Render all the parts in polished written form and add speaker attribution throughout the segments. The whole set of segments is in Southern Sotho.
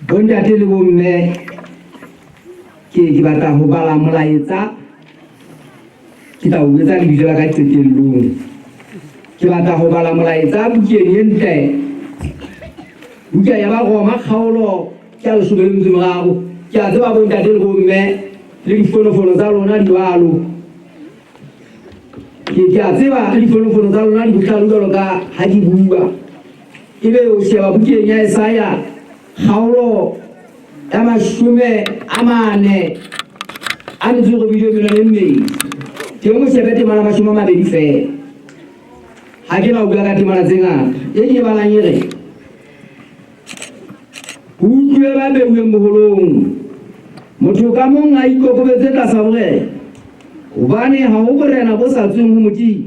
Speaker 1: Bontate le bomme, ke ke batla ho bala molaetsa. Ke tla o etsa lebitso la ka qetellong. Ke batla ho bala molaetsa bukeng e ntle. Buka ya Baroma kgaolo ke ya leshome le metso e meraro. Ke a tseba bontate le bomme le difonofono tsa lona di jwalo. Ke ke a tseba le difonofono tsa lona di bohlale jwalo ka ha ke bua. Ebe o sheba bukeng ya Esaia kgaolo ya 48 e menwana e mmedi. Teng o shebe temana 20 feela. Ha ke na bua ka temana tse ngata. E ke e balang e re, Ho utlwe ba beuweng boholong, motho ka mong a ikokobetse tlasa borena, hobane ha ho borena bo sa tsweng ho Modimo.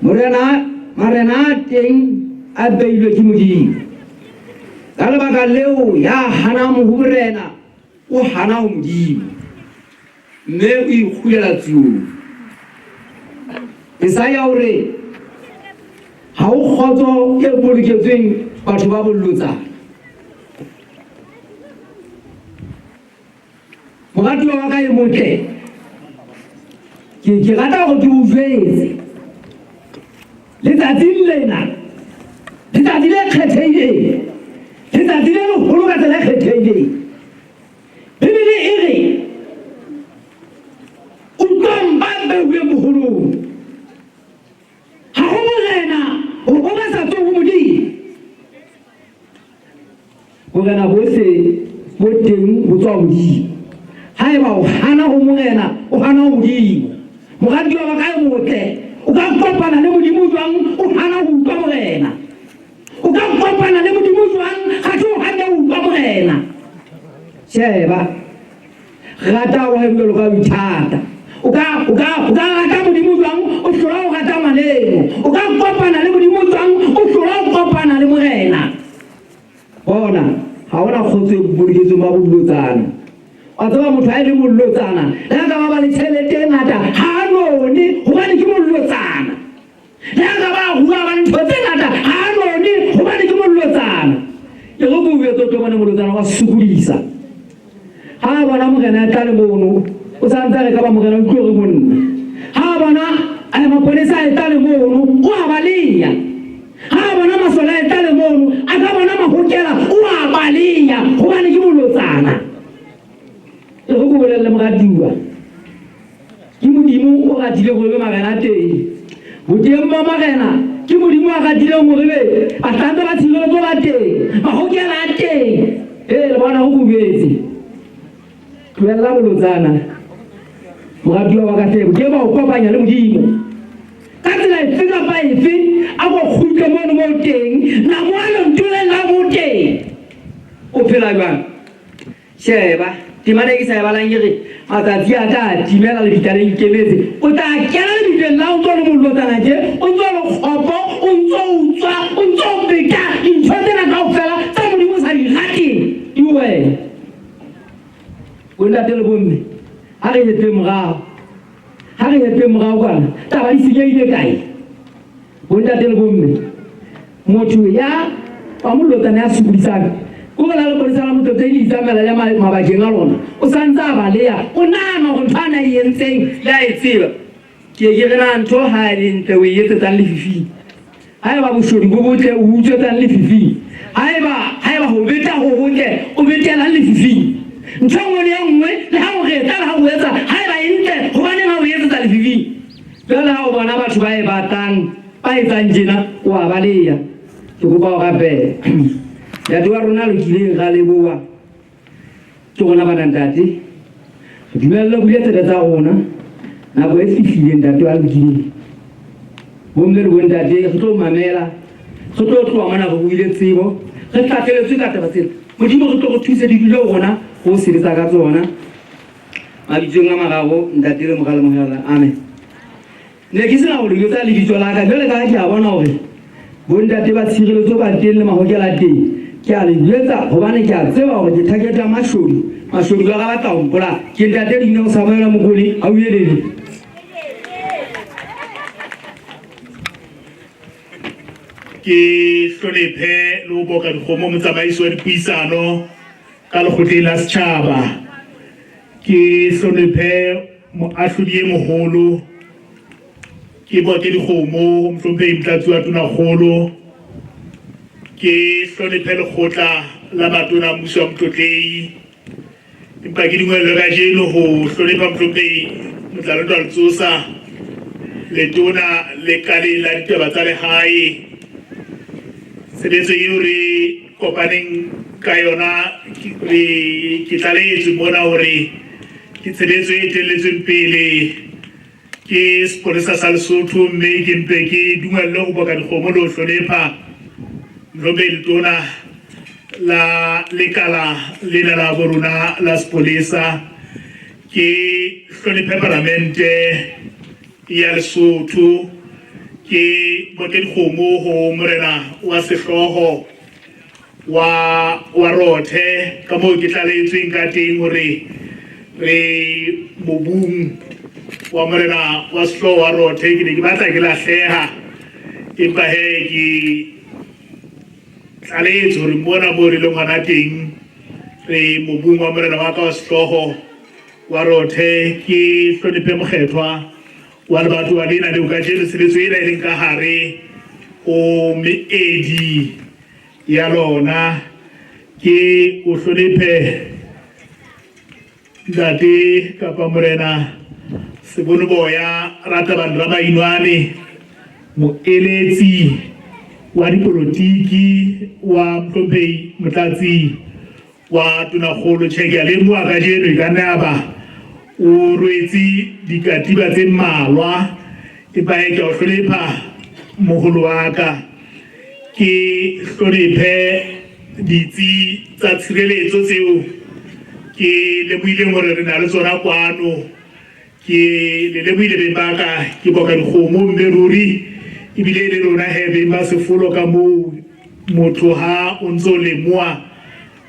Speaker 1: Morena, marena a teng a beilwe ke Modimo. Ka lebaka leo, ya hanang ho borena o hana ho Modimo, mme o ikgulela tsiong. Esaia o re, Ha ho kgotso e boloketsweng batho ba bolotsana. Moratuwa wa ka e motle, ke ke rata hore ke o jwetse letsatsing lena, letsatsi le kgethehileng, letsatsi le leholo ka tsela e kgethehileng. Bibele e re, Utlwang ba beuweng boholong. Ha ho morena ho ba sa tsweng ho Modimo. Borena bohle bo teng bo tswa ho Modimo. Haeba o hana ho morena, o hana ho Modimo. Moratuwa wa ka e motle, o ka kopana le Modimo jwang o hana ho utlwa morena? O ka kopana le Modimo jwang ha o hana ho utlwa morena? Sheba. Rata wa heno jwalo ka o ithata. O ka o ka o ka rata Modimo jwang o hlola o rata ngwaneno? O ka kopana le Modimo jwang o hlola o kopana le morena? Bona, ha hona kgotso e boloketsweng ba bolotsana. Wa tseba motho ha e le molotsana, le ha ka ba ba le tjhelete e ngata, ha a none hobane ke molotsana. Le ha ka ba rua ba ntho tse ngata, ha a none hobane ke molotsana. E re ke o jwetse o tlo bone molotsana wa sokodisa. Ha a bona morena a tla le mono, o sa ntse a re ka ba morena o tlo re ho nna. Ha a bona maponesa a etla le mono, o a baleya. Ha a bona masole a etla le mono, a ka bona mahokela, o a baleya hobane ke molotsana. E re ke o bolelle moratuwa, ke Modimo o ratile hore be marena a teng. Boteng ba marena ke Modimo a ratileng hore be bahlanka ba tshireletso ba teng, mahokela a teng. Ee, le bona ho kobetse. Tlohella bolotsana. Moratuwa wa ka hle, ke ba o kopanya le Modimo. Ka tsela efe kapa efe, a ko kgutle mono mo teng, namoha lentswe la mo teng. O phela jwang? Sheba, temana e ke sa e balang e re, Matsatsi a tla timela lebitla le nkemetse. O tla kena lebitleng la o ntso le molotsana tje, o ntso le kgopo, o ntso utswa, o ntso beta dintho tsena kaofela tsa Modimo o sa di rateng di ho wena. Bontate le bomme, ha re hetleng morao, ha re hetleng morao kwana, taba di senyehile kae? Bontate le bomme, motho ya wa molotsana ya sokodisang ko la lepolesa la motho tse di itsamaela ya mabakeng a lona, o sa ntse a baleya, o nahana hore ntho a na e entseng le a e tseba. Ke ke re na ntho ha e le ntle o e etsetsang lefifing? Haeba boshodu bo botle o utswetsang lefifing? Haeba haeba ho beta ho hotle o betelang lefifing? Ntho e nngwe le e nngwe le ha o re etsa le ha o etsa, haeba e ntle hobaneng ha o etsetsa lefifing? Jwale ha o bona batho ba e batlang, ba etsang tjena, o a baleya. Ke kopa o rapele. Ntate wa rona lokileng, ra leboha. Ke rona bana ntate. Re dumelle bule tsebe tsa rona. Nako e fihlile ntate wa lokileng. Bomme le bontate re tlo mamela. Re tlo tloha mona re ruile tsebo. Re hlahleletswe ka taba tsena. Modimo re tlo re thuse di dule ho rona ho sebetsa ka tsona. Mabitsong a mararo, Ntate le Mora le Moya. Amen. Ne ke sena ho le jwetsa lebitso la ka jwale ka ha ke a bona hore bontate ba tshireletso ba teng le mahokela teng. Ke a le jwetsa hobane ke a tseba hore ke target ya mashodu. Mashodu ba ka batla ho mpolaya. Ke ntate Dineo Samuel Mokone, hauelele.
Speaker 2: Ke hlonephe le ho boka dikgomo motsamaisi wa dipuisano. ka lekgotleng la setjhaba. Ke hlonephe moahlodi e moholo, ke boke dikgomo, mohlomphehi Motlatsi wa Tonakgolo. Ke hlonephe lekgotla la matona a mmuso wa Motlotlehi. Empa ke dumellwe kajeno ho hlonepha mohlomphehi Motlalentwa Letsosa, letona lekaleng la ditaba tsa lehae. Tshebetso eo re kopaneng ka yona re ke tlalehetswe mona hore ke tshebetso e etelletsweng pele ke sepolesa sa Lesotho, mme ke mpe ke dumellwe ho boka dikgomo le ho hlonepha mohlomphehi letona la lekala lena la borona la sepolesa. Ke hlonephe palamente ya Lesotho, ke boke dikgomo ho morena wa sehlooho wa Rothe, ka moo ke tlalehetsweng ka teng hore re mobung wa morena wa sehlooho wa Rothe. Ke ne ke batla ke lahleha, empa he ke tlalehetswe hore mona moo re leng hona teng re mobung wa morena wa ka wa sehlooho wa Rothe. Ke hlonephe mokgethwa wa lebatowa lena leo kajeno tshebetso ena e leng ka hare ho meedi ya lona. Ke o hlonephe ntate kapa morena Sebonoboya Ratabane Ramainwane, moeletsi wa dipolotiki wa mohlomphehi Motlatsi wa Tonakgolo. Tjhe, ke a lemoha kajeno e ka nna ya ba o rwetse dikatiba tse mmalwa, empa he ke a o hlonepha moholo wa ka. Ke hlonephe ditsi tsa tshireletso tseo ke lemohileng hore re na le tsona kwano. Ke le lebohile beng ba ka, ke boka dikgomo, mme ruri ebile e le lona he beng ba sefolo ka moo motho ha o ntso lemoha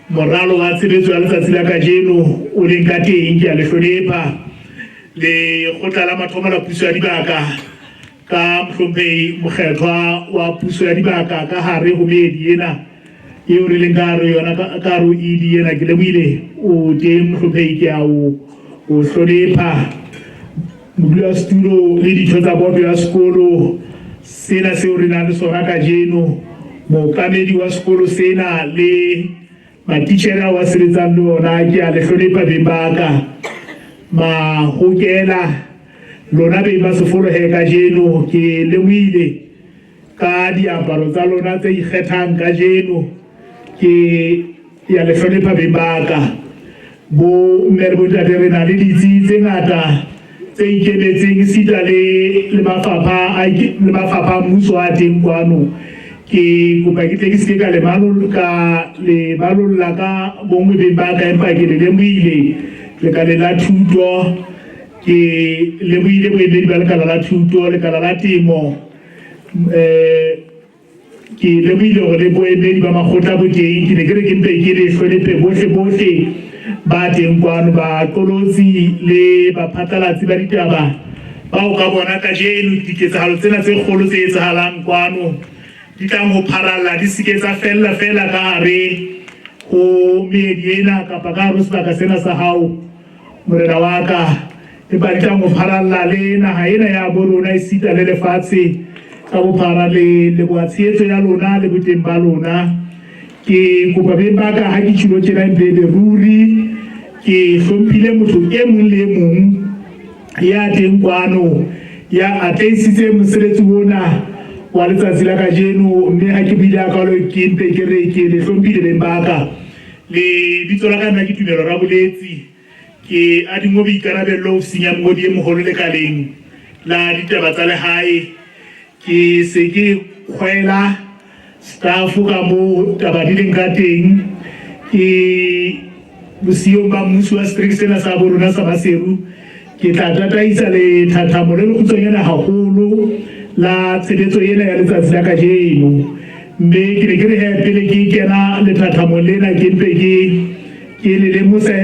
Speaker 2: moralo wa tshebetso ya letsatsi la kajeno o leng ka teng. Ke a le hlonepha lekgotla la mathomo la puso ya dibaka ka mohlomphehi mokgethwa wa puso ya dibaka ka hare ho meedi ena eo re leng ka hare yona, ka hare ho ED ena. Ke lebohile o teng mohlomphehi, ke a o hlonepha. Modulasetulo le ditho tsa boto ya sekolo sena seo re nang le sona kajeno, mookamedi wa sekolo sena le matitjhere ao a sebetsang le ona, ke a le hlonepha beng ba ka. Mahokela lona beng ba sefolo he kajeno ke lemohile ka diaparo tsa lona tse ikgethang kajeno, ke ya le hlonepha beng ba ka. Bo mme le bontate, re na le ditsi tse ngata tse ikemetseng esita le le mafapha a le mafapha a mmuso a teng kwano. Ke kopa ke tle ke seke ka le ka le balolla ka bonngwe beng ba ka, empa ke le lemohile lekaleng la thuto, ke lebohile boemedi ba lekala la thuto, lekala la temo, ke lebohile hore le boemedi ba makgotla bo teng. Ke ne ke re ke mpe ke le hlonephe bohle bohle ba teng kwano, baqolotsi le baphatlalatsi ba ditaba bao ka bona kajeno diketsahalo tsena tse kgolo tse etsahalang kwano di tlang ho pharalla, di seke tsa fella feela ka hare ho meedi ena kapa ka hare ho sebaka sena sa hao morena wa ka, empa di tlang ho pharalla le naha ena ya bo rona esita le lefatshe ka bophara. Le leboha tshehetso ya lona le boteng ba lona. Ke kopa beng ba ka ha ke tjhilo tjena, empe ebe ruri ke hlomphile motho e mong le e mong ya teng kwano ya atlehisitseng mosebetsi ona wa letsatsi la kajeno, mme ha ke buile hakalo ke mpe ke re ke le hlomphile beng ba ka. Lebitso la ka nna ke Tumelo Raboletsi, ke adingwe boikarabello ofising ya mongodi e moholo lekaleng la ditaba tsa lehae. Ke se ke kgwela staff ka moo taba di leng ka teng. Ke bosiyong ba mmuso wa setereke sena sa bo rona sa Maseru, ke tla tataisa lethathamo le lekgutshwanyane haholo la tshebetso ena ya letsatsi la kajeno, mme ke ne ke re he pele ke kena lethathamong lena ke mpe ke ke le lemose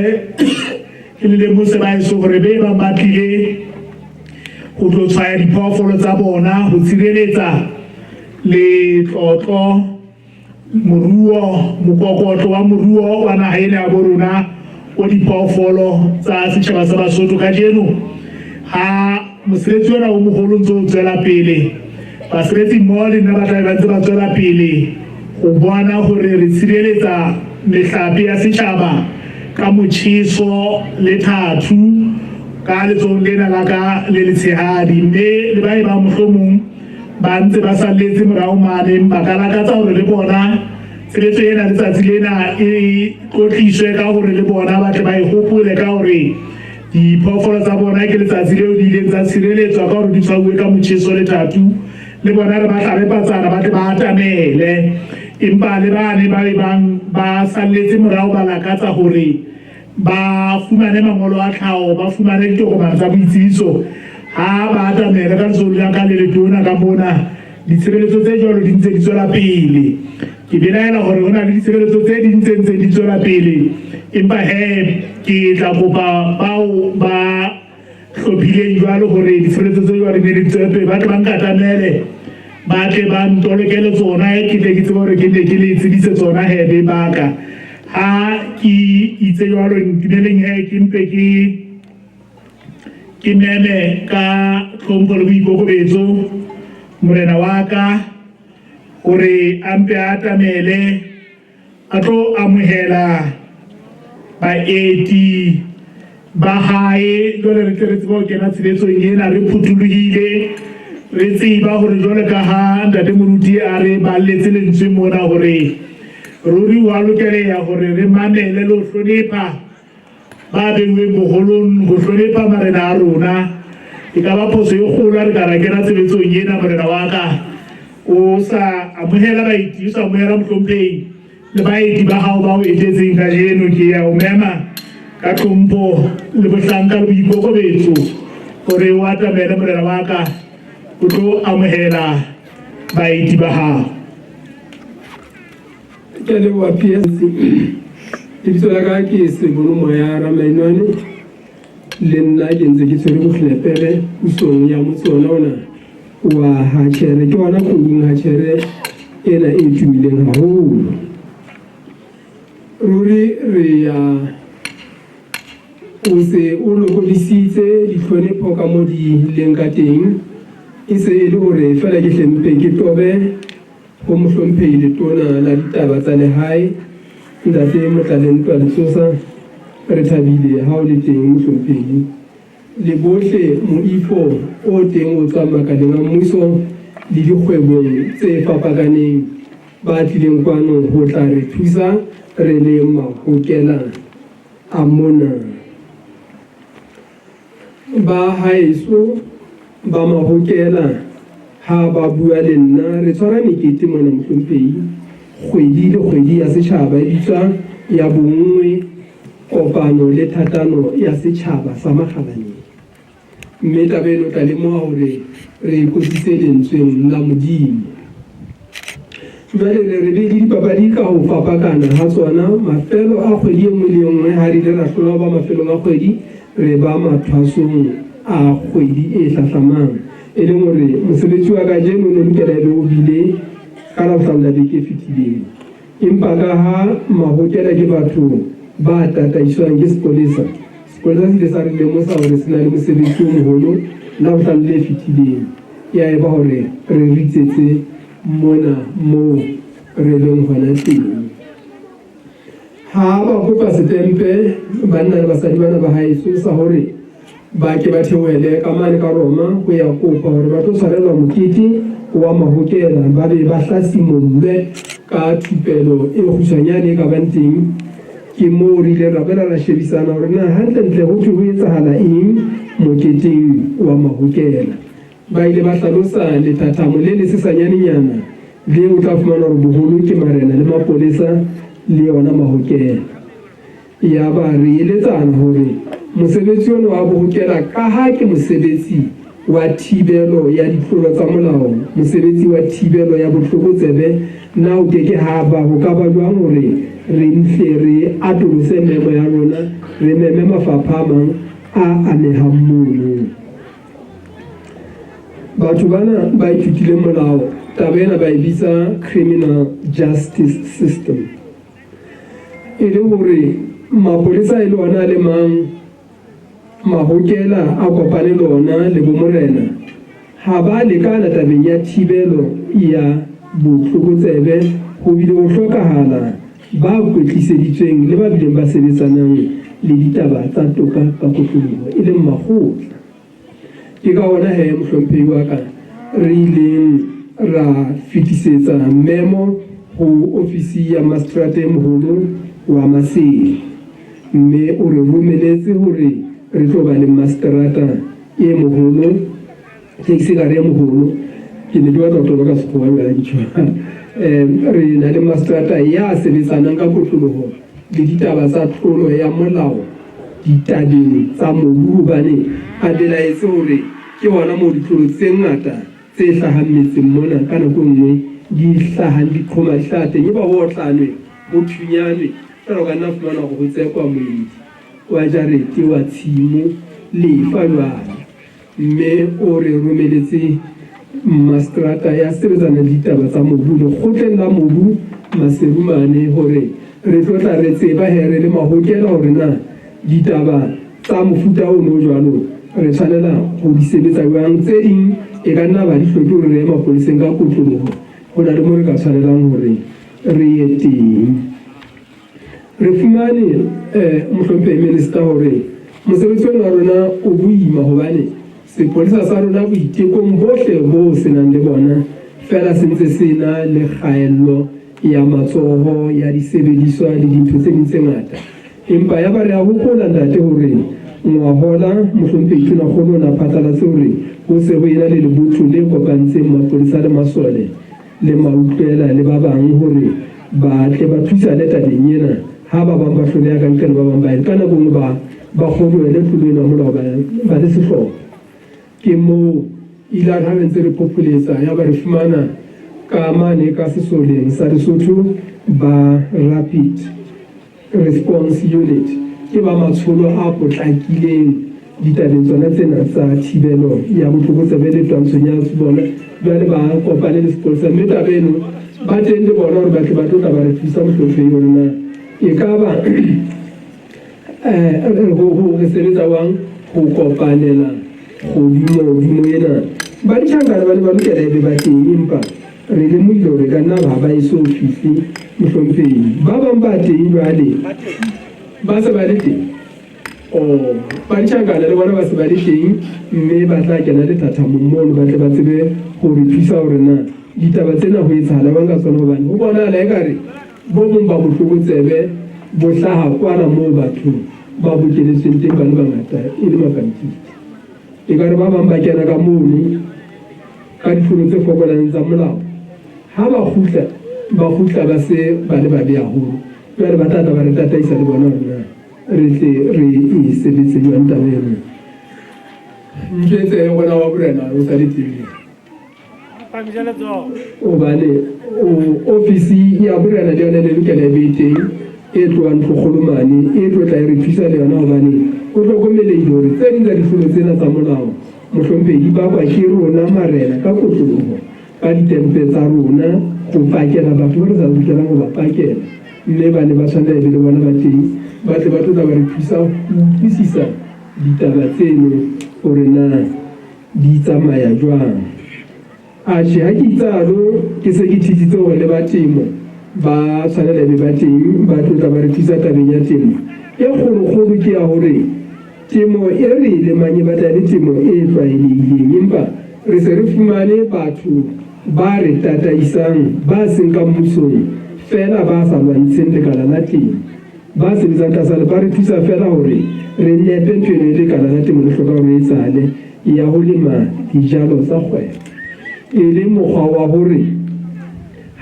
Speaker 2: ke le lemose baeso hore be bang ba tlile ho tlo tshwaya diphoofolo tsa bona ho tshireletsa letlotlo. Moruo, mokokotlo wa moruo wa naha ena ya bo rona o diphoofolo tsa setjhaba sa Basotho. Kajeno ha mosebetsi ona o moholo ntse o tswela pele, basebetsi mmoho le nna ba tlabe ba ntse ba tswela pele ho bona hore re tshireletsa mehlape ya setjhaba ka motjheso le thathu ka letsohong lena la ka le letshehadi. Mme le ba e bang mohlomong ba ntse ba salletse morao mane, ba ka lakatsa hore le bona tshebetso ena letsatsi lena e tlotliswe ka hore le bona ba tle ba e hopole ka hore diphoofolo tsa bona ke letsatsi leo di ileng tsa tshireletswa ka hore di tshwauwe ka motjheso le thathu. Le bona re ba hlabe patsana ba tle ba atamele, empa le bane ba e bang ba salletse morao ba lakatsa hore ba fumane mangolo a tlhaho, ba fumane ditokomane tsa boitsebiso, ha ba atamele ka letsoho la ka le letona ka mona. Ditshebeletso tse jwalo di ntse di tswela pele. Ke belaela hore ho na le ditshebeletso tse ding tse ntseng di tswela pele, empa he ke tla kopa bao ba hlophileng jwalo hore ditshebeletso tse jwalo di ne di tswele pele, ba tle ba nkatamele, ba tle ba ntolokele tsona, ke tle ke tsebe hore ke ne ke le tsebise tsona he be baka. Ha ke itse jwalo, ntumeleng he ke mpe ke ke meme ka tlhompho le boikokobetso morena wa ka hore a mpe a atamele a tlo amohela baeti ba hae. Jwale re tle re tsebe ho kena tshebetsong ena re phuthulohile, re tseba hore jwale ka ha ntate moruti a re balletse lentswe mona hore ruri wa lokeleha hore re mamele le ho hlonepha ba beuweng boholong, ho hlonepha marena a rona. E ka ba phoso e kgolo ha re ka ra kena tshebetsong ena morena wa ka o sa amohela baeti, o sa amohela mohlomphehi le baeti ba hao ba o etetseng kajeno. Ke ya o mema ka tlhompho le bohlanka le boikokobetso hore o atamele morena wa ka o tlo amohela baeti ba hao.
Speaker 3: Ke a leboha PS. Lebitso la ka ke Sebono Moya Ramainwane. Le nna ke ntse ke tshwere bohlepere pusong ya motse ona ona wa Hachere. Ke hona Koung Hachere ena e tumileng haholo. Ruri re ya o se o lokodisitse dihlonepho ka mo di leng ka teng. E se e le hore feela ke hlempe ke tobe ho Mohlomphehi Letona la Ditaba tsa Lehae, Ntate Motlalentwa Letsosa, re thabile ha o le teng Mohlomphehi. Le bohle moifo o teng o tswang makaleng a mmuso le dikgwebong tse fapakaneng ba tlileng kwano ho tla re thusa re le mahokela a mona. Ba haeso ba Mahokela ha ba bua le nna, re tshwara mekete mona Mohlomphehi, kgwedi le kgwedi ya setjhaba e bitswa ya bonngwe, kopano le thatano ya setjhaba sa Makgalaneng. Mme taba eno o tla lemoha hore re e qotsitse lentsweng la Modimo. Jwale re re be le dipapadi ka ho fapakana ha tsona. Mafelo a kgwedi e nngwe le e nngwe ha re ile ra hlola ho ba mafelong a kgwedi, re ba mathwasong a kgwedi e hlahlamang. E leng hore mosebetsi wa kajeno o ne o lokela e be o bile ka Labohlano la beke e fetileng. Empa ka ha mahokela ke batho ba tataiswang ke sepolesa, sepolesa se ile sa re lemosa hore se na le mosebetsi o moholo Labohlano le fetileng. Ya eba hore re ritsetse mona moo re leng hona teng. Ha ba kopa setempe banna le basadi bana ba haeso sa hore ba ke ba theohele ka mane ka Roma ho ya kopa hore ba tlo tshwarelwa mokete wa mahokela, ba be ba hlasimollwe ka thupelo e kgutshwanyane e ka bang teng. Ke moo re ileng ra boela ra shebisana hore na hantlentle ho thwe ho etsahala eng moketeng wa mahokela. Ba ile ba hlalosa lethathamo le lesesanyanenyana leo o tla fumana hore boholo ke marena le mapolesa le yona mahokela. Yaba re eletsana hore mosebetsi ona wa bohokela kaha ke mosebetsi wa thibelo ya ditlolo tsa molao, mosebetsi wa thibelo ya botlokotsebe, na ho ke ke ha ba ho ka ba jwang hore re mhle re atolose memo ya rona, re meme mafapha a mang a amehang mono. Batho bana ba ithutileng molao Taba ena ba e bitsa criminal justice system. E le hore mapolesa e le ona a le mang mahokela a kopane le ona le bomorena ha ba lekana tabeng ya thibelo ya botlokotsebe ho bile ho hlokahala ba kwetliseditsweng le ba bileng ba sebetsanang le ditaba tsa toka ka kotloloho e leng makgotla. Ke ka hona he, mohlomphehi wa ka, re ileng ra fetisetsa memo ho ofisi ya maseterata e moholo wa Maseru, mme o re romeletse hore re tlo ba le maseterata e moholo, taxi-gare e moholo. Ke ne ke batla ho toloka Sekgowa jwale ke tjho. Re na le maseterata ya sebetsanang ka kotloloho le ditaba tsa tlolo ya molao ditabeng tsa mobu hobane a belaetse hore ke hona moo ditlolo tse ngata tse hlahang metseng mona ka nako e nngwe di hlahang di qhoma di hlaha teng eba ho otlanwe ho thunyanwe jwale o ka nna fumana hore ho tsekwa moedi wa jarete wa tshimo lefa jwale. Mme o re romeletse mmaseterata ya sebetsana le ditaba tsa mobu lekgotleng la mobu Maseru mane hore re tlo tla re tseba he re le mahokela hore na ditaba tsa mofuta ono o jwalo re tshwanela ho di sebetsa jwang. Tse ding e ka nna ba di hloke hore re ye mapoleseng ka kotloloho, ho na le mo re ka tshwanelang hore re ye teng. Re fumane, Mohlomphehi Minister, hore mosebetsi ona wa rona o boima hobane sepolesa sa rona boitekong bohle bo se nang le bona feela se ntse se na le kgaello ya matsoho, ya disebediswa le dintho tse ding tse ngata. Empa yaba re a hopola, Ntate, hore ngwahola Mohlomphehi Tonakgolo o ne a phatlalatse hore ho se ho ena le lebotho le kopantseng mapolesa le masole le mautlwela le ba bang hore ba tle ba thusane tabeng ena. Ha ba bang ba hloleha ka nqane ba bang ba ka nako nngwe ba ba kgobohele tlolo ena molao ba ba le sehlopha. Ke moo ile ha re ntse re phopholetsa ya ba re fumana ka mane ka sesoleng sa Lesotho ba Rapid Response Unit ke ba matsholo a potlakileng ditabeng tsona tsena tsa thibelo ya botlokotsebe le twantshong ya bona. Jwale ba kopane le sepolesa mme taba eno ba teng le bona hore ba tle ba tlo tla ba re thusa mohlomphehi hore na e ka ba re sebetsa jwang ho kopanela kgodumodumo ena. Ba ditjhankana ba ne ba lokela e be ba teng empa Re lemohile hore e ka nna ba ba e-so fihle, mohlomphehi. Ba bang ba teng jwale, ba se ba le teng. Oh, ba ditjhankana le bona ba se ba le teng, mme ba tla kena lethathamong mono ba tle ba tsebe ho re thusa hore na ditaba tsena ho etsahala jwang ka tsona, hobane ho bonahala ekare bo bong ba botlokotsebe bo hlaha kwana moo batho ba bokeletsweng teng ba le bangata e le mapantiti. Ekare ba bang ba kena ka mono ka ditlolo tse fokolang tsa molao, ha ba kgutla, ba kgutla ba se ba le babe haholo. Jwale ba tla tla ba re tataisa le bona hore na re tle re e sebetse jwang taba eno. Njwetse gona wa borena o sa le teng. Hobane ofisi ya borena le yona le lokela e be teng e tlohang ntlokgolo mane e tlo tla e re thusa le yona hobane o hlokomelehile hore tse ding tsa ditlolo tsena tsa molao Mohlomphehi, di bakwa ke rona marena ka kotloloho ka ditempe tsa rona ho pakela batho ba re sa lokelang ho ba pakela, mme ba ne ba tshwanela e be le bona ba teng ba tle ba tlo tla ba re thusa ho utlwisisa ditaba tseno hore na di tsamaya jwang. Atjhe, ha ke itsalo, ke se ke thitsitse hore le ba temo ba tshwanela be ba teng ba tlo tla ba re thusa tabeng ya temo. E kgolokgolo ke ya hore temo e re e lemang e batla e le temo e tlwaelehileng, empa re se re fumane batho ba re tataisang ba seng ka mmusong feela ba sa lwantsheng lekala la temo. Ba sebetsang tlasa le ba re thusa feela hore re nepe ntho eno e lekala la temo le hloka hore e etsahale ya ho lema dijalo tsa kgwebo. E le mokgwa wa hore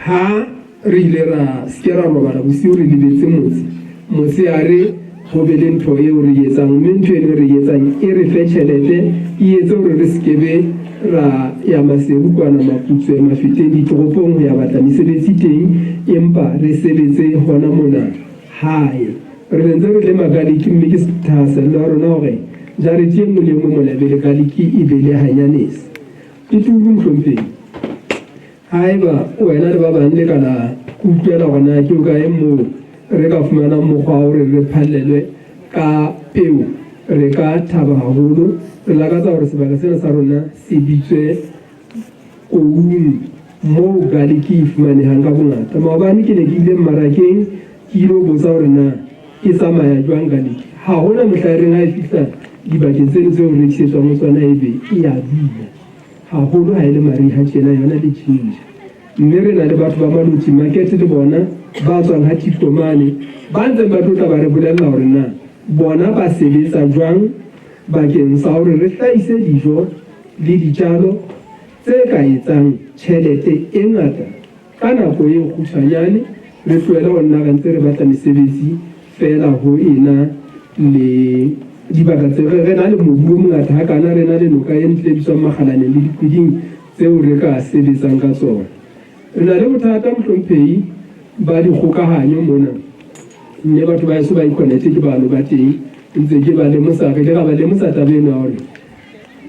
Speaker 3: ha re ile ra se ke ra robala bosiu re lebetse motse, motshehare ho be le ntho eo re e etsang, mme ntho eno e re e etsang e re fe tjhelete, e etse hore re se ke be ra ya Maseru kwana, Maputswe, Mafeteng, ditoropong ho ya batla mesebetsi teng, empa re sebetse hona mona hae. Re ne ntse re lema garlic mme ke thahasello ya rona hore jarete e nngwe le e nngwe mona e be le garlic e be le hanyanese. Ke turu, mohlomphehi. Haeba wena le ba bang le ka la utlwela hore na ke hokae moo re ka fumanang mokgwa wa hore re phallelwe ka peo, re ka thaba haholo. Re lakatsa hore sebaka sena sa rona se bitswe Koung, moo garlic e fumanehang ka bongata. Maobane ke ne ke ile mmarakeng ke ilo botsa hore na e tsamaya jwang garlic. Ha hona mohla e reng ha e fihla dibakeng tseno tseo re rekisetswang ho tsona ebe e a dula. Haholo ha e le mariha tjena yona le ginger. Mme re na le batho ba Maloti Market le bona ba tswang ha Titlo mane ba ntseng ba tlo tla ba re bolella hore na bona ba sebetsa jwang bakeng sa hore re hlahise dijo le dijalo tse ka etsang tjhelete e ngata ka nako e kgutshwanyane, re tlohele ho nna re ntse re batla mesebetsi feela ho ena le dibaka tse re na le mobu o mongata hakana, re na le noka e ntle e bitswang Makgalaneng le diqwiding tseo re ka sebetsang ka tsona. Re na le bothata mohlomphehi ba dikgokahanyo mona, mme batho ba heso ba Econet ke bano ba teng, ntse ke ba lemosa, re ile ra ba lemosa taba eno ya hore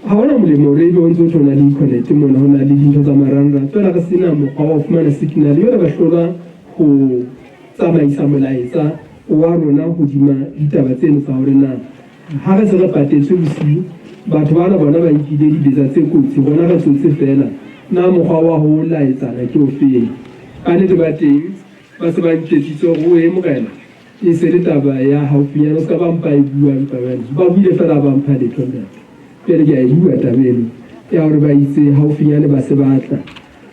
Speaker 3: ha hona molemo hore ebe o ntse o tho na le Econet mona, ho na le dintho tsa marangrang, feela re sena mokgwa wa ho fumana signal, jwale re hlolwa ho tsamaisa molaetsa wa rona hodima ditaba tseno tsa hore na ha re se re patetswe bosiu, batho bana bona ba nkile dibetsa tse kotsi, rona re tsotse feela, na mokgwa wa ho laetsana ke ofeng? Ka nnete ba teng ba se ba ntjwetsitse hore oe morena, e se le taba ya haufinyana, o se ka ba mpa e bua empa jwale ba buile feela ha ba mpha letho ntate. Jwale ke a e bua taba eno ya hore ba itse haufinyane ba se batla.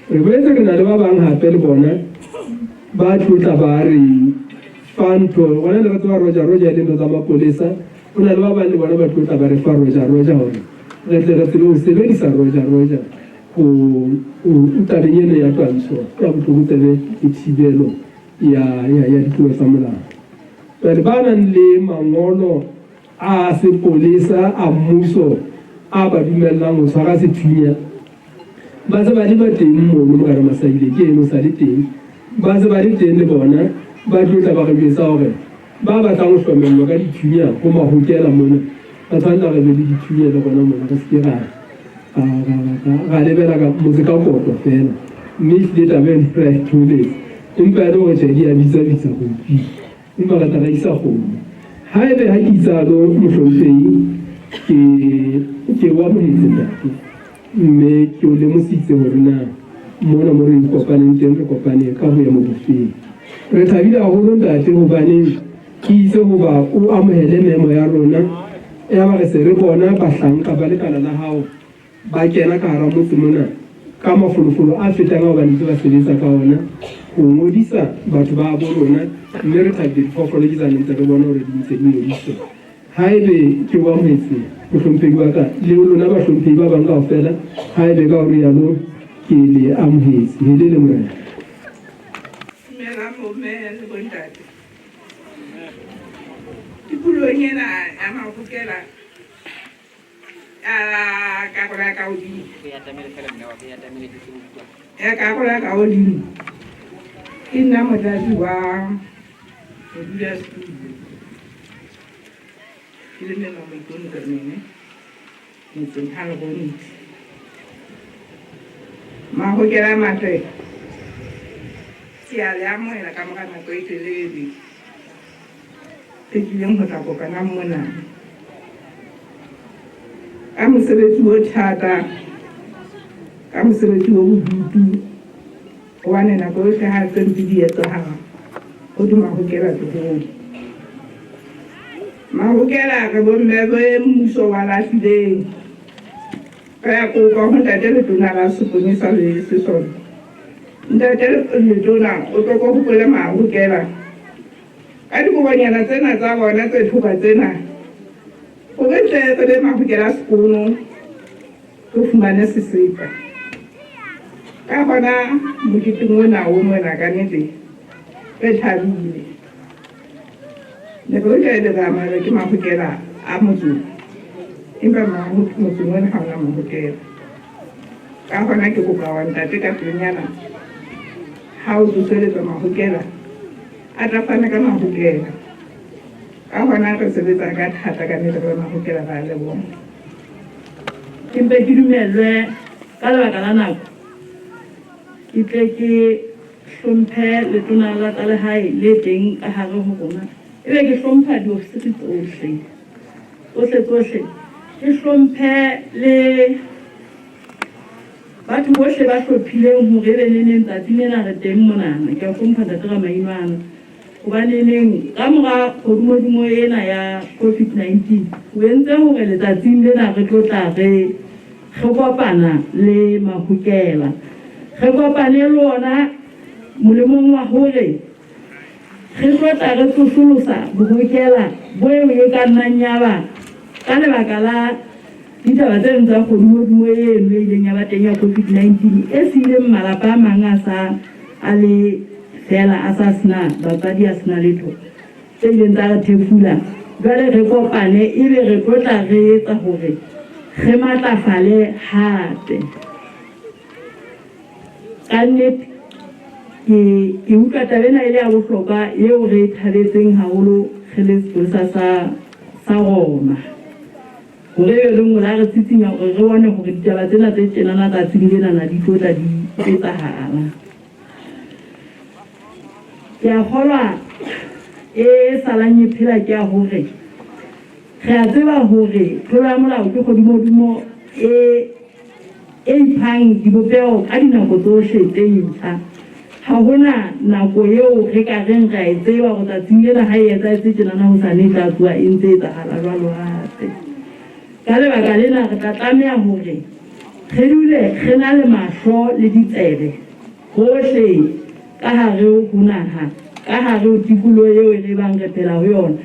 Speaker 3: Re boetse re na le ba bang hape le bona ba tlotla ba re fa ntho gona ne re tseba roja roja e le ntho tsa mapolesa. Ho na le ba bang le bona ba tlotla ba re fa roja roja hore re tle re tsebe ho sebedisa roja roja ho tabeng eno ya twantsho ya botlokotsebe le thibelo ya ya ditlolo tsa molao. Jwale ba nang le mangolo a sepolesa a mmuso a ba dumellang ho tshwara sethunya ba se ba le ba teng mono. Morena Masaile ke eno sa le teng, ba se ba le teng le bona ba tlo tla ba re jwetsa hore ba batlang ho hlomellwa ka dithunya ho mahokela mona ba tshwanela re be le dithunya le rona mona, re se ke ra lebela ka motse ka koto feela. Mme ehlile taba eno re a e theoletse, empa e le hore tjhe di a bitsa bitsa go utlwile, empa re tla ra isa kgomo. Haebe ha ke itsalo mohlomphehi, ke ke o amohetse ntate, mme ke o lemositse hore na mona mo re kopaneng teng re kopane ka boemo bofeng. Re thabile haholo ntate hobane ke itse hoba o amohele memo ya rona, yaba re se re bona bahlanka ba lekala la hao ba kena ka hara motse mona ka mafolofolo a fetang ao ba ntse ba sebetsa ka ona ho ngodisa batho ba bo rona, mme re thabile diphoofolo ke tsane ntse re bona hore di ntse di ngodiswa. Haebe ke o amohetse mohlomphehi wa ka le lona bahlomphehi ba bang kaofela, haebe ka ho rialo ke le amohetse. Helele morena.
Speaker 4: Dumelang bomme le bontate. Tikolong ena ya Mahokela ya karolo ya ka hodimo, ya karolo ya ka hodimo, ke nna motlatsi wa modulasetulo, ke le mema Moipone Kamene motseng ha Leronti. Mahokela a matle, ke a le amohela ka mora nako e telele re tlileng ho tla kopanang mona ka mosebetsi o thata, ka mosebetsi o bodutu, hobane nako yohle ha tse mpe di etsahala ho di mahokela tsohong. Mahokela re bomme be mmuso wa lahlileng. Re a kopa ho ntate letona la seponesa le sesole, ntate letona o tlo ko hopole mahokela ka dikobonyana tsena tsa bona tse thoba tsena, hore tle re be mahokela sekono re fumane sesepa. Ka hona moketeng ona o mona ka nnete re thabile. Nako yohle e re amohelwa ke mahokela a motseng, empa motseng ona ha ona mahokela. Ka hona ke kopa wa ntate ka pelenyana ha o tsoseletsa mahokela a tla fana ka mahokela. Ka hona re sebetsa ka thata ka nnete re mahokela ba leboha.
Speaker 5: Ke mpe ke dumellwe ka lebaka la nako. Ke tle ke hlomphe letona la tsa lehae le teng ka hare ho rona, ebe ke hlompha diofisiri tsohle, tsohle tsohle. Ke hlomphe le batho bohle ba hlophileng hore ebe neneng tsatsing lena re teng monana. Ke a o hlompha Ntate Ramainoana, hobaneneng ka mora kgodumodumo ena ya Covid-19 o entse hore letsatsing lena re tlo tla re Re kopana le Mahokela. Re kopane le ona molemong wa hore re tlo tla re tsosolosa bohokela bo eo e ka nnang ya ba ka lebaka la ditaba tse ding tsa kgodumodumo eno e ileng ya ba teng ya Covid-19 e siileng malapa a mang a sa a le feela a sa sena batswadi a sena letho. Tse ileng tsa re thefula. Jwale re kopane ebe re tlo tla re etsa hore re matlafale hape. Ka nnete ke ke utlwa taba ena e le ya bohlokwa eo re e thabetseng haholo re le sepolesa sa sa Roma. Hore ebe le nngwe la re tsitsinya hore re bone hore ditaba tsena tse tjenana tsatsing lenana di tlo tla di etsahala. Ke a kgolwa e salang e phela ke ya hore re a tseba hore tlolo ya molao ke kgodimodimo e e iphang dibopeho ka dinako tsohle tse ntjha. Ha hona nako eo re ka reng re a e tseba hore tsatsing lena ha e etsahetse tjenana hosane e tla tsoha e ntse e etsahala jwalo hape. Ka lebaka lena re tla tlameha hore re dule re na le mahlo le ditsebe hohle ka hare ho naha, ka hare ho tikoloho eo re bang re phela ho yona,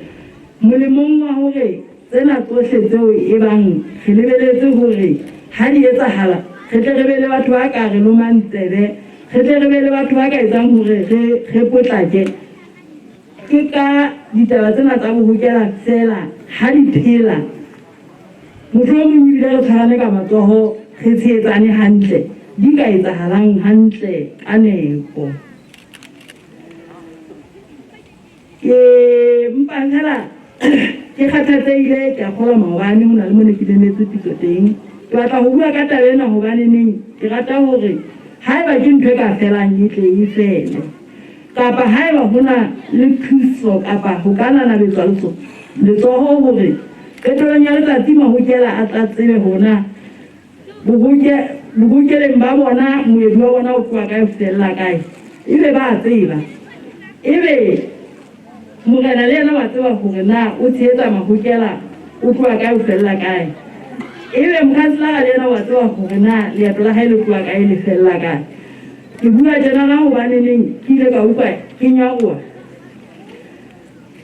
Speaker 5: molemong wa hore tsena tsohle tseo e bang re lebeletse hore ha di etsahala re tle re be le batho ba ka re lomang tsebe, re tle re be le batho ba ka etsang hore re re potlake. Ke ka ditaba tsena tsa bohokela feela ha di phela. Mohlomong ebile re tshwarane ka matsoho re tshehetsane hantle, di ka etsahalang hantle ka nepo. Ke mpa feela ke kgathatsehile, ke a kgolwa maobane ho na le mo ne ke memetswe pitso teng. Ke batla ho bua ka taba ena hobaneneng ke rata hore haeba ke ntho e ka felang e tle e fele. Kapa haeba ho na le thuso kapa ho ka nanabetswa letsoho hore qetellong ya letsatsi mahokela a tla tsebe hore na bohokeleng ba bona moedi wa bona o tloha kae ho fella kae, ebe ba a tseba. Ebe morena le yena wa tseba hore na o tshehetsa mahokela o tloha kae ho fella kae. Ebe mokhanselara le yena wa tseba hore na leeto la hae le tloha kae le fella kae. Ke bua tjenana hobane neng ke ile ka utlwa ke nyaroha.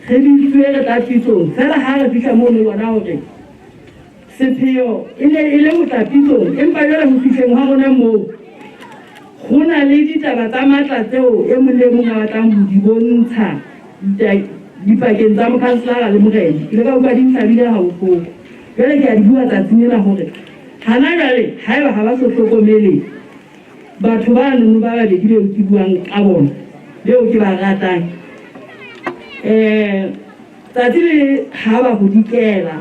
Speaker 5: Re bitsuwe re tla pitsong, feela ha re fihla mono bona hore sepheo e ne e le ho tla pitsong, empa jwale ho fihleng hwa rona moo ho na le ditaba tsa matla tseo e mong le e mong a batlang ho di bontsha dipakeng tsa mokhanselara le morena. Ke ile ka utlwa di ntlhabile ha bohloko. Jwale ke a di bua tsatsing lena hore hana jwale haeba ha ba so hlokomele Batho banono ba babedi beo ke buang ka bona, beo ke ba ratang, tsatsi le ha ba ho dikela,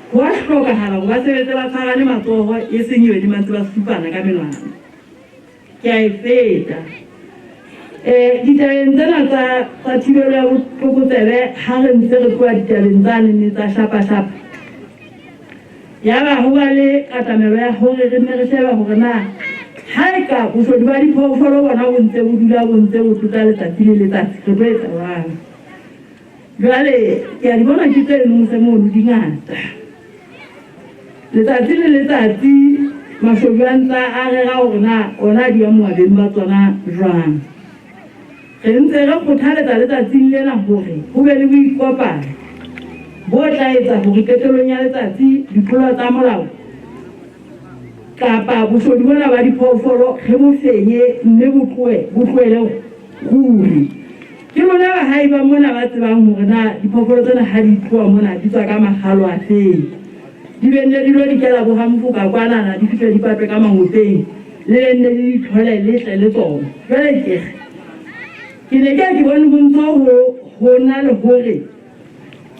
Speaker 5: ho a hlokahala hore ba sebetse ba tshwarane matsoho, e seng ebe di ntse ba supana ka menwana. Ke a e feta. Ditabeng tsena tsa tsa thibelo ya botlokotsebe, ha re ntse re tloha ditabeng tsane ne tsa shapa-shapa, Yaba ho ba le katamelo ya hore re nne re shebe hore na ha eka boshodu ba diphoofolo bona bo ntse bo dula bo ntse bo tlotla letsatsi le letsatsi, re tlo etsa jwang. Jwale ke a di bona ke tseno mose mono di ngata. Letsatsi le letsatsi mashodu a ntsa a rera hore na ona a di amoha beng ba tsona jwang. Re ntse re kgothaletsa le tsatsing lena hore ho be le boikopano bo tla etsa hore qetellong ya letsatsi ditlolo tsa molao kapa boshodu bona ba diphoofolo re bo fenye mme bo tlohe bo tlohele ruri. Ke lona bahai ba mona ba tsebang hore na diphoofolo tsena ha di tloha mona di tswa ka makgalo afeng. Di be nne di lo dikela bo ha kwanana di fihle di patwe ka mangopeng. Le be nne le di thole le tle le tsona. Jwale ke re, ke ne ke ya ke bone ho ntso ho ho na le hore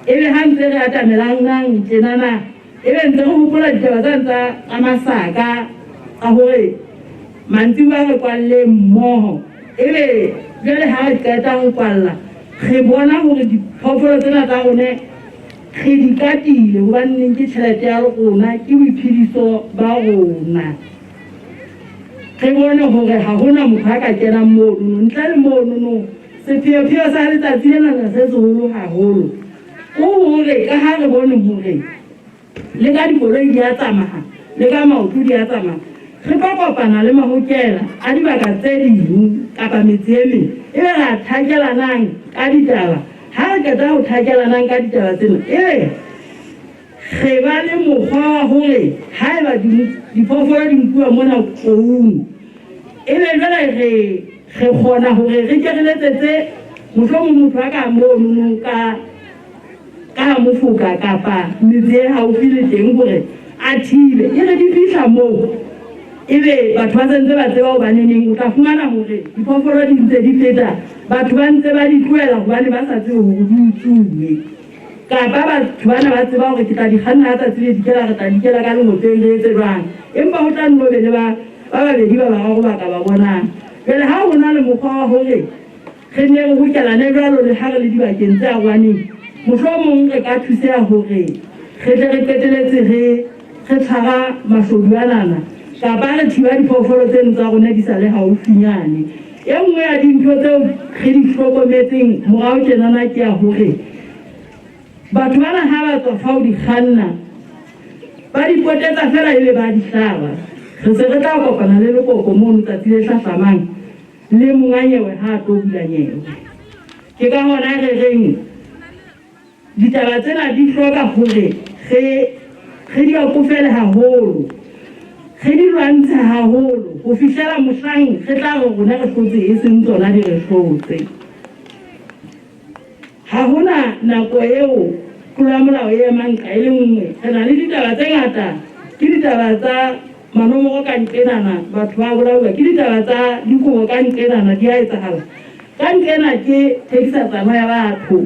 Speaker 5: ebe ha ntse re atamelanang tjenana, ebe ntse re hopola ditaba tsane tsa tsa masaka tsa hore Mantsiboya re kwalleng mmoho. Ebe jwale ha re qeta ho kwalla, re bona hore diphoofolo tsena tsa rona re di katile hobaneng ke tjhelete ya rona, ke boiphediso ba rona. Re bone hore ha hona motho a ka kenang monono ntle le monono. Sepheopheo sa letsatsi lena se seholo haholo ke hore ka ha re bone hore le ka dikoloi di a tsamaya, le ka maoto di a tsamaya, re tlo kopana le mahokela a dibaka tse ding kapa metse e meng, ebe re a thakelanang ka ditaba. Ha re qeta ho thakelanang ka ditaba tsena, ebe re ba le mokgwa wa hore haeba diphoofolo di nkuwa mona koung, ebe jwale re re kgona hore re ke re letsetse mohlomong motho a ka monono ka ka mofoka kapa metse e haufi le teng hore a thibe. E re di fihla moo, ebe batho ba sentse ba tseba hobaneneng o tla fumana hore diphoofolo di ntse di feta, batho ba ntse ba di tlohela hobane ba sa tsebe hore di utsuwe. Kapa batho bana ba tseba hore ke tla di kganna ha tsatsi le dikela, re tla dikela ka lengopeng re etse jwang. Empa ho tla nno be le ba ba babedi ba bararo ba ka ba bonang. Jwale ha ho na le mokgwa wa hore re nne re hokelane jwalo le ha re le dibakeng tse arohaneng, mohlomong re ka thuseha hore re tle re qeteletse re re tshwara mashodu anana kapa re thiba diphoofolo tseno tsa rona di sa le haufinyane. E nngwe ya dintho tseo re di hlokometseng morao tjenana ke ya hore batho bana ha ba tswa fa ho di kganna ba di potetsa feela ebe ba di hlaba. Re se re tla kopana le lekoko mono tsatsi le hlahlamang le monga nyewe ha a tlo bula nyewe. Ke ka hona re reng ditaba tsena di hloka hore re re di akofele haholo, re di lwantshe haholo ho fihlela mohlang re tla re rona re hlotse e seng tsona di re hlotse. Ha hona nako eo tlolo ya molao e emang nqa e le nngwe. Re na le ditaba tse ngata, ke ditaba tsa manomoro ka nqenana, batho ba bolauwa, ke ditaba tsa dikobo ka nqenana di a etsahala. Ka nqena ke thekisatsano ya batho.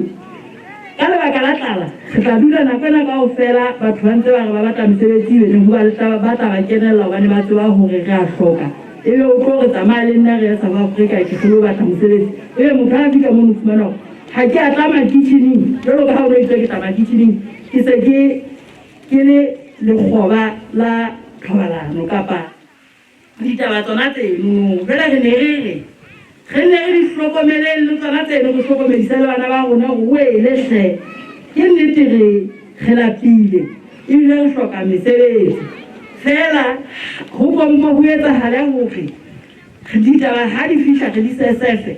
Speaker 5: Ka lebaka la tlala, re tla dula nako ena kaofela batho ba ntse ba re ba batla mesebetsi ebe ne ho ba le tla ba tla ba kenella hobane ba tseba hore re a hloka. Ebe o tlo re tsamaya le nna re ye South Africa ke hlolo batla mosebetsi. Ebe motho ha a fihla mono o fumana hore ha ke a tla makitjhining jwalo ka ha o no itse ke tla makitjhining, ke se ke ke le lekgoba la thobalano kapa ditaba tsona tseno. Jwale re ne re re re nne re di hlokomeleng le tsona tseno, re hlokomedise le bana ba rona hore wele hle, ke nnete re re lapile ebile re hloka mesebetsi. Feela ho pompo ho etsahale hore ditaba ha di fihla re di sesefe,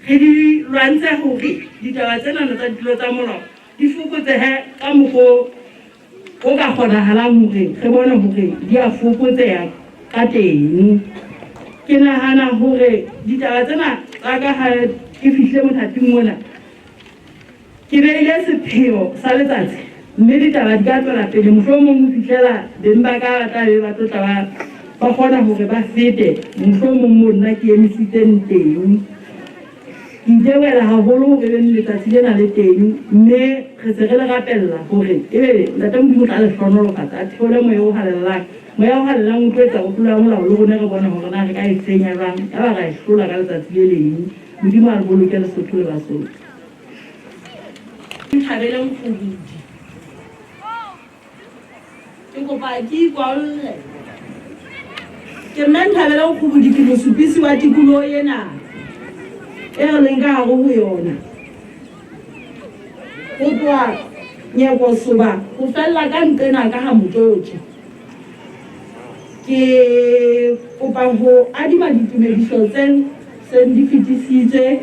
Speaker 5: re di lwantshe hore ditaba tsenana tsa ditulo tsa molao di fokotsehe ka mokgo o ka kgonahalang hore re bone hore di a fokotseha ka teng. Ke nahana hore ditaba tsena tsa ka ha ke fihlile mothating ona, ke beile sepheo sa letsatsi mme ditaba di ka tswela pele mohlomong ho fihlela beng ba ka ba tla be ba tlo tla ba ba kgona hore ba fete mohlomong moo nna ke emisitseng teng. Ke itebohela haholo hore ebe letsatsi lena le teng mme re se re le rapella hore ebe Ntate Modimo o tla le hlohonolofatsa, a theole moya o halalelang. Moya o halalelang o tlo etsa hore tlolo ya molao le rona re bone hore na re ka e fenya jwang, yaba ra e hlola ka letsatsi le leng. Modimo a re boloke Lesotho le Basotho.
Speaker 6: Nthabeleng Kgobudi. Ke kopa ke ikwalle. Ke mme Nthabeleng Kgobudi, ke mosupisi wa tikoloho ena e re leng ka hare ho yona. Ho tloha Nyekosoba ho fella ka nqena ka ha Motjotjo. Ke kopa ho adima ditumediso tse seng di fetisitswe.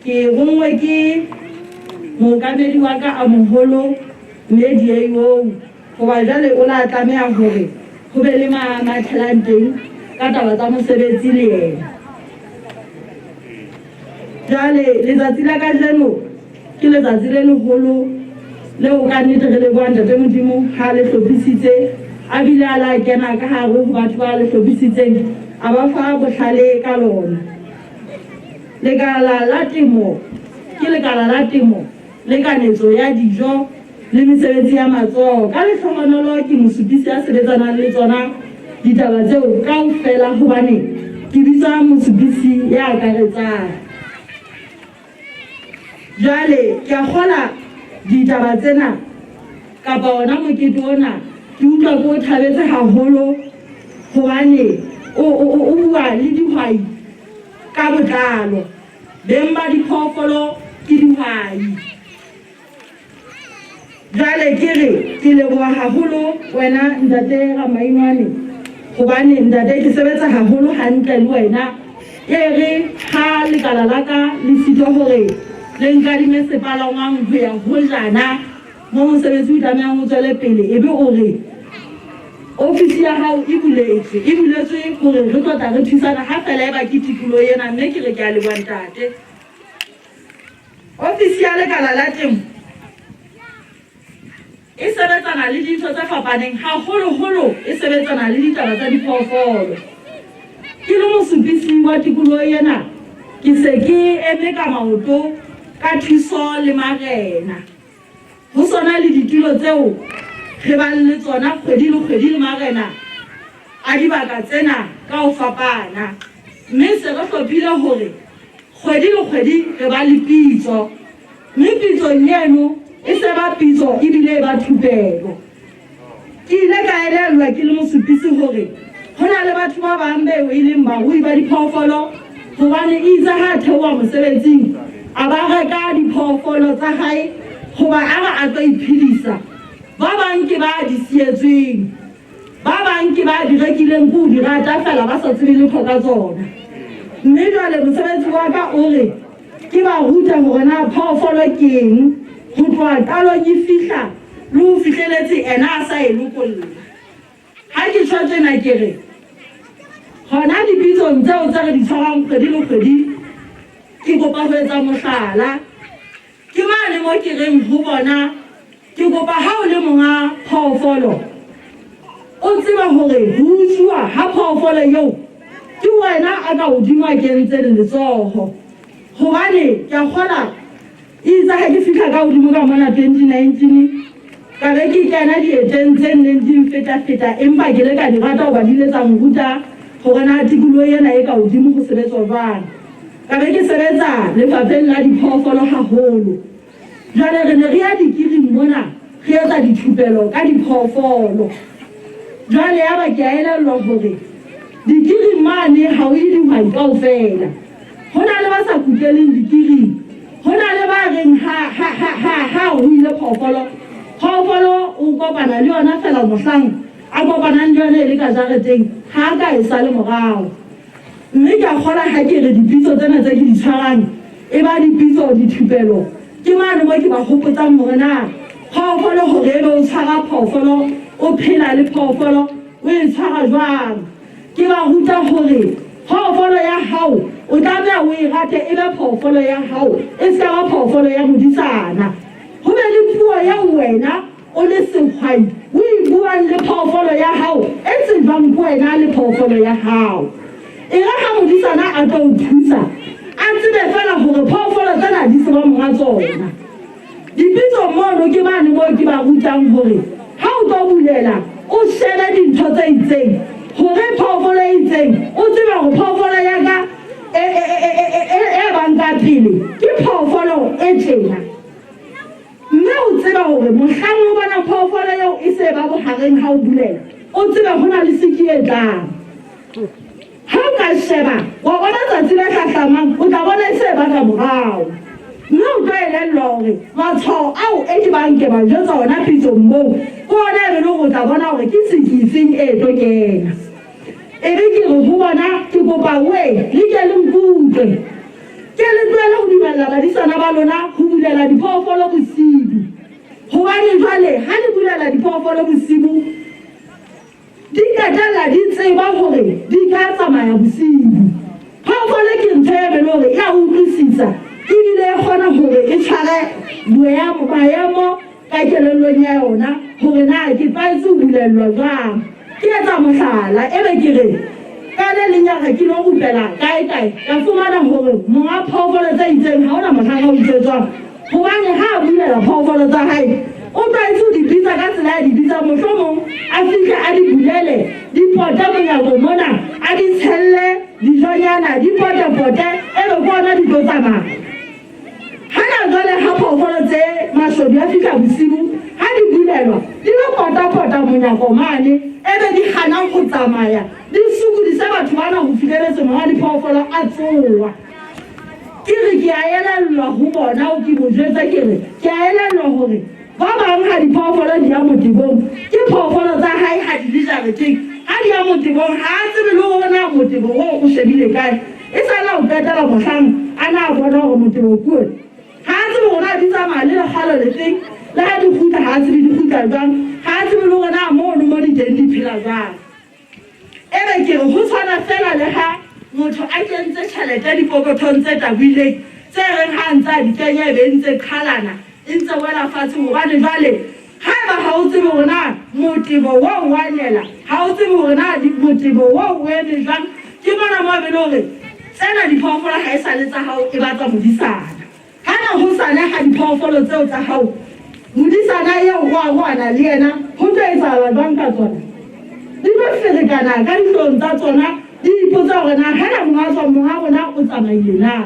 Speaker 6: Ke ronngwe ke mookamedi wa ka a moholo Mme Dieiou hoba jwale o la tlameha hore ho be le ma mathelang teng ka taba tsa mosebetsi le yena. Jwale letsatsi la kajeno ke letsatsi le leholo leo ka nnete re lebohang Ntate Modimo ha le hlophisitse a bile a la kena ka hare ho batho ba le hlophisitseng a ba fa bohlale ka lona. Lekala la temo ke lekala la temo le kanetso ya dijo le mesebetsi ya matsoho. Ka lehlohonolo ke mosupisi ya sebetsanang le tsona
Speaker 5: ditaba tseo kaofela hobane ke bitswa mosupisi ya akaretsang. Jwale ke a kgola ditaba tsena kapa ona mokete ona ke utlwa ke o thabetse haholo hobane o, o, o bua le dihwai ka botlalo. Beng ba diphoofolo ke dihwai. Jwale ke re ke leboha haholo wena ntate Ramainwane hobane ntate ke sebetsa haholo hantle le wena. E re ha lekala la ka le sitwa hore le nkadime sepalangwang ho ya hojana mo mosebetsi o tlamehang o tswele pele, ebe o re ofisi ya hao e buletswe, e buletswe hore re tlo tla re thusana ha fela eba ke tikoloho ena, mme ke re ke a leboha ntate. Ofisi ya lekala la temo e sebetsana le dintho tse fapaneng, haholoholo e sebetsana le ditaba tsa diphoofolo. Ke le mosupisi wa tikoloho ena, ke se ke eme ka maoto ka thuso le marena. Ho sona le ditulo tseo re bang le tsona kgwedi le kgwedi le marena a dibaka tsena ka ho fapana, mme se re hlophile hore Kgwedi le kgwedi re ba le pitso, mme pitsong eno e se ba pitso ebile e ba thupelo. Ke ile ka elellwa ke le mosupisi hore ho na le batho ba bang beo e leng barui ba diphoofolo hobane eitse ha a theoha mosebetsing a ba reka diphoofolo tsa hae hoba a re a tlo iphedisa. Ba bang ke ba di sietsweng. Ba bang ke ba di rekileng ke ho di rata feela ba sa tsebe letho ka tsona. Mme jwale mosebetsi wa ka o re ke ba rute hore na phoofolo ke eng ho tloha qalong e fihla le ho fihleletse ena a sa e lokolla. Ha ke tjho tjena ke re hona dipitsong tseo tse re di tshwarang kgwedi le kgwedi ke kopa ho etsa mohlala. Ke mane mo ke reng ho bona, Ke kopa ha o le monga phoofolo, o tsebe hore ho utsuwa ha phoofolo eo ke wena a ka hodimo a kentseng letsoho. Hobane ke a kgola itse ha ke fihla ka hodimo ka mona 2019, ka be ke kena dieteng tse nneng di mfeta-feta, empa ke ile ka di rata hoba di ile tsa nruta hore na tikoloho ena e ka hodimo ho sebetswa jwang. Ka be ke sebetsa lefapheng la diphoofolo haholo. Jwale re ne re ya dikiring mona re etsa dithupelo ka diphoofolo. Jwale yaba ke a elellwa hore dikiring mane ha o ye dihwai kaofela. Ho na le ba sa kutleleng dikiring. Ho na le ba reng ha, ha, ha, ha, ha ruile phoofolo, phoofolo o kopana le yona feela mohlang a kopanang le yona e le ka jareteng, ha a ka e sale morao. Mme ke a kgolwa ha ke re dipitso tsena tse ke di tshwarang e ba dipitso, dithupelo, ke mane mo ke ba hopotsang hore na phoofolo hore ebe o tshwara phoofolo, o phela le phoofolo, o e tshwara jwang. Ke ba ruta hore phoofolo ya hao o tlameha o e rate e be phoofolo ya hao, e se ka ba phoofolo ya modisana. Ho be le puo eo wena O le sehwai, o e buang le phoofolo ya hao e tsejwang ke wena le phoofolo ya hao. E re ha modisana a tlo o thusa, a tsebe feela hore phoofolo tsena di tseba monga tsona. Dipitsong mono ke mane moo ke ba rutang hore ha o tlo bulela o shebe dintho tse itseng hore phoofolo e itseng o tsebe hore phoofolo ya ka e, e, e, e, e, e bang ka pele ke phoofolo e tjena. Mme o tseba hore mohlang o bonang phoofolo eo e se ba bohareng ha o bulela, o tsebe ho na le siki e tlang. Ha o ka sheba, wa bona tsatsi le hlahlamang, o tla bona e se ba ka morao. Mme o tlo elellwa hore matshwao ao e ke bang ke ba jwetsa ona pitsong moo, ke ona e be le hore o tla bona hore ke siki efeng e tlo kena. E be ke re ho bona, ke kopa wee le ke le nkutlwe. Ke le tlohele ho dumella badisana ba lona ho bulela diphoofolo bosibu, hobane jwale ha le bulela diphoofolo bosibu, di qetella di tseba hore di ka tsamaya bosibu. Phoofolo ke ntho e be le hore e a utlwisisa ebile e kgona hore e tshware boemo, maemo ka kelellong ya yona hore na ke tlwaetse ho bulellwa jwang. Ke etsa mohlala, e be ke re, Ka le leng ya re ke lo rupela kae kae, ka fumana hore monga phoofolo tse itseng ha hona mohlang a utswetswang, hobane ha a bulela phoofolo tsa hae o tlwaetse ho di bitsa ka tsela ya di bitsang, mohlomong a fihle a di bulele di pote.
Speaker 6: pote monyako mona, a di tshelle dijonyana, di pote-pote, ebe ke ona di tlo tsamaya. Hana jwale ha phoofolo tse mashodu a fihla bosiu, ha di bulelwa, di lo pota-pota monyako mane, ebe di hana ho tsamaya, di sokodise batho bana ho fihleletse monga diphoofolo a tsoha. Ke re ke a elellwa ho bona, o ke mo jwetsa ke re ke a elellwa hore ba bang ha diphoofolo di ya motebong, ke phoofolo tsa hae ha di le jareteng, ha di ya motebong ha a tsebe le hore na motebo oo o shebile kae. E sa le ho qetela mohlang a na bona hore motebo ke ona. Ha a tsebe hore na di tsamaya le lekgalo lefeng, le ha di kgutla ha a tsebe di kgutla jwang, ha a tsebe le hore na mono mo di teng di phela jwang. Ebe ke re ho tshwana feela le ha motho a kentse tjhelete dipokothong tse tabohileng tse reng ha a ntse a di kenya ebe e ntse qhalana, e ntse wela fatshe, hobane jwale haeba ha o tsebe hore na motebo oo wa nela, ha o tsebe hore na motebo oo o eme jwang, ke mona moo e le hore tsena diphoofolo ha e sa le tsa hao, e batla modisana. Hana hosane ha diphoofolo tseo tsa hao, modisana eo o arohana le yena, ho tlo etsahala jwang ka tsona? Di tlo ferekana ka dihloohong tsa tsona, di ipotsa hore na hana monga tswa monga rona o tsamaile na.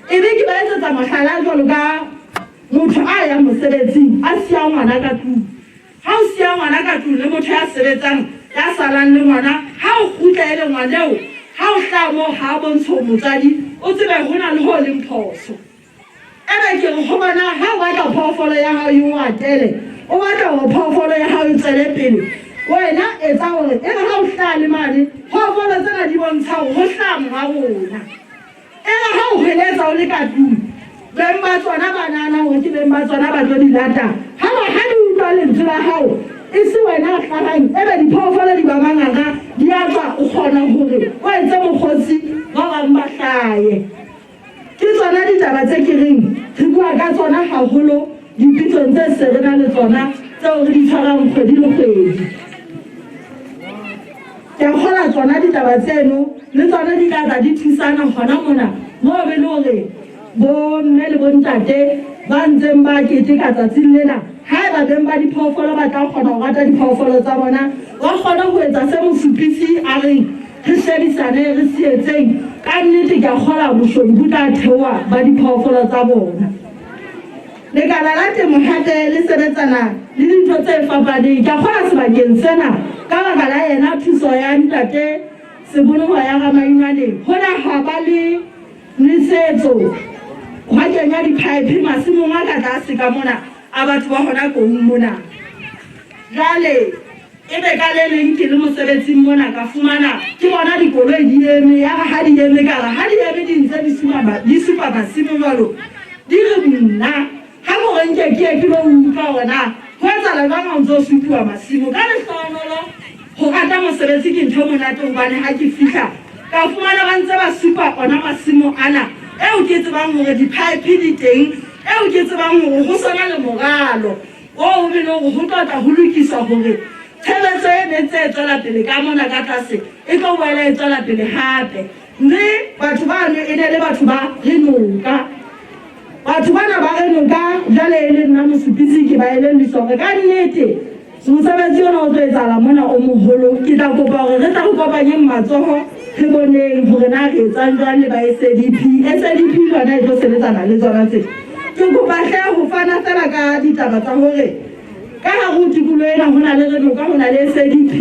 Speaker 6: Ebe ke ba etsetsa mohlala jwalo ka motho a yang mosebetsing a siya ngwana ka tlung. Ha o siya ngwana ka tlung le motho ya sebetsang ya salang le ngwana, ha o kgutla ele ngwana eo, ha o hlaha moo ha a bontshe hore motswadi, o tsebe ho na le ho leng phoso. Ebe ke re ho bona, ha o batla phoofolo ya hao e o atele, o batla hore phoofolo ya hao e tswele pele, wena etsa hore ere ha o hlaha le mane, phoofolo tsena di bontsha hore ho hlaha monga rona. Ere ha o hweletsa o le ka tlung, beng ba tsona ba nahana hore ke beng ba tsona ba tlo di lata. Ha ba ha di utlwa lentswe la hao, e se wena a hlahang, ebe diphoofolo di ba manganga, di a tswa, o kgona hore o etse mokgosi, ba bang ba hlahe. Ke tsona ditaba tse ke reng re bua ka tsona haholo dipitsong tse se re na le tsona tseo re di tshwarang kgwedi le kgwedi. Ke a kgolwa tsona ditaba tseno le tsona di tla tla di thusana hona mona moo be le hore bo mme le bontate ba ntseng ba keteka tsatsing lena, haeba beng ba diphoofolo ba tla kgona ho rata diphoofolo tsa bona, ba kgone ho etsa se mosupisi a reng re shebisane re se etseng. Ka nnete ke a kgolwa boshodu bo tla theoha ba diphoofolo tsa bona. Lekala la temo hape le sebetsana le dintho tse fapaneng. Ke a kgolwa sebakeng sena ka baka la yena thuso ya ntate Seboloho ya Ramainwane, hona ha ba le nwesetso hwa kenywa diphaephe masimong a ka tlase ka mona a batho ba hona koung mona. Jwale ebe ka le leng ke le mosebetsing mona ka fumana ke bona dikoloi di eme, ya re ha di eme ka re ha di eme di ntse di supa di supa masimo jwalo, di re nna ha ke hore nke ke ye ke lo utlwa hore na ho etsahala jwang ha o ntso supiwa masimo. Ka lehlohonolo ho rata mosebetsi ke ntho e monate hobane ha ke fihla ka fumana ba ntse ba supa ona masimo ana eo ke tsebang hore diphaephe di teng, eo ke tsebang hore ho sona le moralo oo e leng hore ho tlo tla ho lokiswa hore tshebetso e ne ntse e tswela pele ka mona ka tlase e tlo boela e tswela pele hape. Mme batho bano e ne le batho ba re noka. Batho bana ba re noka jwale e le nna mosupisi ke ba elelliswa hore ka nnete mosebetsi ona o tlo etsahala mona o moholo. Ke tla kopa hore re tla re kopanyeng matsoho re boneng hore na re etsang jwang le ba SADP. SADP le yona e tlo sebetsana le tsona tse. Ke kopa hle ho fana feela ka ditaba tsa hore ka hare ho tikoloho ena ho na le re noka, ho na le SADP,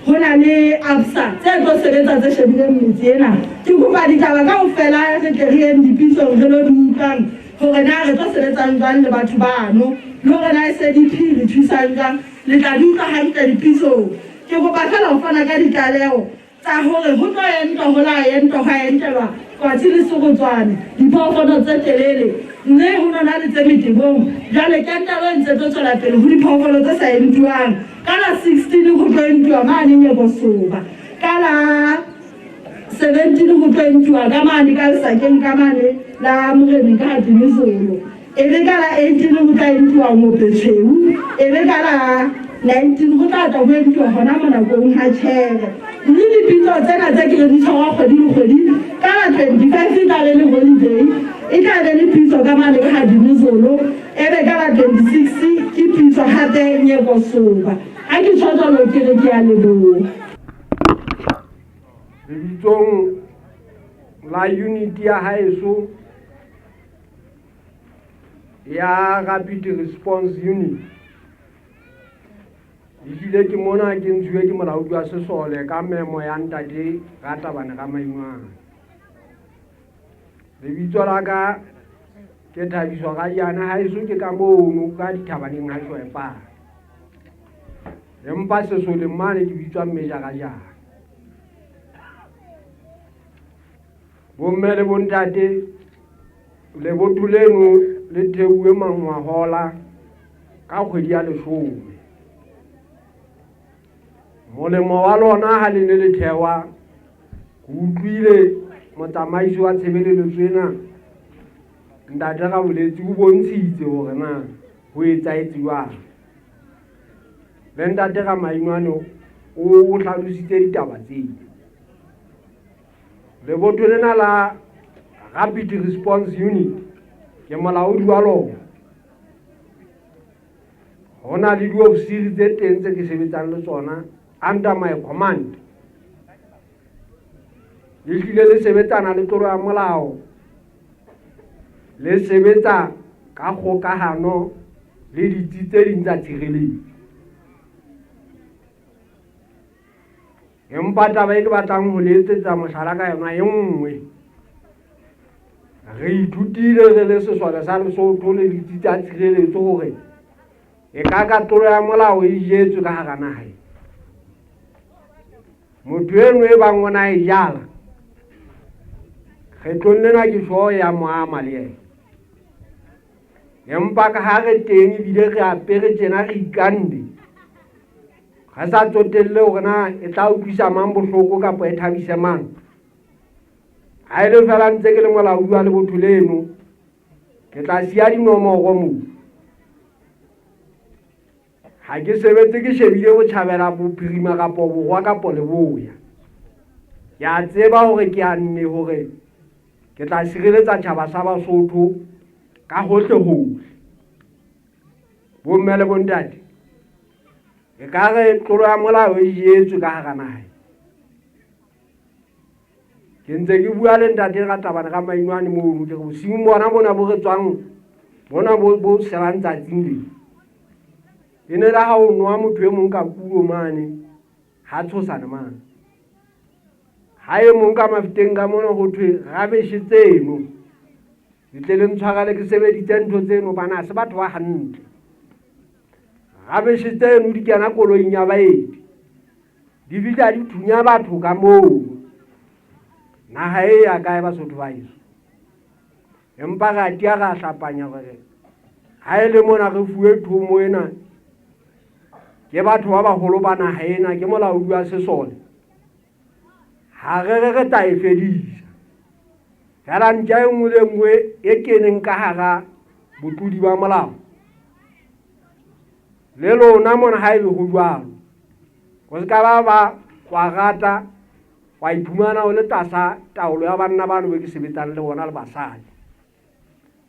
Speaker 6: ho na le ABSA tse tlo sebetsa tse shebileng metse ena. Ke kopa ditaba kaofela re tle re yeng dipitsong re lo di utlwang hore na re tlo sebetsang jwang le batho bano, le hore na SADP re thusang jwang. Le tla di utlwa hantle dipitsong. Ke kopa feela ho fana ka ditlaleho tsa hore ho tlo entwa, ho la entwa, hwa entelwa kwatsi le serotswane, diphoofolo tse telele, mme ho nona le tse metebong. Jwale kentelo e ntse tlo tswela pele ho diphoofolo tse sa entiwang. Ka la 16 ho tlo entiwa mane Nyekosoba, ka la 17 ho tlo entiwa ka mane ka lesakeng ka mane la Moreneng ka Dinizolo. E be ka la 18 ho tla entiwa Ngope Tshweu, e be ka la 19 ho tla tla ho entiwa hona mona Koung ha Tjhere. Mme dipitso tsena tse ke reng di tshwarwa kgwedi le kgwedi, ka la 25 e tla be le holiday, e tla be le pitso ka mane ka ha Dinizolo, e be ka la 26 ke pitso hape Nyekosoba. Ha ke tjho jwalo ke re ke a leboha.
Speaker 7: Lebitsong la unit ya haeso ya Rapid Response Unit, ehlile ke mona ke ntshuwe ke molaodi wa sesole ka memo ya ntate Ratabane Ramaingwane. Lebitso la ka ke Thabiso Radiana, haeso ke ka mono ka dithabaneng ha Shwepane. Empa sesoleng mane ke bitswa Major Radiana. Bomme le bontate, lebotho leno le theuwe mangwahola ka kgwedi ya leshome. Molemo wa lona ha le ne le thewa, ke utlwile motsamaisi wa tshebeletso ena ntate Raboletse o bontshitse hore na ho etsahetse jwang. Le ntate Ramaingwane o hlalositse ditaba tseo. Lebotho lena la Rapid Response Unit ke molaodi wa lona. Ho na le diofisiri tse teng tse ke sebetsang le tsona under my command. Le hlile le sebetsana le tlolo ya molao, le sebetsa ka kgokahano le ditsi tse ding tsa tshireletso. Empa taba e ke batlang ho le etsetsa mohlala ka yona e nngwe, re ithutile re le sesole sa Lesotho le ditsi tsa tshireletso hore e ka ka tlolo ya molao e jetswe ka hara naha e. Motho eno e bang o na e jala, kgetlong lena ke sure ya mo ama le yena. Empa ka ha re teng ebile re apere tjena re ikanne, re sa tsotelle hore na e tla utlwisa mang bohloko kapa e thabise mang. Ha e le fela ntse ke le molaodi wa lebotho leno, ke tla siya dinomoro moo. Ha ke sebetse ke shebile botjhabela, bophirima kapo borwa kapo leboya. Ke a tseba hore ke a nne hore ke tla sireletsa tjhaba sa Basotho ka hohle hohle. Bomme le bontate, e ka re tlolo ya molao e jetswe ka hara naha. Ke ntse ke bua le ntate Ratabane Ramaingwane mono, ke re bosiung bona bona bo re tswang bona bo selang tsatsing le. E ne le ha o nwa motho e mong ka kulo mane, ha tshosana mane. Ha e mong ka mafiteng ka mona ho thwe rubbish tseno. Le tle le ntshwarele ke sebeditse ntho tseno bana ha se batho ba hantle. Rubbish tseno di kena koloing ya baeti. Di fihla di thunya batho ka moo. Naha e ya kae Basotho ba heso? Empa re a tia ra hlapanya hore ha e le mona re fuwe thomo ena ke batho ba baholo ba naha ena, ke molaodi wa sesole. Ha re re re tla e fedisa. Fela ntja e nngwe le e nngwe e keneng ka hara botlodi ba molao. Le lona mona ha ebe ho jwalo, ho se ka ba ba wa rata wa iphumana o le tlasa taolo ya banna bano be ke sebetsang le bona le basadi.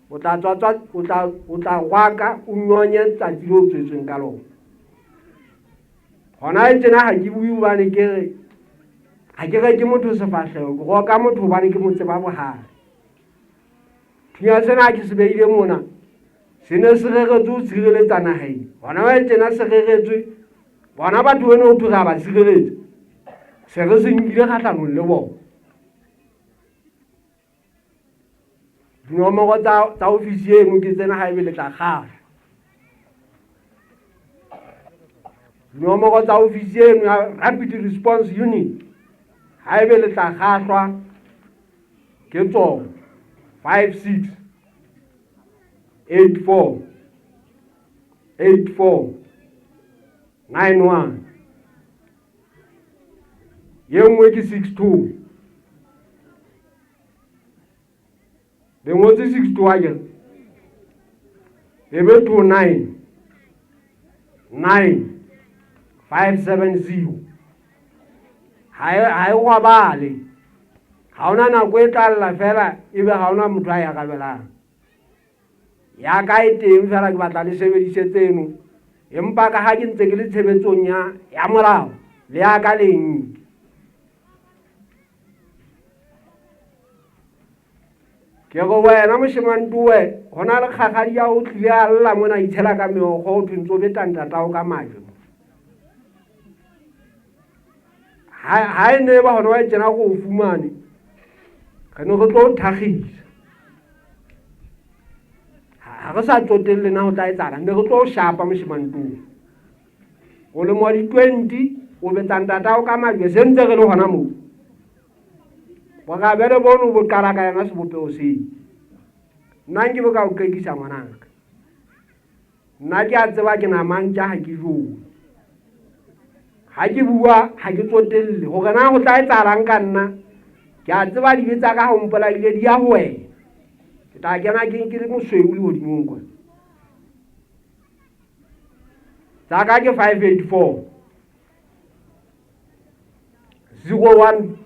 Speaker 7: O tla tswa tswa, o tla, o tla rwaka, o nyonye tsatsi le o tswetsweng ka lona. Hona e tjena ha ke bue hobane ke re ha ke re ke motho sefahleho, ke roka motho hobane ke mo tseba bohale. Thunya sena ke se beile mona, se ne se reretswe ho tshireletsa naha ena. Hona e tjena se reretswe bona batho beno ho thwe re a ba tshireletsa, se re se nkile kgahlanong le bona. Dinomoro tsa ofisi eno ke tsena ha ebe le tla kgahla. Dinomoro tsa ofisi eno ya Rapid Response Unit ha ebe le tla kgahlwa ke tsona 5 6 8 4 8 4 9 1. Ye nngwe ke 6 2. Le ngotse 6 2 akere? E be 2 9 9 5 7 0. Ha e robale. Ha hona nako e tla lla fela ebe ha hona motho a e arabelang. Ya ka e teng fela ke batla le sebedise tseno. Empa ka ha ke ntse ke le tshebetsong ya molao le ya ka le nke. Ke re wena moshemane towe, ho na le kgakgadi ya o tlile a lla mona a itshela ka meokgo ho thwe ntso beta ntatao ka majwe. Ha e ne ba hona wa e tjena go o fumane, re ne re tlo o thakgisa. Ha re sa tsotelle na ho tla etsahala, ne re tlo o shapa moshemane towe. O lemo wa di-20, o betsa ntatao ka majwe, se ntse re le hona moo. Borabele bono bo qala ka yona sebopeho seo. Nna nke bo ka o qekisa ngwanaka. Nna ke a tseba ke na mantja ha ke jowe. Ha ke bua ha ke tsotelle hore na ho tla etsahalang ka nna. Ke a tseba dibe tsa ka ha o mpolaile di ya ho wena. Ke tla kena ke ke le mosweu lehodimong kwana. Tsa ka ke 584. 01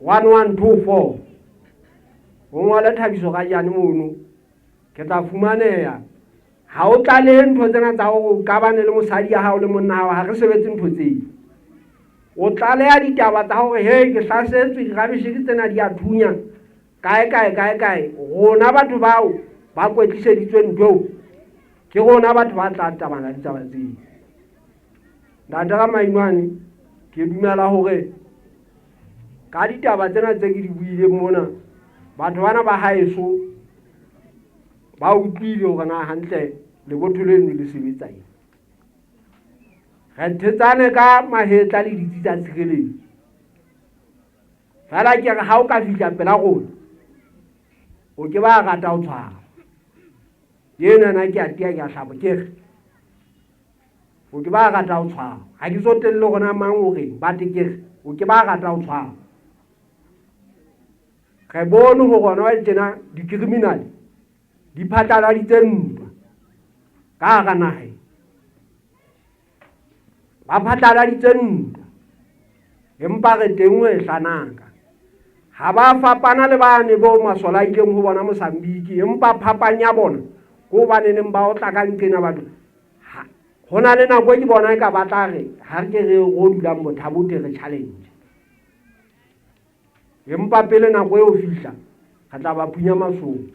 Speaker 7: 1124 o ngwale Thabiso Rajane mono ke tla fumaneha. Ha o tlalehe ntho tsena tsa hore o qabane le mosadi ya hao le monna hao, ha re sebetse ntho tseo. O tlaleha ditaba tsa hore he ke hlasetswe, dirabeshe ke tsena di a thunya kae kae kae kae. Rona batho bao ba kwetliseditswe ntho eo, ke rona batho ba tla tabana le ditaba tseo. Ntate Ramainwane, ke dumela hore ka ditaba tsena tse ke di buileng mona, batho bana ba haeso ba utlwile hore na hantle lebotho leno le sebetsa eng. Re thetsane ka mahetla le ditsi tsa tshireletso. Fela ke re ha o ka fihla pela rona, o ke ba rata ho tshwara. Enana ke a tia ke a hlapa ke re o ke ba rata ho tshwara. Ha ke tsotelle hore na mang o reng, but ke re o ke ba rata ho tshwara. Re bone hore hona jwale tjena di-criminal di phatlaladitse ntwa ka hara naha ena. Ba phatlaladitse ntwa, empa re teng ho e hlanaka. Ha ba fapana le bane bo masole a ileng ho bona Mozambique, empa phapang ya bona ke hobane neng ba otla ka nqena batho. Ho na le nako e ke bona e ka ba tla re ha re ke re ro dulang Botha-Bothe re challenge. Empa pele nako eo fihla, re tla ba phunya masong.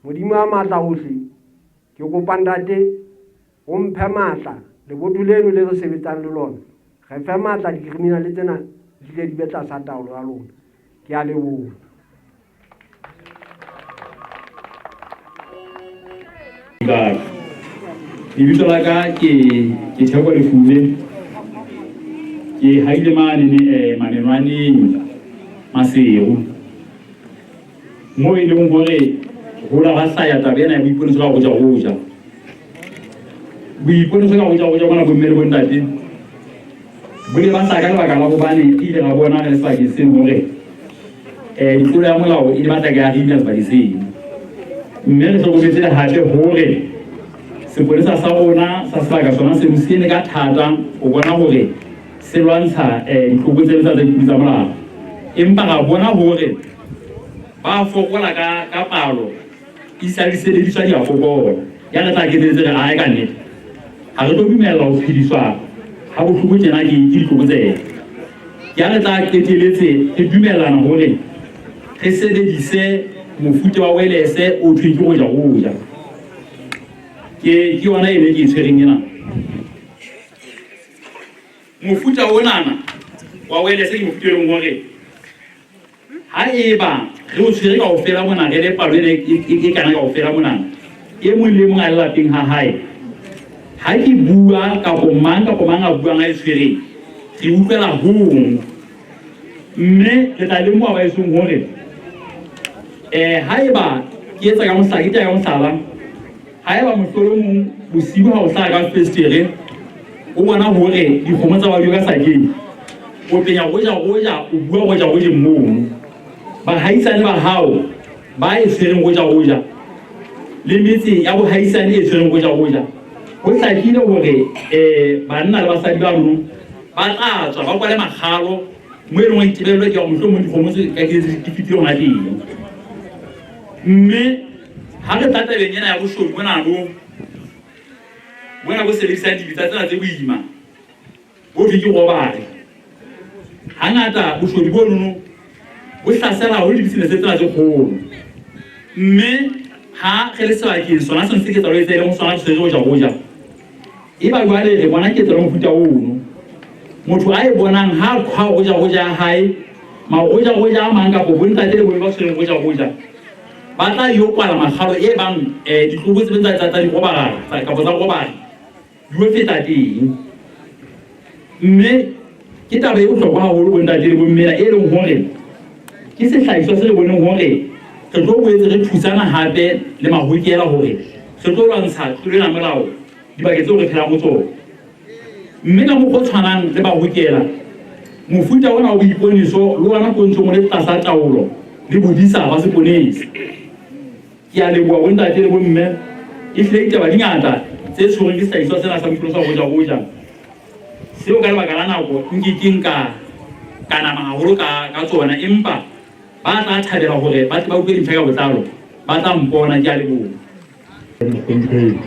Speaker 7: Modimo a matla ohle, ke kopa ntate o mphe matla, lebotho leno le re sebetsang le lona, re fe matla di-criminal tsena di tle di be tlasa taolo ya lona. Ke a leboha.
Speaker 8: Lebitso la ka ke Theko Lefume. Ke haile mane Manenwaneng Maseru. Moo e leng hore ho la hwa hlaya taba ena ya boiponeso ka ho ja ho ja. Boiponeso ka ho ja ho ja bona bomme le bontate bo ile ba hlaya ka lebaka la hobane re ile ra bona re le sebakeng seno hore ditlolo ya molao e ne batla ke ya re imela sebakeng seno. Mme re hlokometse le hape hore sepolesa sa rona sa sebaka sona seno se eme ka thata ho bona hore se lwantsha ditlokotsebe tsa ditlolo tsa molao. Empa ra bona hore ba fokola ka palo, isa disebediswa di a fokola. Ya re tla keteletse re ae ka nnete ha re tlo dumella ho phediswa ha bohloko tjena ke ditlokotsebe. Ya re tla qeteletse re dumellana hore re sebedise mofuta wa welese o thweng ke go ja go ja. Ke yona e ne ke e tshwereng ena. Mofuta onana wa welese ke mofuta e leng hore ha eba re o tshwere kaofela mona, re le palo ena e kana kaofela mona, e mong le mong a le lapeng ha hae, ha ke bua kapo mang kapo mang a buang a e tshwereng, re utlwela hong. Mme re tla lemoha ba esong hore haeba ke etsa ka mohlala, ke tea ka mohlala, haeba mohlolomong bosiu ha o hlaha ka festere o bona hore dikgomo tsa badio ka sakeng, o penya goja goja, o bua goja gojeng mono. Bahaisane ba hao ba e tshwereng goja goja le metse ya bohaisane e tshwereng goja goja, ho hlakile hore banna le basadi bano ba tla tswa ba kwale makgalo mo e leng hore tebello ke ya hore mohlomong dikgomo tse ka ke di fetile hona teng. Mme ha re tla tabeng ena ya boshodu mona bo mona bo sebedisang dibetsa tsena tse boima bo thwe ke robbery. Hangata boshodu bonono bo hlasela haholo di-business tsena tse kgolo. Mme ha re le sebakeng sona seno se ketsahalo e tse leng ho sona re tshwere ho ja ho ja. Eba jwale re bona ketsahalo mofuta ono. Motho a e bonang ha a qhwa ho ja ho ja hae, mahoja-hoja a mang kapa bontate le bomme ba tshwereng hoja-hoja ba tla yo kwala makgalo e bang ditlokotsebe tsa dirobara kapa tsa robala di yo feta teng. Mme ke taba e bohlokwa haholo bontate le bomme e leng hore ke sehlahiswa se re boneng hore re tlo boetse re thusana hape le mahokela hore re tlo lwantsha tlolo ya molao dibakeng tseo re phelang ho tsona. Mme ka mokgwa o tshwanang le bahokela, mofuta ona wa boiponiso le ona o ntseng o le tlasa taolo le bodisa ba seponesa. Ke a leboha bontate le bomme, ehlile ditaba di ngata tse tshwerweng ke sehlahiswa sena sa boiponiso sa hoja-hoja, seo ka lebaka la nako nke keng ka ka nama haholo ka ka tsona, empa ba tla thabela hore ba tle ba utlwe dintlha ka botlalo, ba tla mpona. Ke a leboha.
Speaker 9: Mohlomphehi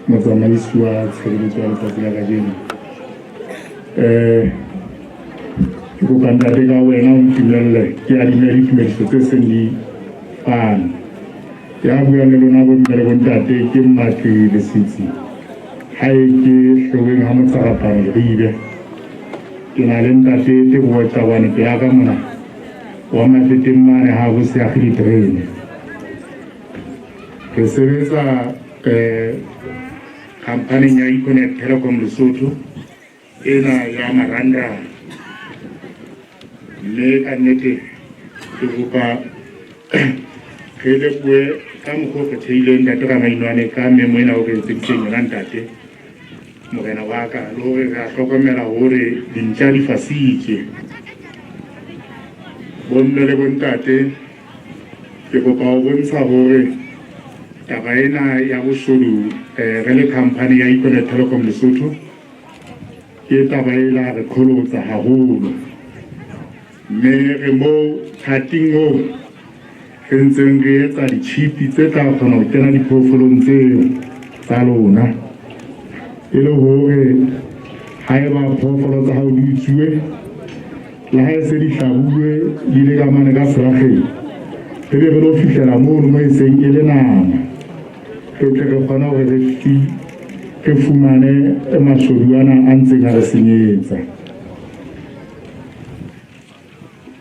Speaker 9: motsamaisi wa tshebeletso ya letsatsi la kajeno, ke kopa ntate ka wena o ntumelle ke adime ditumediso tse seng di fane. Ya buang le lona bomme le bontate ke Mmatli Lesitsi, hae ke Hloweng ha Motsarapane Leribe. Ke na le ntate Teboho Tjabane pela ka mona wa Mafeteng mane ha bo seagi diterene. Re sebetsa khamphaning ya Econet Telecom Lesotho ena ya marangrang, mme ka nnete ke kopa re lebohe ka mokgwa o kgethehileng ntate Ramainwane ka memo ena o re etseditseng yona ntate morena wa ka, le hore re a hlokomela hore dintja di fasitswe. Bomme le bontate, ke kopa ho bontsha hore taba ena ya boshodu re le company ya Econet Telecom Lesotho ke taba e la re qholotsa haholo, mme re mo thating oo re ntseng re etsa ditjhipi tse tla kgona ho kena diphoofolong tseo tsa lona, e le hore haeba phoofolo tsa hao di utsuwe le ha e se di hlabulwe di le ka mane ka selakgeng, re be re lo fihlela mono mo e seng e le nama, re tle re kgone hore re fumane mashodu ana a ntseng a re senyetsa.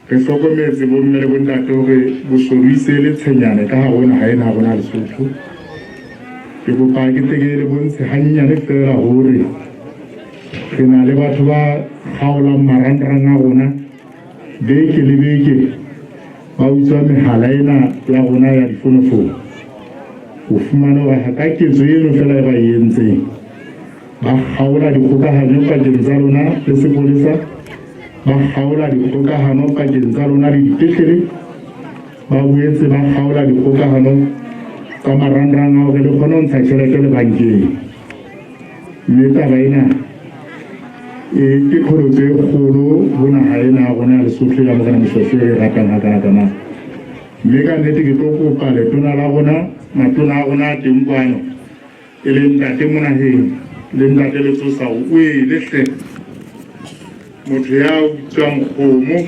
Speaker 9: Re hlokometse bomme le bontate hore boshodu e se le tshenyane ka hare ho naha ena ya rona Lesotho. Ke kopa ke tle ke le bontshe hanyenyane feela hore re na le batho ba kgaolang marangrang a rona beke le beke, ba utswa mehala ena ya rona ya difonofono. O fumane hore ka ketso eno feela e ba e entseng, ba kgaola dikgokahanyo pakeng tsa lona le sepolesa, ba kgaola dikgokahano pakeng tsa lona le dipetlele, ba boetse ba kgaola dikgokahano tsa marangrang a hore le kgone ho ntsha tjhelete le bankeng. Mme taba ena e ke qholotso e kgolo ho naha ena ya rona ya Lesotho ya Morena Moshoeshoe re e ratang hakanakana. Mme ka nnete ke tlo kopa letona la rona, matona a rona a teng kwano, e leng ntate Monaheng le ntate Letsosa, o ele hle motho ya utswang kgomo,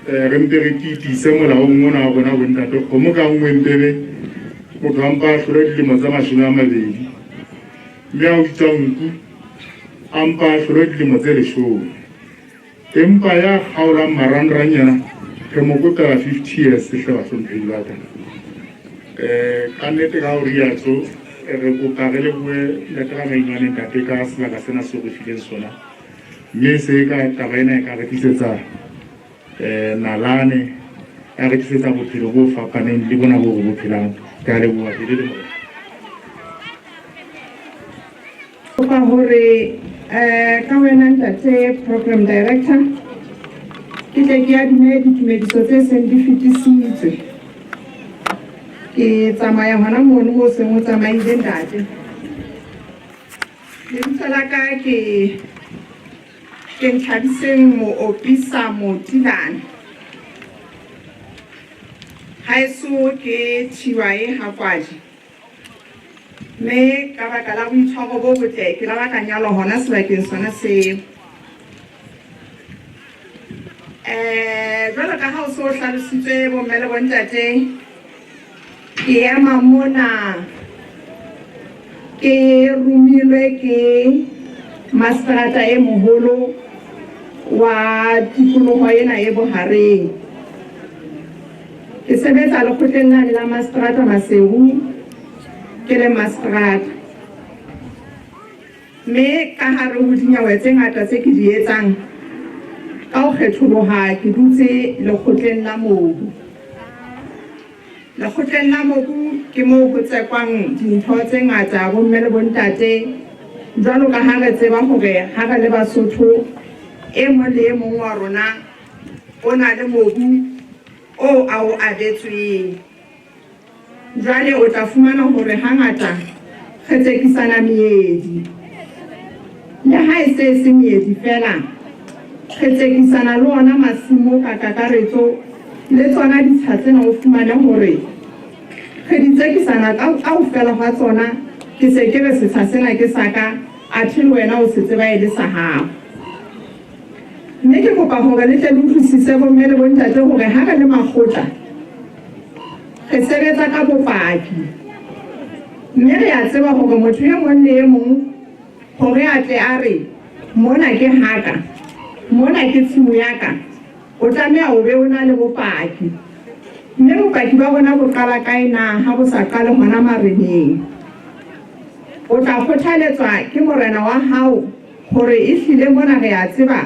Speaker 9: re mpe re tiitise molaong ona wa rona bontate. Kgomo ka nngwe mpe be motho a mpa a hlole dilemo tsa 20, mme a utswa nku a mpa a hlole dilemo tse 10. Empa ya kgaolang marangrang yena re mo kopela 50 years hle bahlomphehi ba ka. Ka nnete ka ho riatso re kopa re lebohe ntate Ramainwane ntate ka sebaka sena seo re fileng sona, mme se ka taba ena e ka re tlisetsa nalane, ya re tlisetsa bophelo bo fapaneng le bona bo re bo phelang. Ke a leboha pele le morena.
Speaker 4: Kopa hore ka wena ntate program director ke tle ke adime ditumediso tse seng di fetisitswe. Ke tsamaya hona mono mo seng o tsamaile ntate. Lebitso la ka ke ke Nthabiseng Moopisa Motilane. Haeso ke Thiwae Hakwaje. Mme ka baka la boitshwaro bo botle ke la ba ka nyalwa hona sebakeng sona seo. Jwalo ka ha o se o hlalositswe bomme le bontate, Ke ema mona ke romilwe ke maseterata e moholo wa tikoloho ena e bohareng. Ke sebetsa lekgotleng lane la maseterata Maseru ke le maseterata. Mme ka hare ho dinyewe tse ngata tse ke di etsang, ka ho kgetholoha ke dutse lekgotleng la mobu. Lekgotleng la mobu ke moo ho tsekwang dintho tse ngata bomme le bontate, jwalo ka ha re tseba hore ha re le Basotho e mong le e mong wa rona o na le mobu oo a o abetsweng. Jwale o tla fumana hore hangata re tsekisana meedi. Le ha e se e se meedi feela, re tsekisana le ona masimo ka kakaretso le tsona ditsha tsena o fumane hore re di tsekisana kaofela hwa tsona, ke se ke re setsha sena ke sa ka, athe le wena o se tseba e le sa hao. Mme ke kopa hore le tle le utlwisise bomme le bontate hore ha re le makgotla re sebetsa ka bopaki. Mme re a tseba hore motho e mong le e mong hore a tle a re mona ke haka, mona ke tshimo ya ka, o tlameha o be o na le bopaki. Mme bopaki ba rona bo qala kae na ha bo sa qale hona mareneng? O tla kgothaletswa ke morena wa hao Hore ehlile mona re a tseba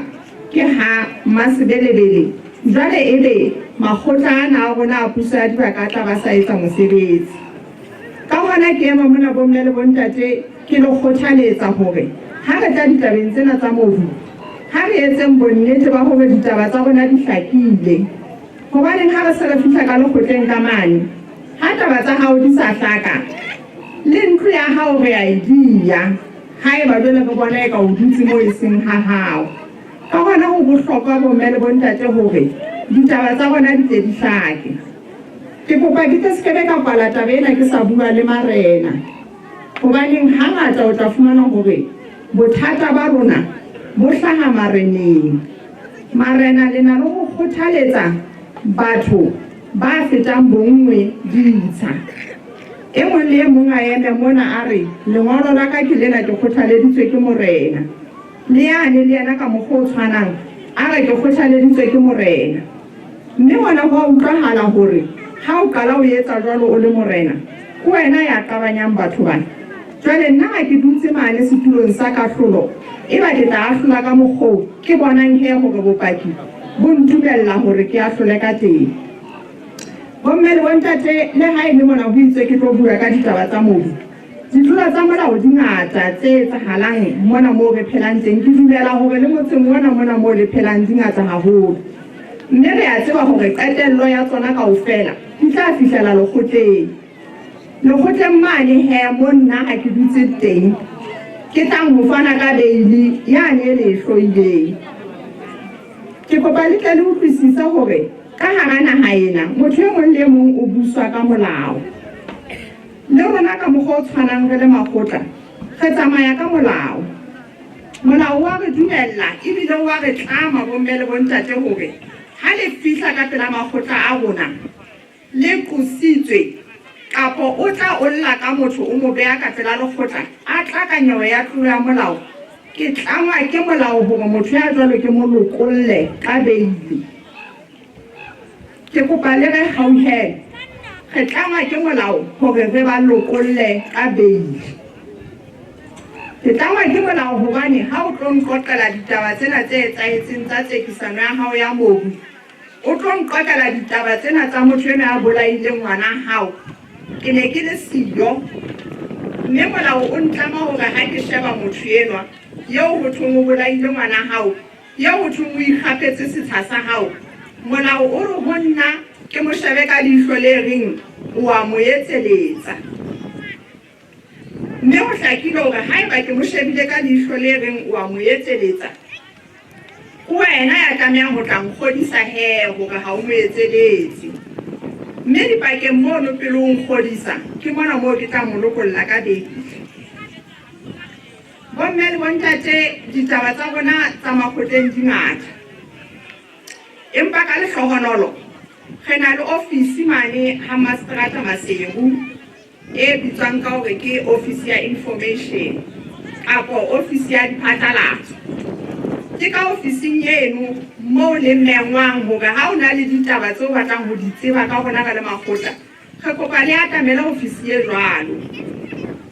Speaker 4: ke ha Mmasebelebele, jwale ebe makgotla ana a rona a puso ya dibaka a tla ba sa etsa mosebetsi. Ka hona ke ema mona bomme le bontate ke le kgothaletsa hore ha re tla ditabeng tsena tsa mobu, ha re etseng bonnete ba hore ditaba tsa rona di hlakile. Hobaneng ha re se re fihla ka lekgotleng ka mane, ha taba tsa hao di sa hlaka, le ntlo ya hao re a e diya. Haeba jwale re bona eka o dutse moo e seng ha hao. Ka hona ho bohlokwa bomme le bontate hore ditaba tsa rona di tle di hlake. Ke kopa ke tle se ke be ka kwala taba ena ke sa bua le marena. Hobaneng hangata o tla fumana hore bothata ba rona bo hlaha mareneng. Marena le na le ho kgothaletsa batho ba fetang bonngwe ditsha. E mong le e mong a eme mona a re, Lengolo la ka ke lena, ke kgothaleditswe ke Morena. Le yane le yena ka mokgwa o tshwanang, a re, Ke kgothaleditswe ke Morena. Mme hona ho a utlwahala hore ha o qala o etsa jwalo o le morena, ke wena ya qabanyang batho bana. Jwale nna ha ke dutse mane setulong sa kahlolo, eba ke tla ahlola ka mokgwa oo ke bonang he hore bopaki bo ntumella hore ke ahlole ka teng. Bomme le bontate, le ha e le mona ho itswe ke tlo bua ka ditaba tsa mobu. Ditlolo tsa molao di ngata tse etsahalang mona moo re phelang teng. Ke dumela hore le motseng ona mona moo le phelang di ngata haholo. Mme re a tseba hore qetello ya tsona kaofela di tla fihlela lekgotleng. Lekgotleng mane he mo nna ha ke dutse teng ke tlang ho fana ka beili yane e le e hloileng. Ke kopa le tle le utlwisise hore ka hara naha ena motho e mong le e mong o buswa ka molao. Le rona ka mokgwa o tshwanang re le makgotla re tsamaya ka molao. Molao o a re dumella ebile o a re tlama bomme le bontate hore ha le fihla ka pela makgotla a rona Le qositswe, kapo o tla o lla ka motho o mo beha ka pela lekgotla, a tla ka nyewe ya tlolo ya molao, ke tlangwa ke molao hore motho ya jwalo ke mo lokolle ka beile. Ke kopa le re hauhele. Re tlangwa ke molao hore re ba lokolle ka beile. Ke tlangwa ke molao hobane ha o tlo nqoqela ditaba tsena tse etsahetseng tsa tsekisano ya hao ya mobu, O tlo nqokela ditaba tsena tsa motho enwa ya bolaileng ngwana hao. Ke ne ke le siyo. Mme molao o ntlama hore ha ke sheba motho enwa eo ho thweng o bolaile ngwana hao, eo ho thweng o ikgapetse setsha sa hao, molao o re ho nna ke mo shebe ka leihlo le reng o a mo etseletsa. Mme ho hlakile hore haeba ke mo shebile ka leihlo le reng o a mo etseletsa, Ke wena ya tlamehang ho tla nkgodisa he hore ha o mo etseletse. Mme dipakeng mono pele o nkgodisa, ke mona moo ke tla mo lokolla ka beile. Bomme le bontate, ditaba tsa rona tsa makgotleng di ngata. Empa ka lehlohonolo, Re na le ofisi mane ha Maseterata Maseru e bitswang ka hore ke ofisi ya information kapo ofisi ya diphatlalatso. Ke ka ofising eno moo le mengwang hore ha o na le ditaba tseo o batlang ho di tseba ka rona re le makgotla, re kopa le atamele ofisi e jwalo.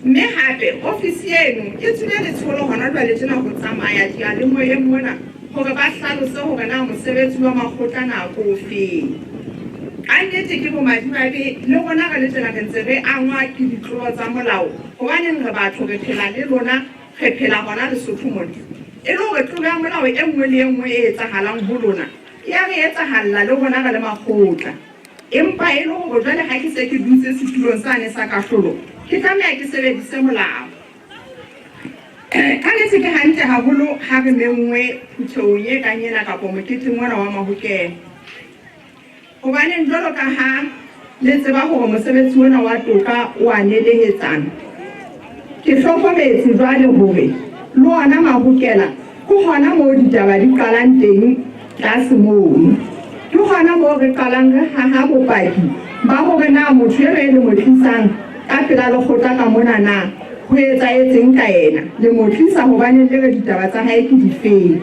Speaker 4: Mme hape ofisi eno e tswile letsholo hona jwale tjena ho tsamaya diyalemoyeng mona hore ba hlalose hore na mosebetsi wa makgotla na ke ofeng. Ka nnete ke bomadimabe le rona re le tjena re ntse re angwa ke ditlolo tsa molao hobaneng re batho re phela le lona re phela hona Lesotho mona. E le hore tlolo ya molao e nngwe le e nngwe e etsahalang ho lona e ya re etsahalla le rona re le makgotla. Empa e le hore jwale ha ke se ke dutse setulong sane sa kahlolo, ke tlameha ke sebedise molao. Ka nnete ke hantle haholo ha re menngwe phuthehong e kang ena kapa moketeng ona wa mahokela. Hobaneng jwalo ka ha le tseba hore mosebetsi ona wa toka o a nelehetsana, ke hlokometse jwale hore le ona mahokela ke hona moo ditaba di qalang teng tlase mono. Ke hona moo re qalang re haha bopaki ba hore na motho enwa e le mo tlisang ka pela lekgotla ka mona na ho etsahetseng ka yena, le mo tlisa hobaneng le re ditaba tsa hae ke difeng.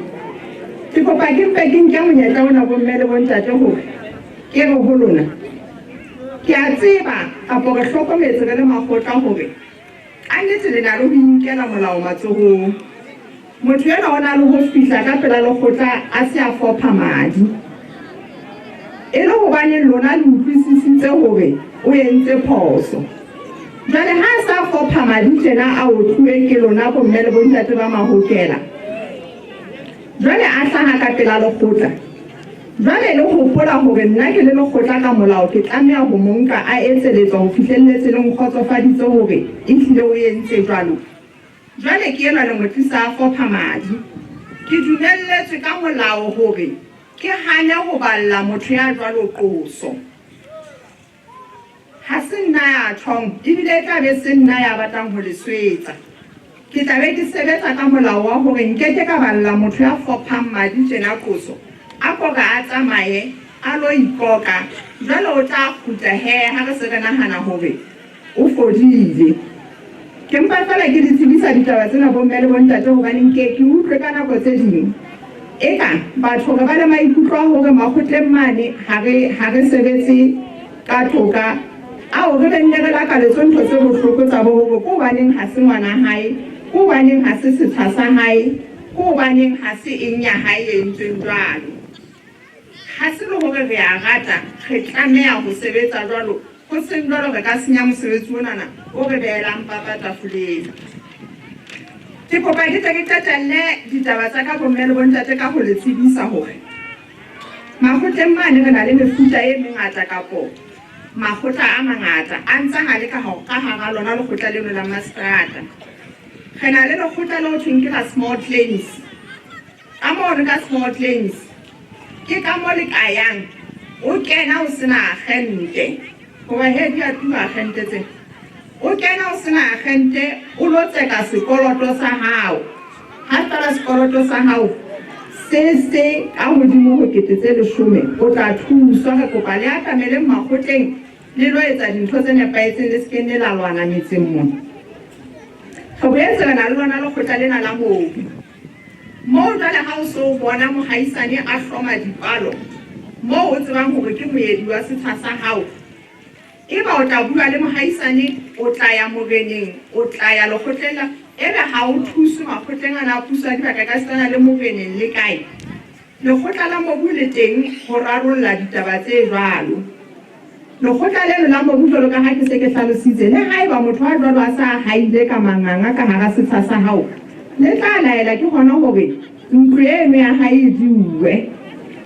Speaker 4: Ke kopa ke mpe ke nke monyetla ona bomme le bontate hore ke re ho lona, ke a tseba kapo re hlokometse re le makgotla hore ka nnete le na le ho inkela molao matsohong. Motho enwa o na le ho fihla ka pela lekgotla a se a fopha madi. E le hobaneng lona le utlwisisitse hore o entse phoso. Jwale ha a sa fopha madi tjena a otluwe ke lona bomme le bontate ba mahokela. Jwale a hlaha ka pela lekgotla. Jwale le hopola hore nna ke le lekgotla ka molao ke tlameha ho mo nka a etseletswa ho fihlelletse le nkgotsofaditse hore ehlile o entse jwalo. Jwale ke enwa le mo tlisa a fopha madi. Ke dumelletswe ka molao hore ke hane ho balla motho ya jwalo qoso. Ha se nna ya tjhong, ebile e tla be se nna ya batlang ho le swetsa. Ke tla be ke sebetsa ka molao wa hore nke ke ka balla motho ya fophang madi tjena qoso, a ko re a tsamaye a lo ikoka, jwale o tla kgutla he ha re se re nahana hore o fodile. Ke mpa feela ke le tsebisa ditaba tsena bomme le bontate hobane nke ke utlwe ka nako tse ding eka batho re ba le maikutlo a hore makgotleng mane ha re ha re sebetse ka toka ao re be nne re lakaletswe ntho tse bohloko tsa bo hore ke hobaneng ha se ngwana hae, ke hobaneng ha se setsha sa hae, ke hobaneng ha se eng ya hae e entsweng jwalo. Ha se le hore re a rata, re tlameha ho sebetsa jwalo, ho seng jwalo re ka senya mosebetsi onana o re behelang papa tafoleng. Ke kopa ke tle ke qetelle ditaba tsa ka bomme le bontate ka ho le tsebisa hore makgotleng mane re na le mefuta e mengata kapo makgotla a mangata a ntsa ha le ka hara lona lekgotla leno la maseterata. Re na le lekgotla le ho thweng ke la small claims. Ka moo re ka small claims ke ka mo le ka yang o kena o sena agente hoba he di a tura agente tsena o kena o sena agente o lo tseka sekoloto sa hao ha fela sekoloto sa hao se se ka hodimo ho 10,000 o tla thuswa. Re kopa le atameleng makgotleng le lo etsa dintho tse nepahetseng le se ke nne la lwana metseng mona. Re boetse re na le lona lekgotla lena la mobu. Moo jwale ha o se o bona mohaisane a hloma dipalo moo o tsebang hore ke moedi wa setsha sa hao, eba o tla bua le mohaisane, o tla ya moreneng, o tla ya lekgotleng la, ebe ha o thuswe makgotleng ana a puso a dibaka ekasitana le moreneng le kae. Lekgotla la mobu le teng ho rarolla ditaba tse jwalo. Lekgotla leno la mobu jwalo ka ha ke se ke hlalositse, le haeba motho a jwalo a sa haile ka manganga ka hara setsha sa hao, le tla laela ke hona hore ntlo eno ya hae e diuwe.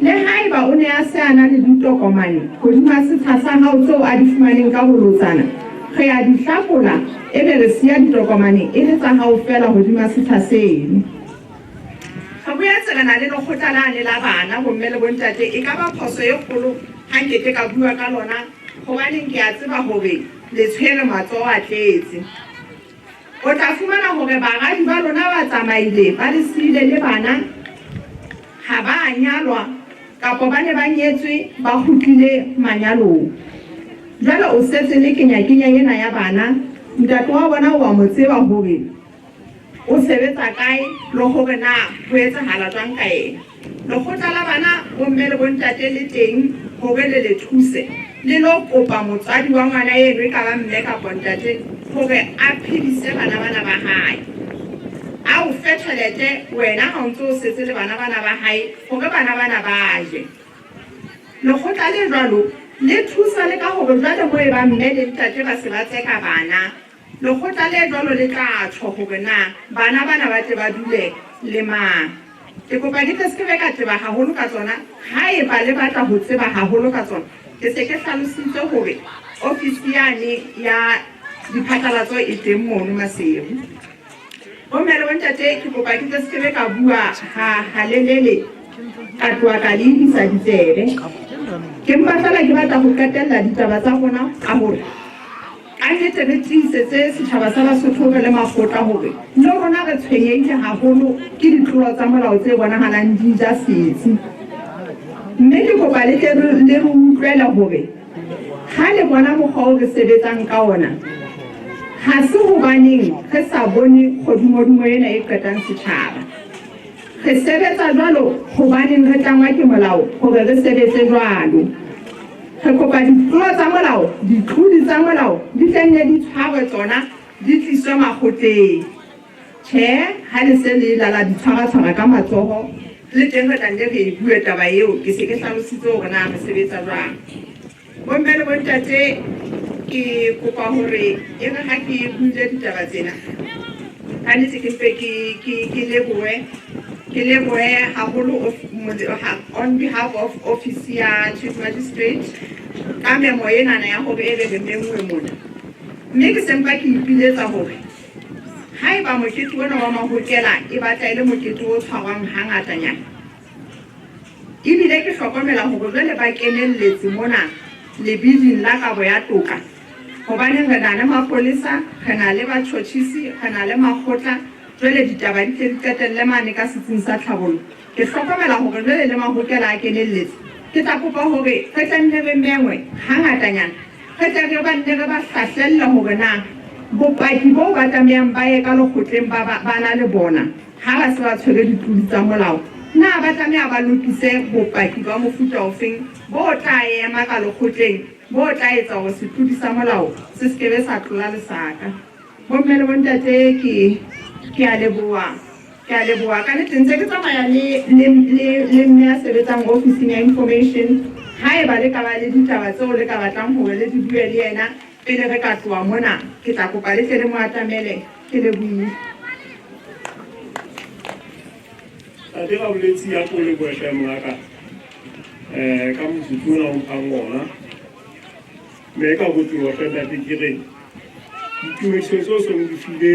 Speaker 4: Le haeba o ne a se a na le ditokomane hodima setsha sa hao tseo a di fumaneng ka bolotsana, re a di hlakola ebe re siya ditokomane e le tsa hao feela hodima setsha seno. Re boetse re na le lekgotla lane la bana, bomme le bontate. E ka ba phoso e kgolo ha nke ke ka bua ka lona, hobaneng ke a tseba hore le tshwere matsoho a tletse. O tla fumana hore baradi ba lona ba tsamaile ba le siile le bana, ha ba a nyalwa. Kapa ba ne ba nyetswe ba kgutlile manyalong. Jwale o setse le kenyakenya ena ya bana, ntate wa bona o a mo tseba hore o sebetsa kae le hore na ho etsahala jwang ka yena. Lekgotla la bana, bomme le bontate le teng hore le le thuse le lo kopa motswadi wa ngwana eno, e ka ba mme kapa ntate, hore a phedise bana bana ba hae. A o fe tjhelete wena ha o ntso o setse le bana bana ba hae hore bana bana ba je. Lekgotla le jwalo le thusa le ka hore jwale mo e bang mme le ntate ba se ba tseka bana, lekgotla le jwalo le tla tjho hore na bana bana ba tle ba dule le mang. Ke kopa ke tle se ke be ka teba haholo ka tsona, haeba le batla ho tseba haholo ka tsona, ke se ke hlalositse hore ofisi yane ya diphatlalatso e teng mono Maseru. Bomme le bontate, ke kopa ke tle se ke be ka bua ha halelele ka tloha ka le isa ditsebe. Ke mpa feela ke batla ho qetella ditaba tsa rona ka hore ka nnete re tiisetse setjhaba sa Basotho re le makgotla hore le rona re tshwenyehile haholo ke ditlolo tsa molao tse bonahalang di ja setsi. Mme ke kopa le tle le re utlwele hore ha le bona mokgwa o re sebetsang ka ona, ha se hobaneng re sa bone kgodumodumo ena e qetang setjhaba. Re sebetsa jwalo hobaneng re tlangwa ke molao hore re sebetse jwalo. Re kopa ditlolo tsa molao, ditlodi tsa molao di tle nne di tshwarwe tsona di tliswe makgotleng. Tjhe, ha le se le la di tshwaratshwara ka matsoho, le teng re tla nne re e bue taba eo, ke se ke hlalositse hore na re sebetsa jwang. Bomme le bontate, ke kopa hore e re ha ke buile ditaba tsena, ka nnete ke mpe ke ke ke lebohe ke lebohe haholo on behalf of office ya Chief Magistrate ka memo enana ya hore ebe re menngwe mona. Mme ke se mpa ke ipiletsa hore haeba mokete ona wa Mahokela e batla e le mokete o tshwarwang hangatanyana, ebile ke hlokomela hore jwale ba kenelletse mona lebiding la kabo ya toka, hobaneng re na le mapolesa, re na le batjhotjhisi, re na le makgotla, jwale ditaba di tle di qetelle mane ka setsing sa tlhabollo. Ke hlokomela hore jwale le Mahokela a kenelletse. Ke tla kopa hore re tle nne re mengwe hangatanyana, re tle re ba nne re ba hlahlelle hore na bopaki boo ba tlamehang ba ye ka lekgotleng ba ba na le bona ha ba se ba tshwere ditlodi tsa molao, na ba tlameha ba lokise bopaki ba mofuta ofeng bo tla ema ka lekgotleng bo tla etsa hore setlodi sa molao se se ke be sa tlola lesaka. Bomme le bontate, ke ke a leboha. Ke a leboha. Ka nnete ntse ke tsamaya le le le le mme ya sebetsang ofising ya information. Haeba le ka ba le ditaba tseo le ka batlang hore le di bue le yena pele re ka tloha mona, ke tla kopa le tle le mo atamele. Ke lebohile.
Speaker 10: Ntate Raboletsi ya ko lebohe hle mongaka ka motsotso ona o mphang ona. Mme ka kotloloha hle ntate ke re ditumediso tseo seng di file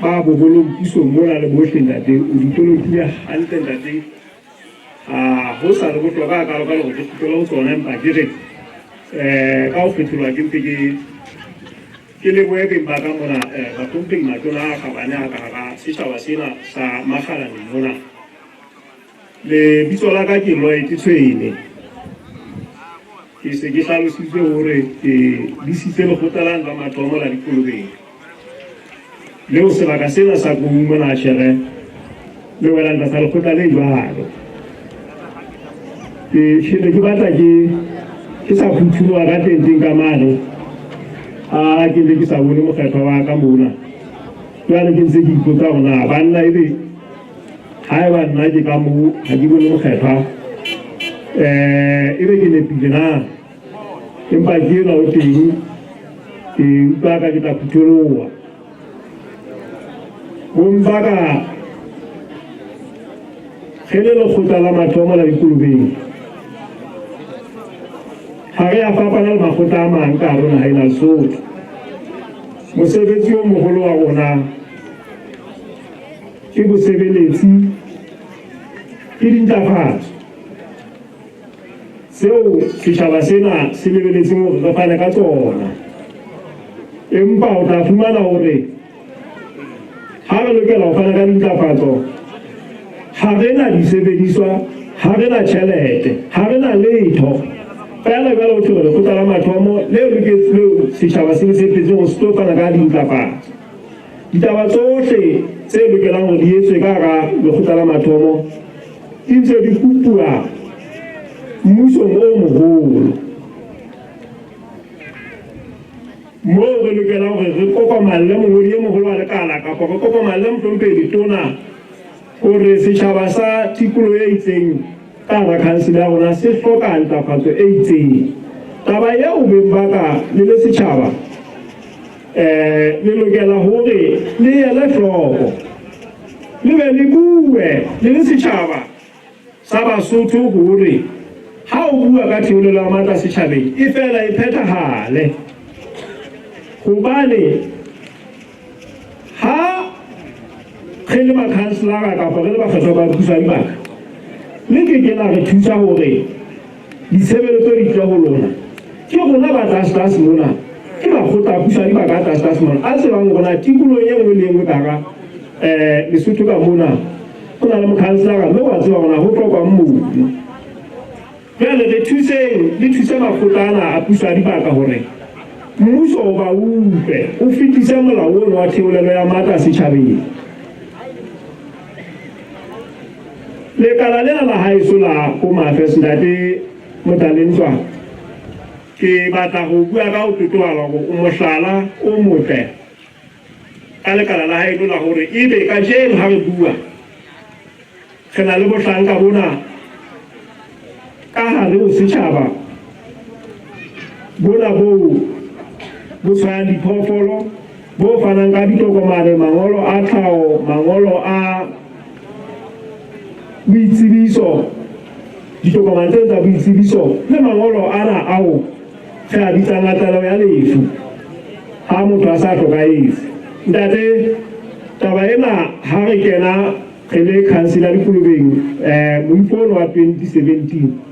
Speaker 10: ba boholong pusong mona le bohle ntate o di tolokile hantle ntate. Ha ho sa le bohlokwa hakalo-kalo hore ke kgutlele ho tsona, empa ke re ka ho kgetholwa ke mpe ke ke lebohe beng ba ka mona bahlomphehi matona a kgabane a ka hara setjhaba sena sa Makgalane mona. Lebitso la ka ke Lloyd Tshwene. Ke se ke hlalositse hore ke disitse lekgotla la ntwa mathomo la Dikolobeng. Leo sebaka sena sa Koung mona Shere le welang tlasa lekgotla le jwalo. Ke shebe ke batla ke ke sa phuthuloha ka tenteng ka mane. A ke ntse ke sa bone mokgethwa wa ka mona. Jwale ke ntse ke ipotsa hore na banna ebe haeba nna ke ka moo ha ke bone mokgethwa ebe ke nepile na, empa ke enwa o teng, ke utlwa ka ke tla phutholoha. Bompa ka re le lekgotla la mathomo la Dikolobeng, ha re a fapana le makgotla a mang ka hare ho naha ena Lesotho. Mosebetsi o moholo wa rona ke bosebeletsi, ke dintlafatso seo setjhaba sena se lebeletseng hore re fane ka tsona. Empa o tla fumana hore ha re lokela ho fana ka dintlafatso, ha re na disebediswa, Ha re na tjhelete, ha re na letho. Feela jwale ho thwe re lekgotla la mathomo leo leo setjhaba se le tshepetseng hore se tlo fana ka dintlafatso. Ditaba tsohle tse lokelang hore di etswe ka hara lekgotla la mathomo di ntse di kopuwa mmusong o moholo. Moo re lokelang hore re kokomalle mongodi e moholo wa lekala kapa re kokomalle mohlomphehi letona hore setjhaba sa tikoloho e itseng ka hara khansele ya rona se hloka ntlafatso e itseng. Taba eo beng ba ka le le setjhaba le lokela hore le ele hloko le be le bue le le setjhaba sa Basotho hore ha o bua ka theolelo ya matla setjhabeng e fela e phethahale. Hobane ha re le makhanselara kapa re le bakgethwa ba puso ya dibaka, le ke ke la re thusa hore ditshebeletso di tle ho lona. Ke rona ba tlase-tlase mona, ke makgotla a puso ya dibaka a tlase-tlase mona a tsebang hore na tikolohong e nngwe le e nngwe ka hara Lesotho ka mona ho na le mokhanselara mme wa tseba hore na ho hlokwang mono. Jwale re thuseng, le thuse makgotla ana a puso ya dibaka hore mmuso o ba utlwe, o fetise molao ono wa theolelo ya matla setjhabeng. Lekala lena la haeso la Home Affairs, Ntate Motalentswa, ke batla ho bua ka ho totobala hore o mohlala o motle ka lekala la haeno la hore ebe kajeno ha re bua re na le bohlanka bona ka hare ho setjhaba bona boo bo tshwayang diphoofolo, bo fanang ka ditokomane, mangolo a tlhaho, mangolo a boitsebiso, ditokomane tse tsa boitsebiso le mangolo ana ao re a bitsang a tlaleho ya lefu ha motho a sa hlokahetse. Ntate, taba ena ha re kena re le khansele ya Dikolobeng moifo ono wa 2017,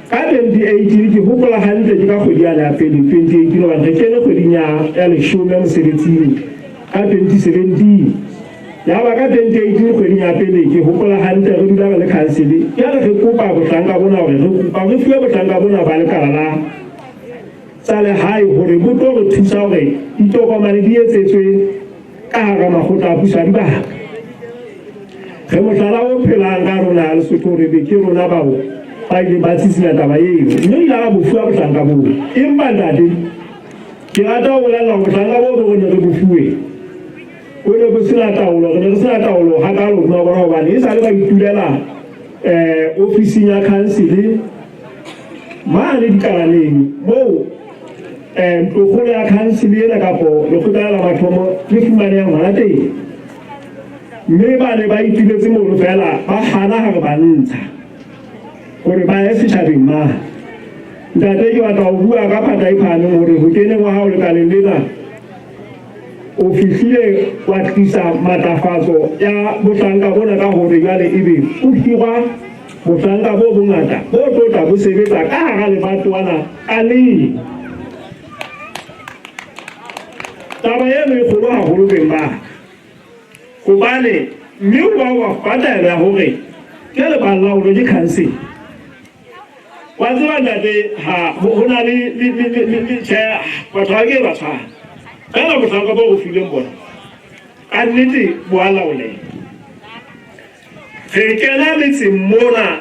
Speaker 10: ka 2018 ke hopola hantle ke ka kgwedi yane ya pele 2018 hobane re kene kgweding ya leshome mosebetsing ka 2017. Ya ba ka 2018 kgweding ya pele ke hopola hantle re dula re le khansele, jwale re kopa bohlanka bona hore re kopa re fuwe bohlanka bona ba lekala la tsa lehae hore bo tlo re thusa hore ditokomane di etsetswe ka hara makgotla a puso a dibaka. Re mohlala o phelang ka rona Lesotho hore be ke rona bao ba ileng ba tsitsila taba eo, mme re ile ra bo fuwa bohlanka boo. Empa ntate, ke rata ho bolella hore bohlanka boo bo re ne re bo fuwe bo ne bo sena taolo, re ne re sena taolo hakalo hodima bona hobane e sale ba itulela ofising ya khansele mane dikalaneng moo ntlokgolo ya khansele ena kapo lekgotla la mathomo le fumanehang hona teng. Mme ba ne ba ituletse mono feela ba hana ha re ba ntsha hore ba ye setjhabeng mane. Ntate, ke batla ho bua ka phata e phahameng hore ho keneng wa hao lekaleng lena o fihlile wa tlisa matlafatso ya bohlanka bona ka hore jwale ebe o hirwa bohlanka bo bongata bo tlo tla bo sebetsa ka hara lebatowana ka leng. Taba eno e kgolo haholo beng ba ka, hobane mme o ba wa fa taelo ya hore ke le ba laolwe ke khansele. Wa tseba ntate, ha ho na le tjhe, batho ba ke ba tshwana. Feela bohlanka bo re fileng bona ka nnete bo a laoleha. Re kena metseng mona,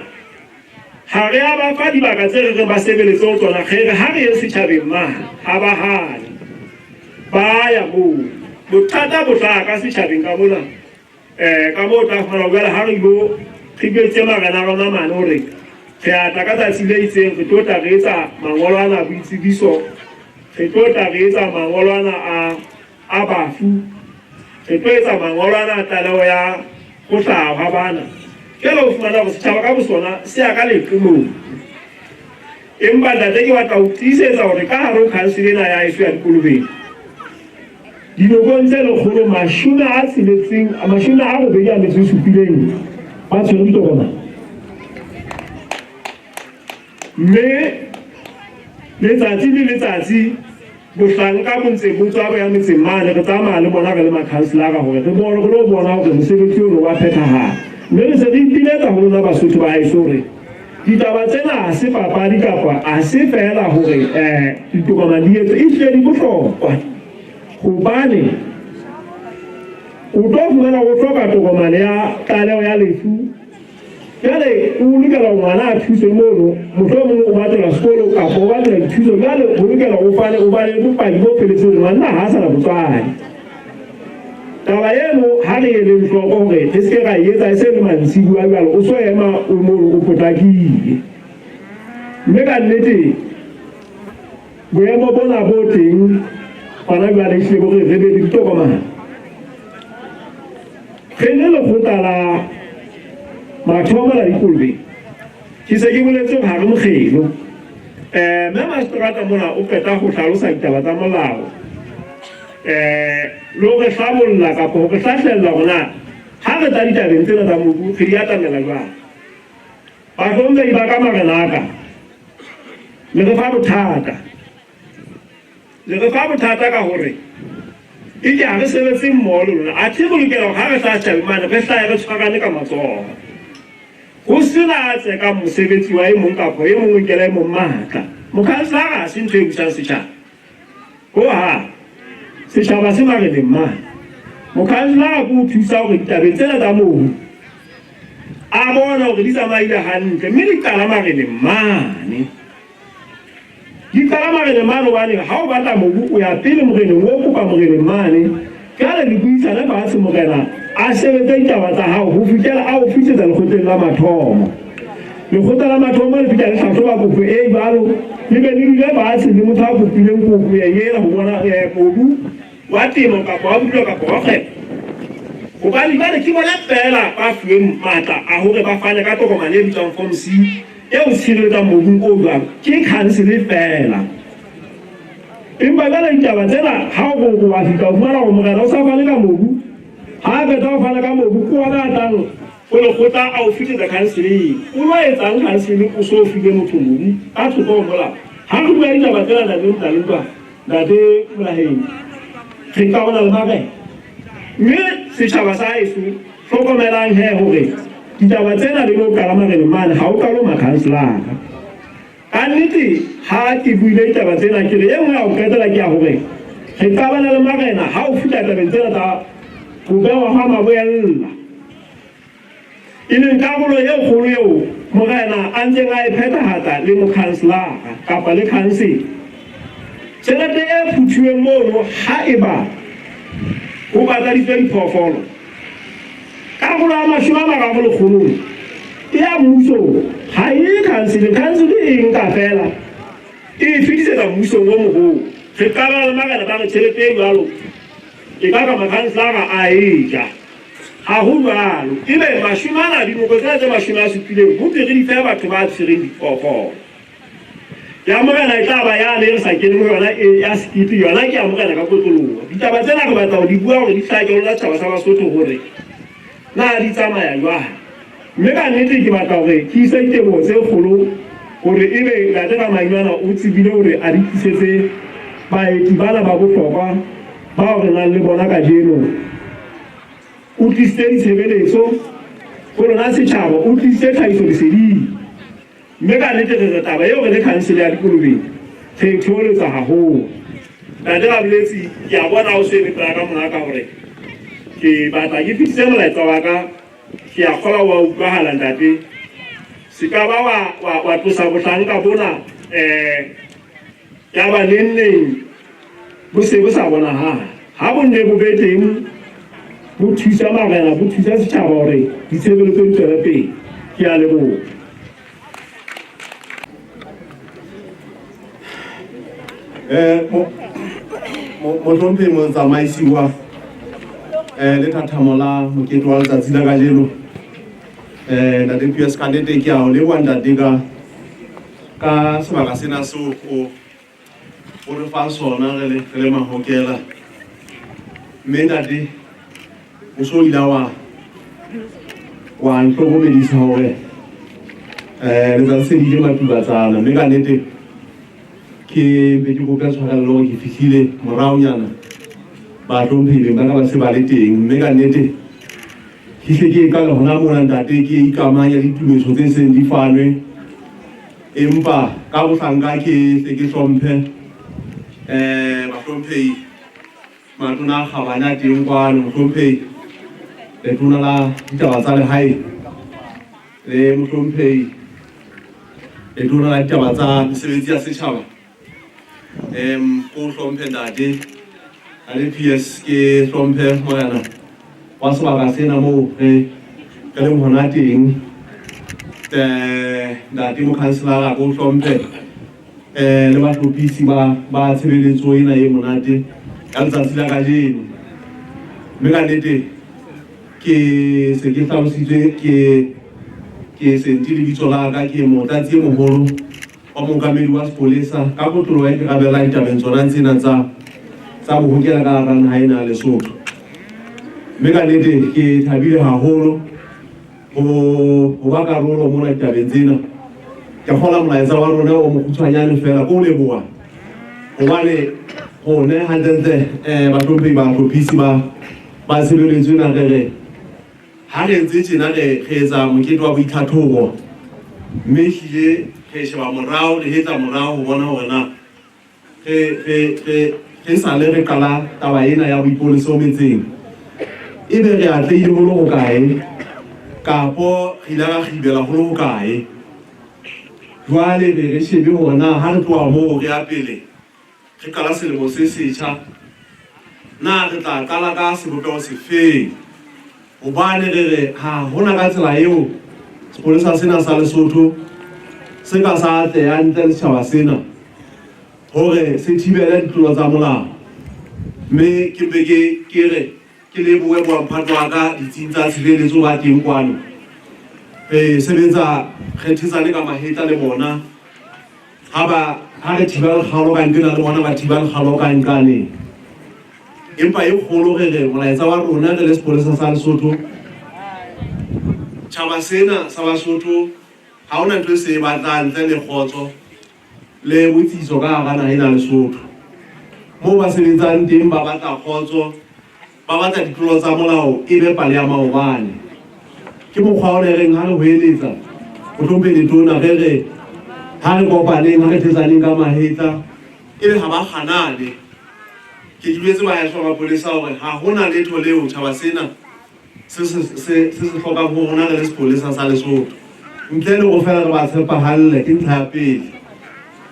Speaker 10: ha re a ba fa dibaka tse re reng ba sebeletse ho tsona, re re ha re ye setjhabeng mane, ha ba hane, ba ya moo. Bothata bo hlaha ka setjhabeng ka mona. Ka moo o tla fumana jwale ha re ilo re jwetse marena a rona mane hore re a tla ka tsatsi le itseng, re tlo tla re etsa mangolo ana a boitsebiso, re tlo tla re etsa mangolo ana a bafu, re tlo etsa mangolo ana a tlaleho ya ho hlaha hwa bana. Jwale o fumana hore setjhaba ka bosona se ya ka leqolong. Empa ntate, ke batla ho tiisetsa hore ka hare ho khansele ena ya heso ya Dikolobeng, dinokong tse 687 ba tshwere ditokomane. Mme letsatsi le letsatsi bohlanka bo ntse bo tswa bo ya metseng mane, re tsamaya le bona re le makhanselara hore re bone, re lo bona hore mosebetsi ono wa phethahala. Mme re se re ipiletsa ho lona Basotho ba haeso hore ditaba tsena ha se papadi kapa ha se feela hore um ditokomane di etswe, ehlile di bohlokwa. Hobane o tlo fumana o hloka tokomane ya tlaleho ya lefu, jwale o lokela hore ngwana a thuswe mono, mohlomong o batlelwa sekolo kapa o batlelwa dithuso, jwale o lokela o fane o bane le bopaki bo feletseng hore ngwana ha a sa na botswadi. Taba eno ha re eleng hloko hore re se ke ra e etsa e se le mantsibuya jwale, o so ema o mono o potlakile. Mme ka nnete boemo bona bo teng hona jwale ehlile bo re re be le ditokomane. Re le lekgotla la mathomo la dikolobe, ke se ke boletse hore ha re mokgelo. Mme maseterata mona o qeta ho hlalosa ditaba tsa molao le ho re hlabolla kapa ho re hlahlella hore na ha re tla ditabeng tsena tsa mobu re di atamela jwang. Bahlomphehi ba ka, marena a ka, le re fa bothata. Le re fa bothata ka hore eke ha re sebetse mmoho le lona. Athe re lokela hore ha re hlaha setjhabeng mane re hlahe re tshwarane ka matsoho. Ho sena a tsekang mosebetsi wa e mong kapa e mong o nkela e mong matla. Mokhanselara ha se ntho e busang setjhaba. Ho hang. Setjhaba se mareneng mane. Mokhanselara ke o thusa hore ditabeng tsena tsa mobu a bone hore di tsamaile hantle mme di qala mareneng mane. Di qala mareneng mane hobane ha o batla mobu o ya pele moreneng, o kopa moreneng mane. Jwale le buisane fatshe, morena a sebetse ditaba tsa hao ho fihlela a o fihlisetsa lekgotleng la mathomo. Lekgotla la mathomo le fihla le hlahloba kopo e jwalo, le be le dule fatshe le motho a kopileng kopo ena ho bona mobu wa temo kapa wa bodulo kapa wa kgwebo. Hobane jwale ke bona feela ba fuweng matla a hore ba fane ka tokomane e bitswang Form C e o tshireletsang mobung o jwalo, ke khansele feela. Empa jwale ditaba tsena ha o re wa fihla o fumana hore morena o sa fane ka mobu, ha a qeta ho fana ka mobu ke ona a tlang ho lekgotla a o fihlisetsa khanseleng. O lo etsang khansele o so file motho mobu ka thoko ho molao? Ha re bua ditaba tsena ntate Mtalentwa, ntate Molaheng, re qabana le marena. Mme setjhaba sa heso hlokomelang he hore ditaba tsena di lo qala mareneng mane, ha o qale ho makhanselara. Ka nnete ha ke buile ditaba tsena ke re e nngwe ya ho qetela ke ya hore re qabane le marena ha o fihla tabeng tsena tsa ho behwa ha maboella, e leng karolo e kgolo eo morena a ntseng a e phethahatsa le mokhanselara kapa le khansele. Tjhelete e phuthuweng mono haeba ho pataditswe diphoofolo, karolo ya 30 lekgolong e ya mmusong, ha e ye khanseleng. Khansele e nka feela e e fetisetsa mmusong o moholo. Re qabana le marena ba re tjhelete e jwalo e ka ka makhanselara a e ja. Ha ho jwalo. Ebe mashome ana, dinoko tsena tse 70 ho thwe re di fe batho ba tshwereng diphoofolo. Ya morena e tla ba yane e re sa keneng ho yona e ya sekete, yona ke ya morena ka kotloloho. Ditaba tsena re batla ho di bua hore di hlake ho lona setjhaba sa Basotho hore na di tsamaya jwang. Mme ka nnete ke batla hore ke ise diteboho tse kgolo hore ebe Ntate Ramanywana o tsebile hore a di tlisetse baeti bana ba bohlokwa bao re nang le bona kajeno. O tlisitse ditshebeletso ho lona setjhaba, o tlisitse tlhahisoleseding. Mme ka nnete re re taba eo re le khansele ya Dikolobeng re e theoletsa haholo. Ntate Raboletsi, ke a bona o se eme pela ka monga ka hore ke batla ke fetise molaetsa wa ka, ke a kgolwa wa utlwahala ntate. Se ka ba wa tlosa bohlanka bona ya ba neng neng bo se bo sa bonahale. Ha bo nne bo be teng, bo thusa marena, bo thusa setjhaba hore ditshebeletso di tswele pele. Ke a leboha.
Speaker 11: Mohlomphehi motsamaisi wa lethathamo la mokete wa letsatsi la kajeno, Ntate Pius, ka nnete ke a o leboha ntate ka sebaka sena seo o re fang sona re le mahokela. Mme ntate o so ile wa ntlhokomedisa hore letsatsi se le ile matubatsana, mme ka nnete ke mpe ke kope tshwarello hore ke fihlile moraonyana, bahlomphehi beng ba ka ba se ba le teng. Mme ka nnete Ke hle ke qale hona mona ntate ke ikamanya le ditumiso tse seng di fanwe. Empa ka bohlanka ke hle ke hlomphe bahlomphehi matona a kgabane a teng kwano, mohlomphehi letona la ditaba tsa lehae le mohlomphehi letona la ditaba tsa mesebetsi ya setjhaba. Ko hlomphe ntate a le PS, ke hlomphe morena wa sebaka sena moo re leng hona teng. Ntate mokhanselara, ko hlomphe le bahlophisi ba tshebeletso ena e monate ka letsatsi la kajeno. Mme ka nnete ke se ke hlalositswe ke sentse lebitso la ka, ke motlatsi e moholo wa mookamedi wa sepolesa ka kotloloho e ikarabellang ditabeng tsona tsena tsa bohokela ka hara naha ena ya Lesotho. Mme ka nnete ke thabile haholo ho ba karolo mona ditabeng tsena. Ke kgola molaetsa wa rona o mokgutshwanyane fela ko leboha hobane rone hantlentle bahlomphehi bahlophisi ba tshebeletso ena re re ha re ntse tjena re etsa mokete wa boitlhatlhobo, mme ehlile re sheba morao, re hetla morao ho bona hore na re sale re qala taba ena ya boipoleso metseng, ebe re atlehile ho le hokae kapo re ile ra kgibela ho le hokae. Jwale be re shebe hore na ha re tloha moo re ya pele re qala selemo se setjha, na re tla qala ka sebopeho sefeng, hobane re re ha hona ka tsela eo sepolesa sena sa Lesotho se ka sa atleha ntle le setjhaba sena hore se thibele ditlolo tsa molao. Mme ke mpe ke re ke lebohe bomphato wa ka ditsing tsa tshireletso ba teng kwano, re sebetsa re thetsane ka mahetla le bona. Ha re thiba lekgalo ka nqena le bona ba thiba lekgalo ka nqane. Empa e kgolo re re molaetsa wa rona re le sepolesa sa Lesotho, tjhaba sena sa Basotho ha hona ntho e se e batlang ntle le kgotso le botsitso ka hara naha ena Lesotho. Moo ba sebetsang teng ba batla kgotso, ba batla ditlolo tsa molao e be pale ya maobane. Ke mokgwa o re reng ha re hoeletsa mohlomphehi letona, re re ha re kopaneng, ha re thetsaneng ka mahetla, ebe ha ba kganane. Ke dumetse baheso ba mapolesa hore ha hona letho leo tjhaba sena se se hlokang ho rona re le sepolesa sa Lesotho ntle le hore fela re ba tshepahalle. Ke ntlha ya pele,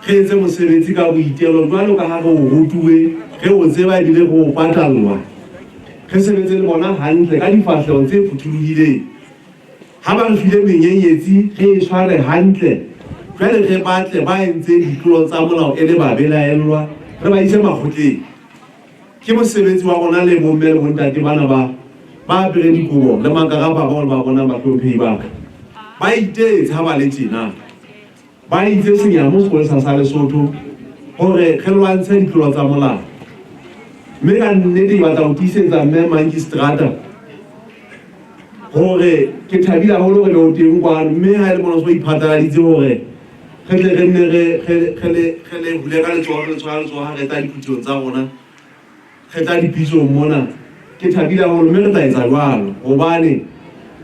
Speaker 11: re etse mosebetsi ka boitelo jwalo ka ha re o rutuwe, re o tseba ebile re o patallwa. Re sebetse le bona hantle ka difahleho tse phuthulohileng. Ha ba re file menyenyetsi re e tshware hantle. Jwale re batle ba entseng ditlolo tsa molao e le babelaellwa, re ba ise makgotleng. Ke mosebetsi wa rona le bomme le bontate bana ba apereng dikobo le makarapa bao le ba bonang bahlomphehi ba ka. Ba itetse ha ba le tjena. Ba itse senyamo sepolesa sa Lesotho hore re lwantshe ditlolo tsa molao. Mme ka nnete ke batla ho tiisetsa mme Mangistrata hore ke thabile haholo hore le o teng kwano, mme ha e le mona o so iphatlaladitse hore re tle re nne re le hule ka letsoho, re le tshwara letsoho ha re tla diphuthehong tsa rona, re tla dipitsong mona. Ke thabile haholo mme re tla etsa jwalo hobane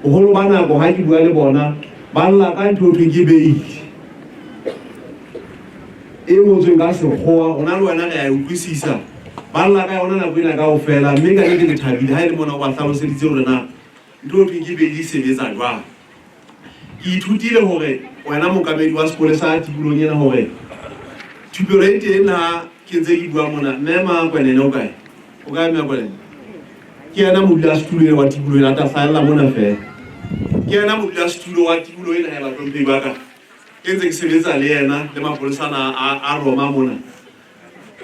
Speaker 11: boholo ba nako ha ke bua le bona ba lla ka ntho e thweng ke beili e ngotsweng ka sekgowa. Rona le wena re a e utlwisisa, ba lla ka yona nako ena kaofela. Mme ka nnete ke thabile ha e le mona o ba hlaloseditse hore na ntho e thweng ke beili e sebetsa jwang. Ke ithutile hore wena mookamedi wa sepolesa tikolohong ena hore thupelo e teng ha ke ntse ke bua mona. Mme Makwenene o kae? O kae mme Makwenene? Ke yena modulasetulo ena wa tikoloho ena, a tla hlahella mona feela. Ke yena modulasetulo wa tikoloho ena ya bahlomphehi ba ka. Ke ntse ke sebetsa le yena le mapolesa ana a Roma mona.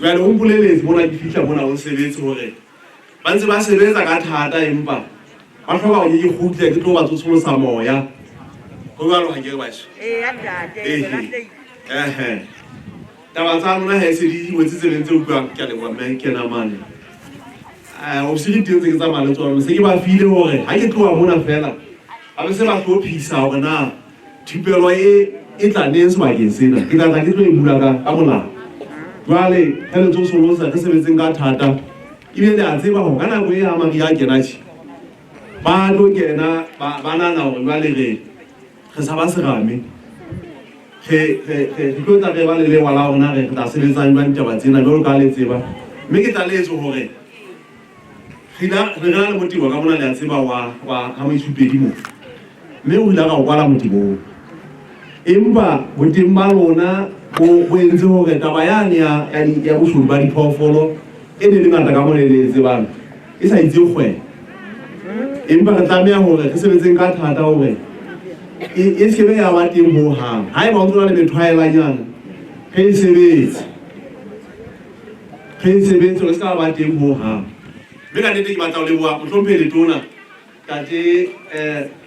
Speaker 11: Jwale o mpoleletse mona ke fihla mona o sebetse hore ba ntse ba sebetsa ka thata, empa ba hloka hore ke kgutle ke tlo ba tsosolosa moya. Ho jwalo ha ke re baheso? Ehe. Taba tsa lona ha e se di wetse tseleng tse utlwang. Ke a leboha mme ke ena mane. Ofisi di teng tse ke tsamaya le tsona, se ke ba file hore ha ke tloha mona fela ba be se ba hlophisa hore na thupelo e tla neng sebakeng sena. Ke tla tla ke tlo e bula ka molao. Jwale re le tsosolosa, re sebetseng ka thata. Ebile le a tseba hore ka nako e ha mariha a kena tjhe, Ba tlo kena ba nahana hore jwale re sa ba serame. Re tlo tla re ba le lewa la rona re tla sebetsang jwang ditaba tsena jwalo ka le tseba. Mme ke tlalehetse hore re na le motebo ka mona le a tseba wa ha Moitshupedi mo. Mme o ile ra o kwala motebo oo. Empa boteng ba lona bo entse hore taba yane ya boshodu ba diphoofolo e ne le ngata ka mona e le e tsebang e sa itse kgwebo. Empa re tlameha hore re sebetseng ka thata hore e se be ya ba teng hohang. Haeba ho ntso na le methwaelanyana, re e sebetse. Re e sebetse hore e se ka ba teng hohang. Mme ka nnete ke batla ho leboha mohlomphehi Letona Ntate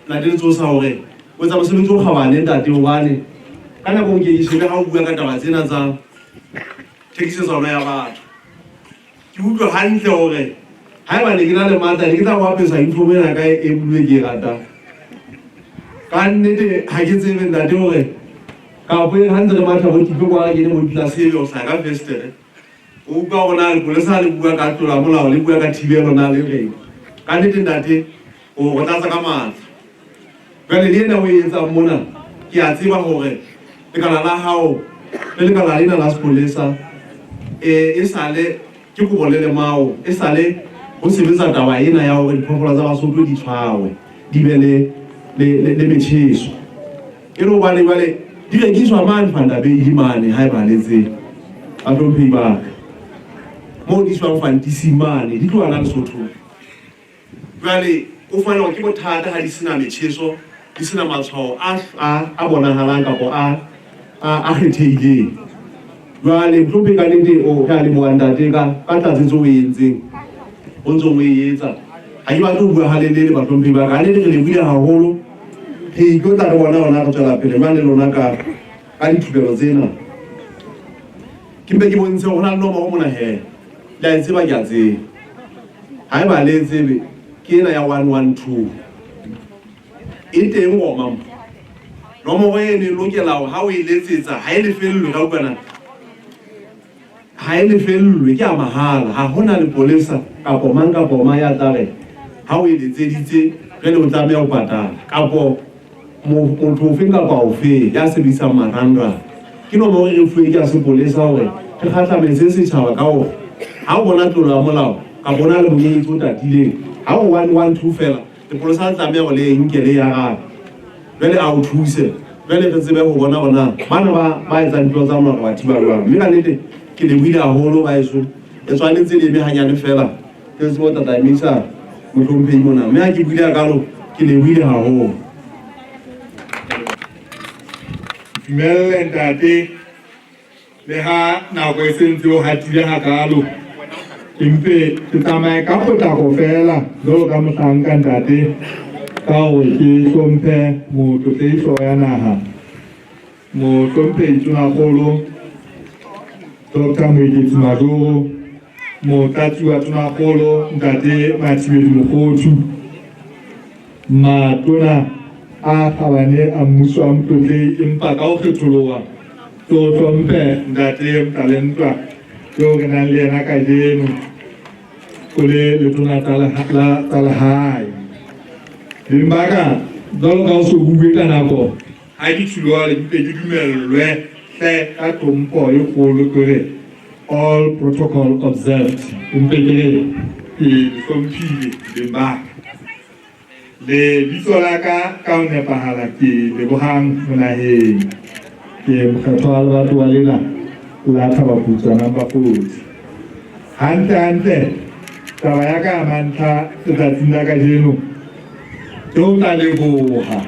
Speaker 11: Ntate Letsosa hore o etsa mosebetsi o kgabane ntate, hobane ka nako ke shebe ha o bua ka taba tsena tsa thekisetsano ya batho. Ke utlwe hantle hore haeba ne ke na le matla ne ke tla go apesa uniform ena ka e blue ke e ratang. Ka nnete ha ke tsebe ntate hore kapo e ha ntse re matha bo Titlo kwa ke ne mo tlase e o sa ka festere. O utlwa hore na lepolesa le bua ka tlola molao le bua ka thibelo na le reng. Ka nnete ntate o go tlatsa ka matla. Jwale le ena o e etsang mona ke a tseba hore lekala la hao le lekala lena la sepolesa e sale ke kobo le lemao e sale ho sebetsa taba ena ya hore diphoofolo tsa Basotho di tshwawe di be le metjheso. E le hobane jwale di rekiswa mane Vanderbilt mane haeba le tsebe bahlomphehi ba ka. Moo di iswang Fantisi mane di tloha la Lesotho. Jwale o fumana hore ke bothata ha di sena metjheso, di sena matshwao a bonahalang kapo a kgethehileng. Jwale mohlomphehi ka nnete o re a leboha ntate ka tlatsetso o e entseng, o ntsong o e etsa. Ha ke batle ho bua halelele bahlomphehi ba ka, ha nnete re lebohile haholo. Re tlo tla re bona hona re tswela pele jwang le lona ka dithupelo tsena. Ke mpe ke bontshe hore ho na le nomoro mona he. Le a e tseba ke a tseba. Haeba le e tsebe ke ena ya 112. E teng Roma mo. Nomoro eno e lokela hore ha o e letsetsa ha e lefellwe ka utlwana. Ha e lefellwe ke a mahala. Ha hona lepolesa kapo mang kapo mang ya tla re ha o e letseditse jwale o tlameha ho patala kapo motho ofeng kapa ofe ya sebedisang marangrang. Ke nomoro e re fuwe ke ya sepolesa hore re kgahlametse setjhaba ka hore ha o bona tlolo ya molao kapa o na le monyenyetsi o tatileng, ha o 112 fela lepolesa le tlameha hore le e nke le e arabe jwale a o thuse. Jwale re tsebe ho bona hore na bana ba etsang ditlolo tsa molao re ba thiba jwang. Mme ka nnete ke lebohile haholo baeso. E tshwanetse le eme hanyane fela ke tsebe ho tataisa mohlomphehi mona. Mme ha ke buile hakalo ke lebohile haholo.
Speaker 9: Dumelle ntate, le ha nako e sentse o hatile hakalo, ke mpe ke tsamaye ka potlako fela jwalo ka mohlanka ntate, ka hore ke hlomphe motlotlehi hlooho ya naha, mohlomphehi Tonakgolo Dr. Moeketsi Majoro, motlatsi wa Tonakgolo ntate Mathibedi Mokhothu, matona a kgabane a mmuso wa motlotlehi, empa ka ho kgetholoha ke o hlomphe ntate Mtalentwa eo re nang le yena kajeno o le letona tsa lehae. Beng ba ka jwalo ka o so bue ka nako ha ke tshuloa le mpe ke dumellwe hle ka tlhompho e kgolo ke re all protocol observed. Mpe ke re ke hlomphile beng ba ka. Lebitso la ka ka ho nepahala ke Lebohang Monaheng. Ke mokgetho wa lebatowa lena la Thabaputswa number 40. Hantle hantle taba ya ka mantlha letsatsing la kajeno ke ho tla leboha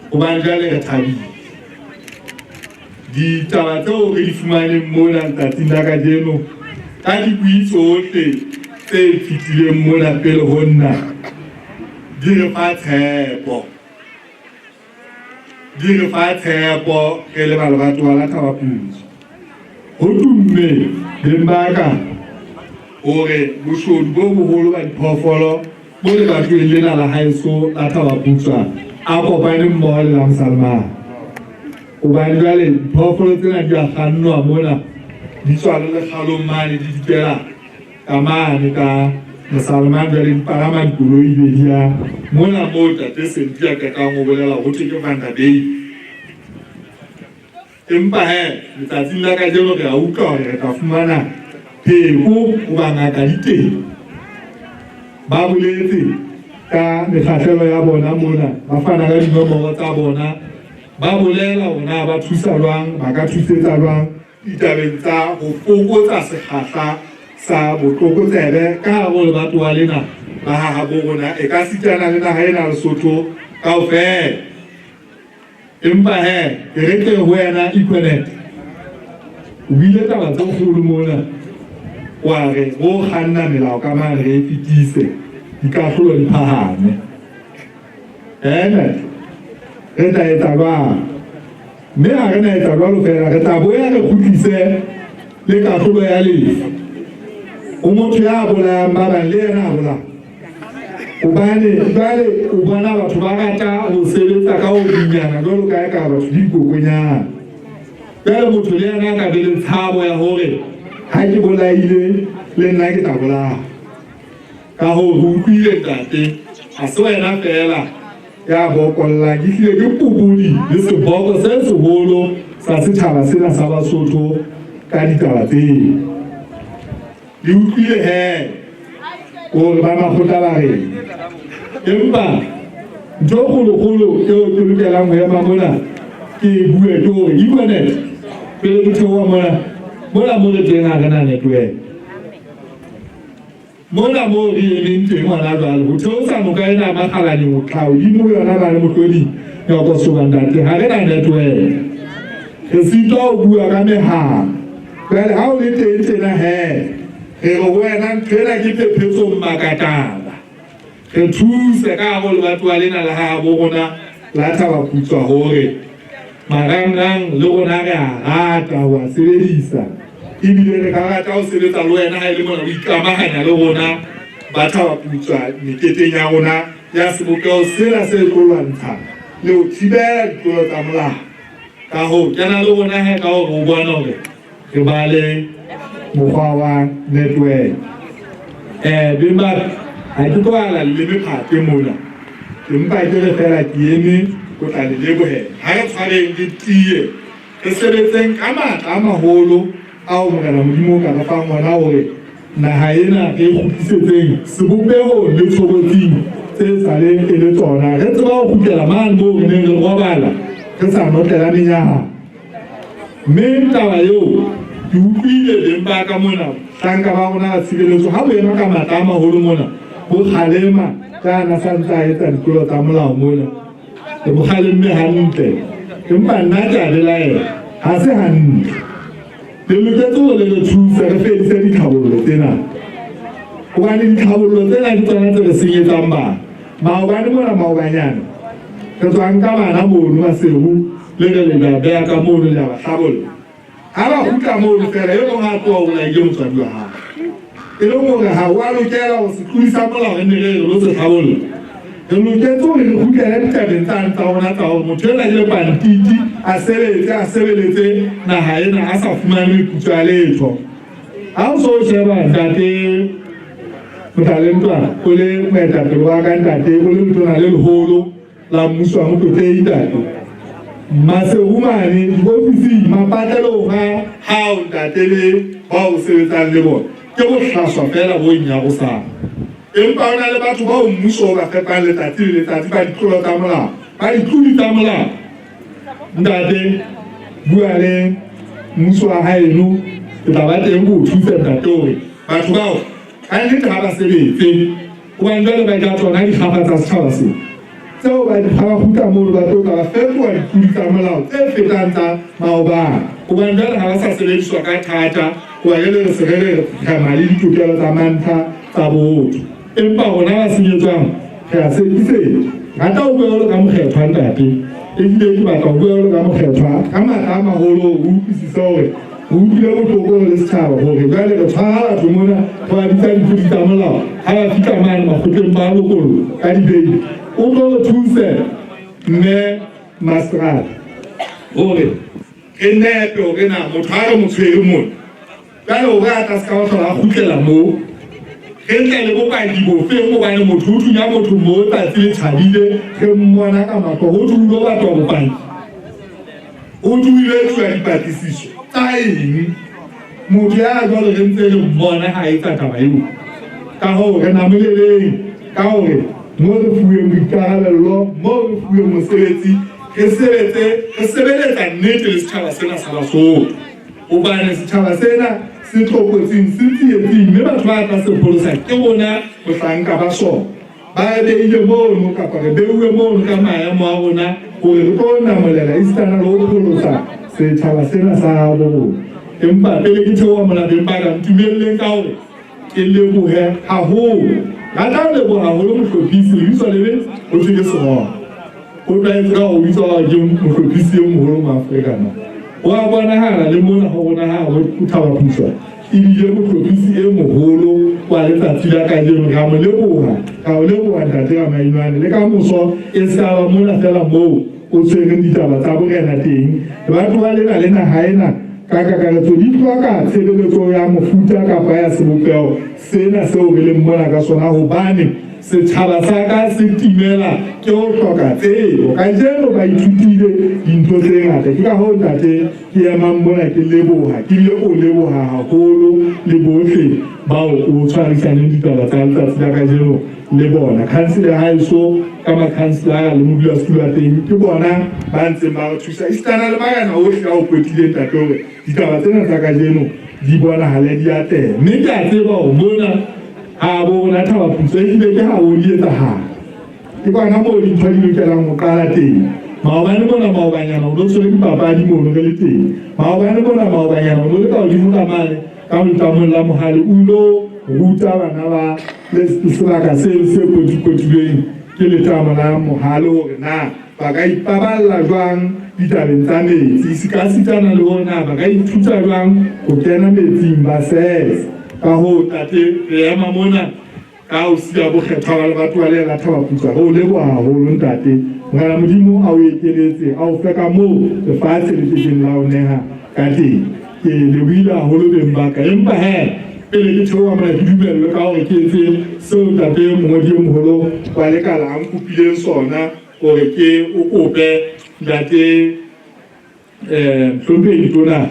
Speaker 9: hobane jwale re thabile. Ditaba tseo re di fumaneng mona letsatsing la kajeno ka dibui tsohle tse fetileng mona pele ho nna di re fa tshepo. Di re fa tshepo re le ba lebatowa la Thabaputswa. Ho tumme beng ba ka hore boshodu bo boholo ba diphoofolo bo lebatoweng lena la haeso la Thabaputswa a kopane mmoho le la Mosalmane. Hobane jwale diphoofolo tsena di a kgannwa mona di tswa le lekgalong mane di dikela ka mane ka Mosalman jwale di palama dikoloi be di ya mona moo Tate Senti a qetang ho bolela ho thwe ke Vanderbijl. Empa he, letsatsing la kajeno re a utlwa hore re tla fumana pheko hoba ngaka di teng. Ba boletse ka mekgahlelo ya bona mona, ba fana ka dinomoro tsa bona, ba bolela hore na ba thusa jwang, ba ka thusetsa jwang ditabeng tsa ho fokotsa sekgahla sa botlokotsebe ka hare ho lebatowa lena la ha habo rona, e ka sitana le naha ena Lesotho kaofela. Empa he, e re tle ho wena Econet. O buile taba tse kgolo mona, wa re ro kganna melao ka mane re e fetise, dikahlolo di phahame. Ene re tla etsa jwang? Mme ha re na etsa jwalo feela, re tla boya re kgutlise le kahlolo ya lefu ho motho ya bolayang ba bang le yena a bolaya. Hobane jwale o bona batho ba rata ho sebetsa ka ho binyana jwalo ka eka batho di dikokonyana. Jwale motho le yena a ka be le tshabo ya hore ha ke bolaile le nna ke tla bolaya. Ka hoo re utlwile ntate, ha se wena feela ya bokollang, ehlile ke pobodi le seboko se seholo sa setjhaba sena sa Basotho ka ditaba tseo. Le utlwile he hore ba makgotla ba reng. Empa ntho e kgolokgolo eo ke lokelang ho ema mona ke e bue ke hore Econet pele ke theoha mona, mona mo re teng ha re na network. Mona moo re emeng teng hona jwale, ho theosa noka ena ya Makgalaneng ho tla hodimo ho yona mane mohloding Nyokosoba ntate, ha re na network. Re sitwa ho bua ka mehala. Jwale ha o le teng tjena he, re re ho wena ntho ena ke phephetso mmakataba. Re thuse ka hare ho lebatowa lena la habo rona la Thaba-Putswa hore marangrang le rona re a rata ho a sebedisa ebile re ka rata ho sebetsa le wena ha e le mona o ikamahanya le rona ba Thaba-Putswa meketeng ya rona ya sebopeho sena se tlo lwantsha le ho thibela ditlolo tsa molao. Ka hoo, kena le rona he ka hore o bone hore re ba le mokgwa wa network. Beng ba ka, ha ke tlo ala leleme phate mona, ke mpa ke re feela ke eme ho tla le lebohela. Ha re tshwareng re tiye, re sebetseng ka matla a maholo ao Morena Modimo o ka re fang ona hore naha ena re e kgutlisetseng sebopehong le tshobotsing tse saleng e le tsona. Re tseba ho kgutlela mane moo re neng re robala re sa notlela menyaka. Mme taba eo ke utlwile beng ba ka mona, hlanka ba rona ba tshireletso ha bo ema ka matla a maholo mona, bo kgalema ka na sa ntse a etsa ditlolo tsa molao mona. Re mo kgalemme hantle, empa nna ke a belaela, ha se hantle. Le loketse hore le re thuse re fedise ditlhabollo tsena, hobane ditlhabollo tsena ke tsona tse re senyetsang bana. Maobane mona maobanyana re tswa nka bana mono Maseru le re le ba beha ka mono le a ba hlabolla. Ha ba kgutla mono feela e mong a tloha o bolaile motswadi wa hae. E leng hore ha o a lokela ho se tlodisa molao re ne re re lo se hlabolla. Re loketse hore re kgutlele ditabeng tsane tsa rona tsa hore motho enwa ke lepantiti a sebetse a sebeletse naha ena a sa fumane meputso ya letho. Ha o so sheba ntate Motlalentwana o le moetapele wa ka ntate o le letona le leholo la mmuso wa Motlotlehi ntate Maseru mane diofising mapatlelong a hao ntate le bao o sebetsang le bona ke bohlaswa feela bo nyarosang. Empa ho na le batho bao mmuso o ba fepang letsatsi le letsatsi ba ditlolo tsa molao, ba ditlodi tsa molao. Ntate, bua le mmuso wa haeno, ke tla ba teng ko o thuse ntate hore batho bao ka nnete ha ba sebetse, hobane jwale ba ja tsona dikgapa tsa setjhaba sena tseo ba di ha ba kgutla mono ba tlo tla ba fetoha ditlodi tsa molao tse fetang tsa maobane, hobane jwale ha ba sa sebediswa ka thata, hoba jwale re se re re kgema le ditokelo tsa mantlha tsa botho. Empa rona ba senyetswang re a sekisetswa. Rata ho bua jwalo ka mokgethwa ntate, ebile ke batla ho bua jwalo ka mokgethwa ka matla a maholo hore o utlwisise hore re utlwile bohloko re le setjhaba hore jwale re tshwara batho mona re ba bitsa ditlodi tsa molao, ha ba fihla mane makgotleng ba lokollwa ka dibeile. O tlo re thuse mme Mastrata hore re nepe hore na motho ha re mo tshwere mona jwale hore a tla se ka ba hlola a kgutlela moo. Re tle le bopaki bofeng hobane motho o thunya motho mo tsatsi le tjhabile re mmona ka mahlo ho thwe o ilo batlwa bopaki. Ho thwe o ilo etsuwa dipatlisiso tsa eng? Motho ya jwalo re ntse re mmona ha etsa taba eo. Ka hoo re namoleleng ka hore mo re fuweng boikarabello, mo re fuweng mosebetsi, re sebetse re sebeletsa nnete le setjhaba sena sa Basotho. Hobane setjhaba sena se tlokotsing, se tsietsing, mme batho ba tla se pholosa ke rona bohlanka ba sona. Ba re beile mono kapa re beuwe mono ka maemo a rona hore re tlo namolela esitana le ho pholosa setjhaba sena sa habo rona. Empa pele ke theoha mona beng ba ka, ntumelleng ka hore ke lebohe haholo. Rata ho leboha haholo mohlophisi, lebitso lebe ho thwe ke Seroma. O tlwaetse ka ho bitswa hore ke mohlophisi e moholo mo Afrika na. Ho a bonahala le mona ho rona ha ho Thaba Putswa e bile mohlophisi e moholo wa letsatsi la kajeno. Re a mo leboha, ra o leboha Ntate Ramainwane. Le ka moso e se ka ba mona feela moo o tshwereng ditaba tsa borena teng. Lebatowa lena le naha ena ka kakaretso di hloka tshebeletso ya mofuta kapa ya sebopeho sena seo re leng mona ka sona hobane Setjhaba sa ka se timela ke ho hloka tsebo. Kajeno ba ithutile dintho tse ngata. Ke ka hoo Ntate ke emang mona ke leboha, ke bile o leboha haholo le bohle bao o tshwarisaneng ditaba tsa letsatsi la kajeno le bona. Khansele ya haeso ka makhanselara le modulasetulo wa teng ke bona ba ntseng ba re thusa esitana le marena ohle a o kwetlileng Ntate hore ditaba tsena tsa kajeno di bonahale di atleha. Mme ke a tseba hore mona Habo rona Thaba Putswa ehlile ke habo di etsahala. Ke kwana moo dintho di lokelang ho qala teng. Maobane mona maobanyana o no tshwere dipapadi mono re le teng. Maobane mona maobanyana o no le ka hodimo ka mane ka letamong la Mohale o ilo ruta bana ba sebaka seo se potipotilweng ke letamo la Mohale hore na ba ka ipaballa jwang ditabeng tsa metsi, sekasitana le hore na ba ka ithuta jwang ho kena metsing ba sese. Ka hoo, Ntate, re ema mona ka ho siya bokgethwa ba lebatowa le la Thaba Putswa. Re o leboha haholo, Ntate. Morena Modimo a o ekeletse, a o fe ka moo lefatshe le ke keng la o neha ka teng. Ke lebohile haholo beng ba ka. Empa he, pele ke theoha mona ke dumellwe ka hore ke etse seo Ntate Mongodi e Moholo wa Lekala a nkopileng sona, hore ke o kope Ntate Hlomphehi Letona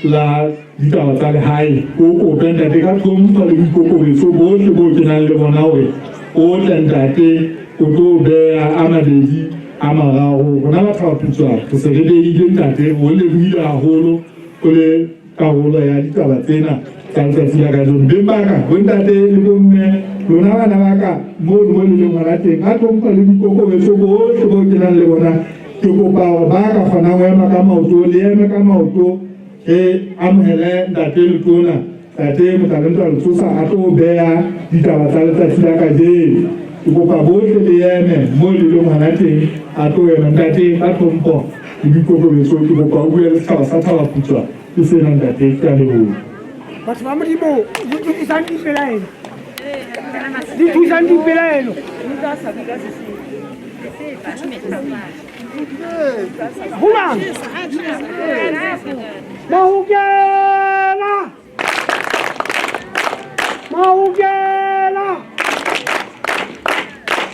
Speaker 9: la ditaba tsa lehae, o kope Ntate ka tlhompho le boikokobetso bohle boo ke nang le bona hore o tle Ntate o tlo beha a mabedi a mararo. Rona batho ba Putswa re se re behile Ntate, o lebohile haholo o le karolo ya ditaba tsena tsa letsatsi la kajeno. Beng ba ka, bontate le bomme, lona bana ba ka mono mo le leng hona teng, ka tlhompho le boikokobetso bohle boo ke nang le bona, ke kopa hore ba ka kgonang ho ema ka maoto, le eme ka maoto, re amohele Ntate Letona, Ntate Motalenta Letsosa a tlo beha ditaba tsa letsatsi la kajeno. Ke kopa bohle le eme moo le leng hona teng, a tlo ema. Ntate, ka tlhompho le boikokobetso, ke kopa o bue le setjhaba sa Thaba Putswa. Ke sena Ntate, ke a leboha.
Speaker 12: Batho ba Modimo, di thusang dipelaelo. Di thusang dipelaelo. Hobang. Mahokela. Mahokela.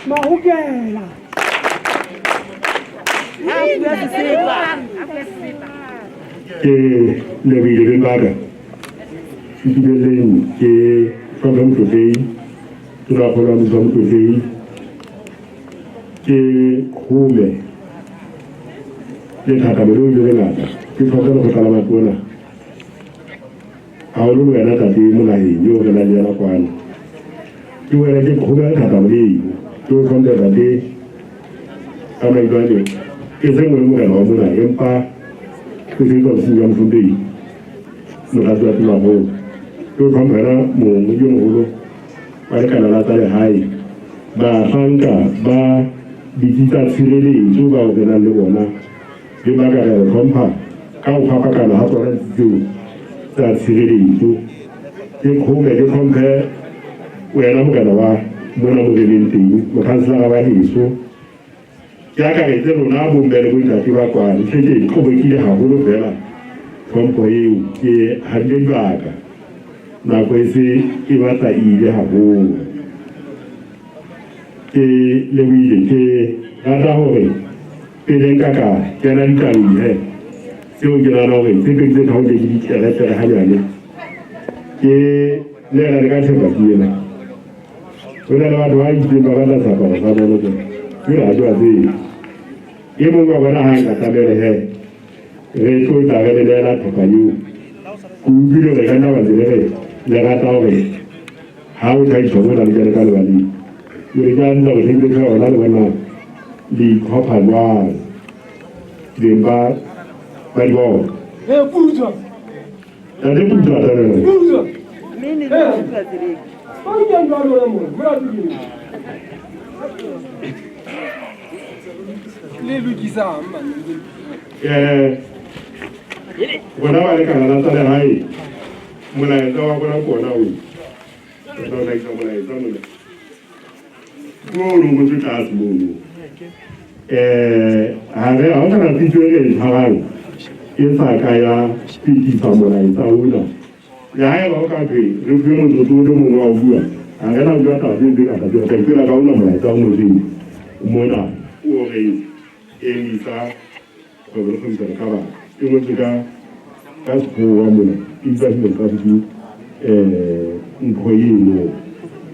Speaker 12: Mahokela.
Speaker 9: Ke lebohile beng ba ka. Se dumelleng ke hlomphe Motlotlei, Tonakgolo wa motse wa Motlotlei, ke qhome lethatamo leo le lengata, ke tlhomphe lekgotla la matona, haholo le wena tate Monaheng eo re nang le yena kwano. Ke wena ke qhome lethatamo leo, ke o hlomphe tate ka mailwane, ke seng o le morena wa mona, empa ke sebetsa bosiu ba Mohlomphehi Motlatsi wa Tonakgolo. Ke o hlomphe wena mongodi o moholo wa lekala la tsa lehae, bahlanka ba ditsi tsa tshireletso bao re nang le bona, le ba ka re re hlompha ka ho fapakana ha tsona ditsi tseo tsa tshireletso. Ke qhome ke hlomphe wena morena wa mona mo re leng teng, mokhanselara wa heso. Ke akaretse lona bomme le bontate ba kwano. Hle ke qobokile haholo feela tlhompho eo ke habile dibaka. Nako e se e batla e ile haholo. Ke lebohile, ke rata hore pele nka ka kena ditabeng he, tseo ke nahana hore tse pedi tse tharo ke di tere-tere hanyane. Ke le yena le ka thepa ke ena. Ho na le batho ba itseng ba batla seaparo sa bolo tsena. Jwale ha ke ba tsebe. E mong wa bona ha nka tlamele he, re tlo tla re le neela thepa eo. Ke utlwile hore ka nna ba tsebe re le rata hore ha o thaiswa mona le kene ka lebaleng. Jwale ke hantle hore hlekile ka yona le bona le itlhopha jwang beng ba ba di bona.
Speaker 12: Eh, putswa.
Speaker 9: Ntate Putswa thabela.
Speaker 12: Putswa. Eh. Ba nkeng jwalo la mona, molato ke eng?
Speaker 3: Le lokisang banna.
Speaker 9: Eh, rona ba lekala la tsa lehae molaetsa wa rona ke ona oo. Re tla o hlahisa molaetsa mona. Ke o no ngotswe tlase mono. Eh, ha re ha ho sana pitso e re e tshwarang e sa ka ya fetisa molaetsa ona. Le haeba ho ka thwe re fuwe motsotso o le mong wa ho bua, ha re na bua taba tse tse ngata tseo, re tla ipuela ka ona molaetsa o ngotsweng mona o reng emisa kgwebo le kgwebisano ka batho. E ngotswe ka ka sekgowa mona, e bitswa human trafficking ntho eno.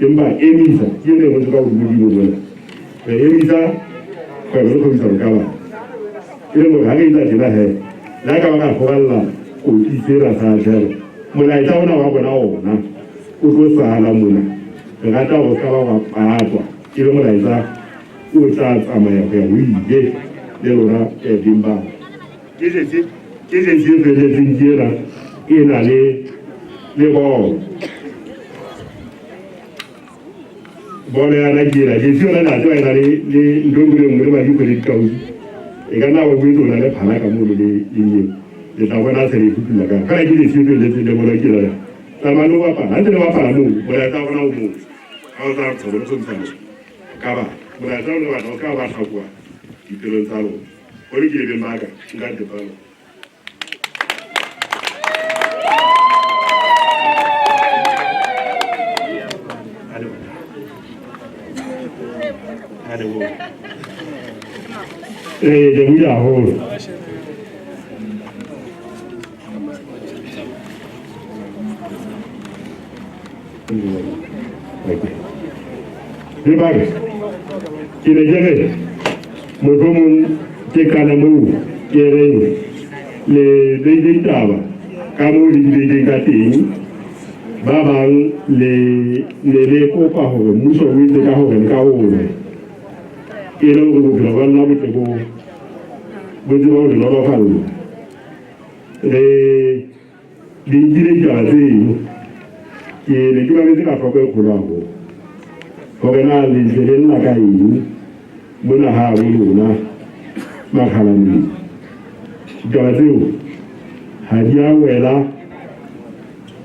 Speaker 9: Empa emisa ke ena e ngotswe ka hodimodimo mona. Re emisa kgwebo le kgwebisano ka batho. E leng hore ha re etsa tjena he, le ha ka ba ra furalla kotsi sena sa jalo, molaetsa ona wa rona ona o tlo sala mona. Re rata hore o ska ba wa patwa, e be molaetsa o tla tsamaya ho ya ho ile le lona beng ba. Ke jesi ke jesi e felletseng ke ena e na le le bolo. Bolo ya na ke ena jesi yona le a tseba e na le le ntho e nngwe le nngwe le madikwe le dikausu. E ka nna wa boetse o na le phala ka mono le le eng. Le tla bona se le e futulla ka. Fela ke jesi e felletseng le bolo ke ena. Tsamaya le o bapala. Ha ntse le bapala moo molaetsa wa rona o moo. Ha o tsa kgwebo le kgwebisano ka batho. Molaetsa o le batla o ska ba hlakoha dipelong tsa lona. Ho lokile beng ba ka, nka thepa ya lona. Re lebohile haholo. Lebaka ke ne ke re mohlomong ke qala moo ke reng le beile ditaba ka moo le di beileng ka teng. Ba bang le ne le kopa hore mmuso o etse ka hore le ka hore e le hore bophelo ba lona bo tle bo bo tsebe ho le nolofalla. Re Di nkile ditaba tseno. Ke ne ke mametse ka hloko e kgolo haholo hore na le ntse le lla ka eng mona ha bo lona makgalaneng. Ditaba tseo ha di a wela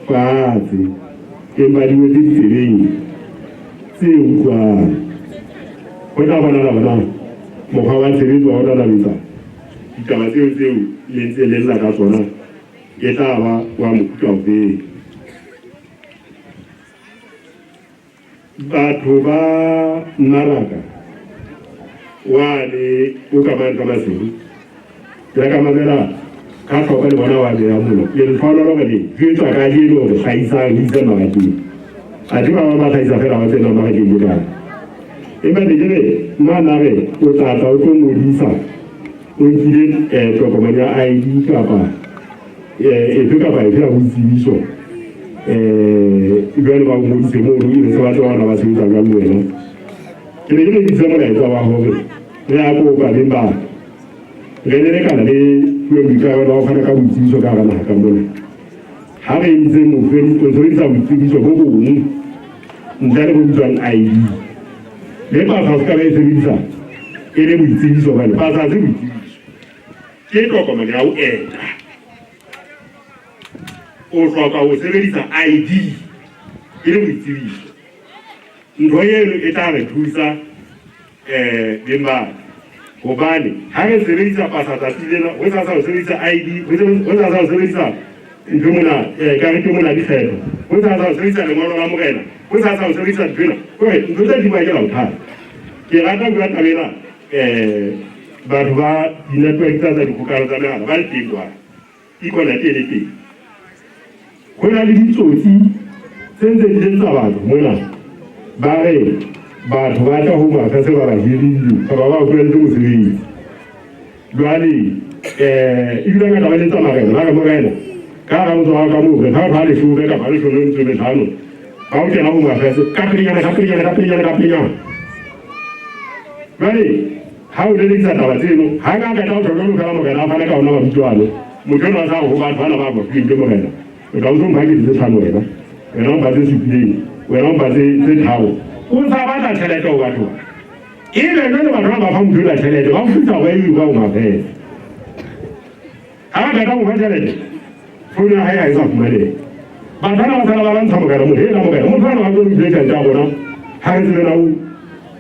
Speaker 9: fatshe empa di wetse ditsebeng tse utlwang. Ho tla bonahala hore na mokgwa wa tshebetso wa ho nanabetsa ditaba tseo tseo le ntse le lla ka tsona e tla ba wa mofuta ofeng. Batho ba mmaraka wane o ka mane ka Maseru, ke la ka mamela ka hloko le bona wa beya mona. Le lehlohonolo hore le jwetswa kajeno hore hlahisang le ise mmarakeng. Athe ba bang ba hlahisa feela ba tsena mmarakeng ke kae. Empa ne ke re mane a re o tla tla o tlo ngodisa o nkile tokomane ya ID kapa efe kapa efe ya boitsebiso jwale ba o ngodise mono ebe se batho ba bona ba sebetsa jwang le wena. Ke ne ke rekisa molaetsa wa hore re a kopa beng ba re lelekana le fuwe boikarabelo ba ho fana ka boitsebiso ka hara naha ka mona. Ha re entse o sebedisa boitsebiso bo bong ntle le bo bitswang ID. Le pasa o se ka ba e sebedisa e le boitsebiso hobane pasa ha se boitsebiso. Ke tokomane ya ho eta. O hloka ho sebedisa ID e le boitsebiso. Ntho eno e tla re thusa beng ba ka hobane ha re sebedisa pasa tsatsi lena, ho sasa o sebedisa ID, ho sasa o sebedisa ntho mona karete mona dikgetho, hosasa o sebedisa lengolo la morena, hosasa o sebedisa ntho ena. Kore ntho tse di bakela bothata. Ke rata ho bua taba ena batho ba di-network tsa tsa dikgokahano tsa mehala ba le teng jwale. Econet e le teng. Ho na le ditsotsi tse ntse di letsa batho mona ba re batho ba tla ho ba se ba ba hirile kapa ba tlohelletse mosebetsi. Jwale ebile ngata ba letsa marena ba re morena ka hara motse wa ka moo re fa batho ba leshome kapa ba leshome le metso e mehlano ba o kena ho mafese ka pelenyana ka pelenyana ka pelenyana ka pelenyana. Jwale ha o lelekisa taba tseno ha ka qeta ho tjho jwalo fela morena a fane ka ona mabitso ano. Motho enwa a sa re ho batho bana ba bafuweng ke morena, o tla o tlo mpha kete tse tlhano wena, wena o mpha tse supileng, wena o mpha tse tharo. O sa batla tjhelete ho batho ba. Ebe jwale batho ba ba fa motho enwa tjhelete ba mo thusa hore a iwe kwa ho mafese. Ha ba qeta ho mo fa tjhelete, founu ya hae ha e sa fumaneha. Batho bana ba sala ba lwantsha morena motho ena morena motho ana wa tlo re tjhelete ya rona ha re tsebe na o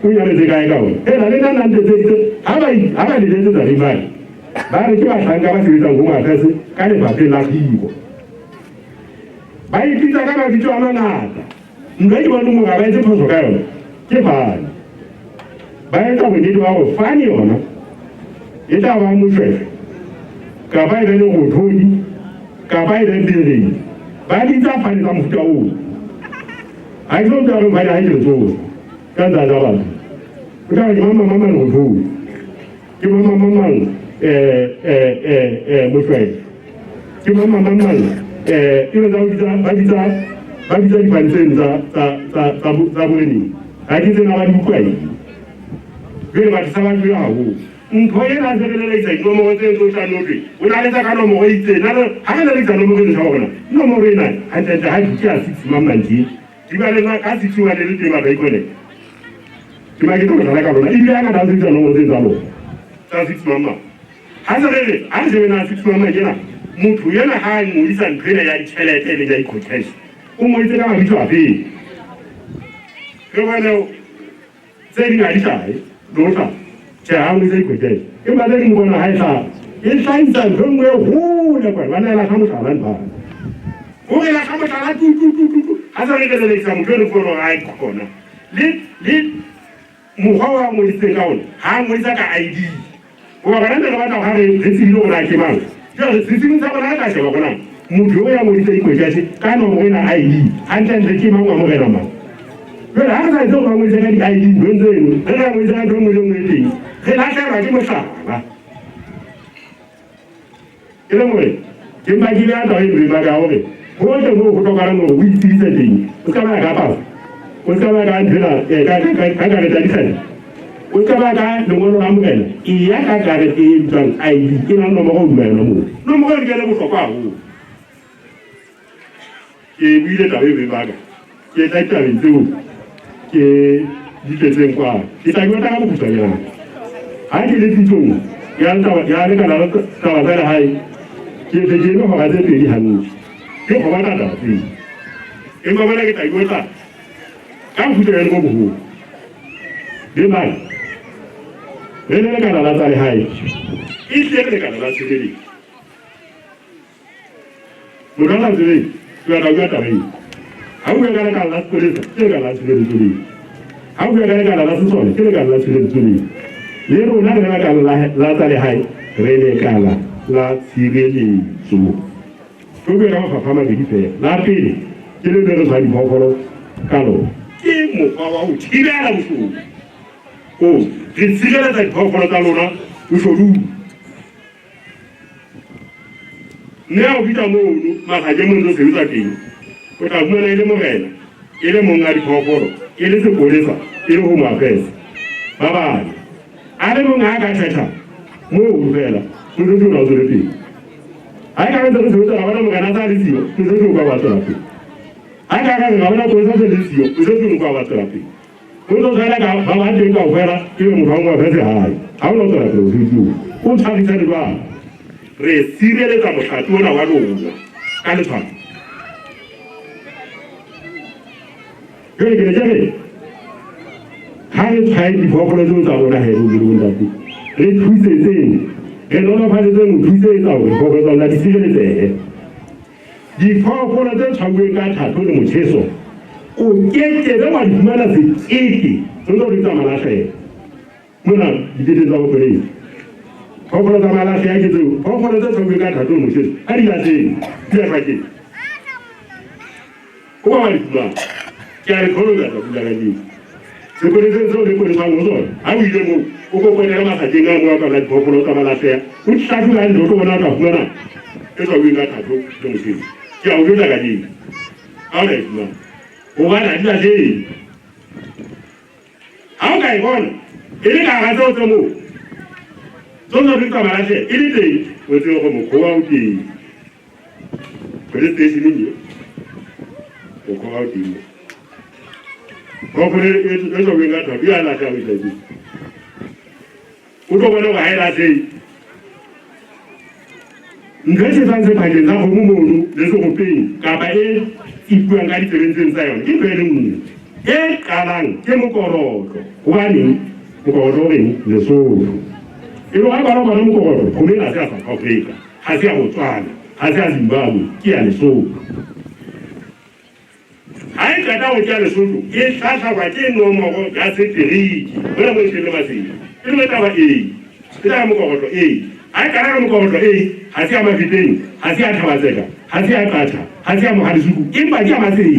Speaker 9: o nyametse kae ka ona. Ena le nna nna ntetseditse ha ba ha ba le letsetsa beng bane ba re ke bahlanka ba sebetsang ho Mafese ka lefapheng la kgiro. Ba ipitsa ka mabitso a mangata. Ntho e ke boneng hore ha ba etse phoso ka yona ke fane. Ba etsa bonnete ba hore fane yona e tla ba moshweshwe kapa e be lerothodi kapa e be bereng. Ba bitsa fane tsa mofuta oo. Ha ke so utlwa hore fane ha ke letsosa ka ntsa ja batho. O tla re ke mang mang mang lerothodi. Ke mang mang mang moshweshwe. Ke mang mang mang ebe tsa bitsa ba bitsa ba bitsa difane tseno tsa tsa tsa tsa tsa boreneng. Ha ke tsena ba di utlwa eng. Jwale batho sa ba jwela haholo. Ntho ena se re lelekisa dinomoro tse tso tla notwe. O na letsa ka nomoro e itseng. Na ha re lelekisa nomoro eno tsa rona. Nomoro ena hantle ha ke ya six mang mang tje. Di ba le ka six wa le teng ba ba ikone. Ke ba ke tlo mohlala ka lona. Ebile ha ngata sebedisa nomoro tse tsa lona. Tsa six mang mang. Ha se re re ha re shebe na six mang mang kena motho ena ha a ngodisa ntho ena ya ditjhelete e leng ya eco cash o ngoditse ka mabitso a feng? Re bone tse ding ha di hlahe le ho hlaha. Tjhe, ha ngodisa eco cash. Empa tse ding bona ha e hlaha e hlahisa ntho e nngwe e hole kwana. Ba na e lahla mohlala ntho ane. O re lahla mohlala tu tu tu tu tu. Ha se re re lelekisa motho e re fumana hore ha e khona. Le le mokgwa o a ngodisitseng ka ona ha a ngodisa ka ID. Hoba rona ne re batla ha re re tsebile hore na ke mang. Jwale setsing sa rona re tla sheba hore na motho eo ya ngodisa eco cash ka nomoro ena ID hantlentle ke mang wa morena mang. Jwale ha re sa etse hore ba ngodise ka di-ID nthong tseno, re tla ngodisa ka ntho e nngwe le nngwe e teng, re lahlehelwa ke mohlala. E leng hore ke mpa ke beha taba e beng ba ka hore hohle moo ho hlokahalang hore o itsebise teng, o ska ba ya ka pasa, o ska ba ya ka nthwena ka ka karete ya dikgetho, o ska ba ka lengolo la morena, eya ka karete e bitswang ID e nang nomoro hodima yona moo. Nomoro eno ke yona e bohlokwa haholo. Ke buile taba e beng ba ka. Ke tla ditabeng tseo ke di tletseng kwano. Ke tla di otla ka bokgutshwanyane. Ha ke le pitsong ya taba ya lekala la taba tsa lehae, ke tle ke eme hora tse pedi hantle. Ke kgoba ka taba tseo. Empa mona ke tla di otla ka bokgutshwanyane bo boholo. Beng ba ka, re le lekala la tsa lehae, ehlile re lekala la tshireletso. Motho a sa tsebeng, ke batla ho bua taba ena. Ha o bua ka lekala la sepolesa, ke lekala la tshireletso leo. Ha o bua ka lekala la sesole, ke lekala la tshireletso leo. Le rona re le lekala la tsa lehae, re lekala la tshireletso. Re bue ka mafapha a mabedi feela. La pele ke le le re tshwara diphoofolo ka lona. Ke mokgwa wa ho thibela boshodu. O re tshireletsa diphoofolo tsa lona boshodung. Mme ha o fihla mono mahlakeng mo ntso sebetsa teng, o tla fumana e le morena, e le monga diphoofolo, e le sepolesa, e le home affairs. Ba bane. A le mong ha a ka kgetha moo fela, mosebetsi o tla o tswele pele. Ha e ka re ntse re sebetsa ra bona morena a sa le siyo, mosebetsi o ka wa tswela pele. Ha e ka re ra bona polesa se le siyo, mosebetsi o ka wa tswela pele. Ho tlo tshwana ka ba ba teng kaofela, ebe motho wa ngwe fese hae. Ha o no tswela pele mosebetsi oo. O tshwarisane jwang? Re sireletsa mohlape ona wa lona ka letshwao. Jwale ke ne ke re ha re tshwaye diphoofolo tseo tsa rona he bo bontate, re thusetseng, re nolofaletseng ho thusetsa hore diphoofolo tsa rona di sireletsehe. Diphoofolo tse tshwauweng ka thato le motjheso o ke ke be wa di fumana sekete o ntse o di tsa malahleha mona diketeng tsa bopolesa. Phoofolo tsa malahleha ke tseo, phoofolo tse tshwauweng ka thato le motjheso ha di lahlehe, di lahlwa ke o ba wa di fumana. Ke a le qholotsa tsatsi la kajeno. Sepoleseng seo le poleswang ho sona, ha o ile moo o ko potele masakeng a moo a kabela diphoofolo tsa malahleha, o di hlahlobe hantle o tlo bona o tla fumana e tshwauweng ka thato le motjheso. Ke a o jwetsa kajeno, ha o tla e fumana, hobane ha di lahlehe. Ha o ka e bona e le ka hara tseo tse moo, tseo tsa tsa malahleha e le teng, o tsebe hore mokhoa o teng. Police station e mokhoa o teng moo. Phoofolo e tshwauweng ka thato e a lahleha ho isa teng. O tlo bona hore ha e lahlehe. Ntho e tjhesang sephakeng sa kgomo mono le seropeng kapa e ikuang ka ditsebeng tseno tsa yona ke ntho e le nngwe. E qalang ke mokorotlo. Hobaneng? Mokorotlo o reng? Lesotho. E le ha bala bona mokorotlo, kgomo ena ha se ya South Africa, ha se ya Botswana, ha se ya Zimbabwe, ke ya Lesotho. Ha e qeta ho kea Lesotho, e hlahlangwa ke nomoro ya seteriki mona mo e teng le Maseru. E le taba A, e tla ka mokorotlo A. Ha e qala ka mokorotlo A, ha se ya Mafeteng, ha se ya Thabatseka, ha se ya Qacha, ha se ya Mohalesuku, empa ke ya Maseru,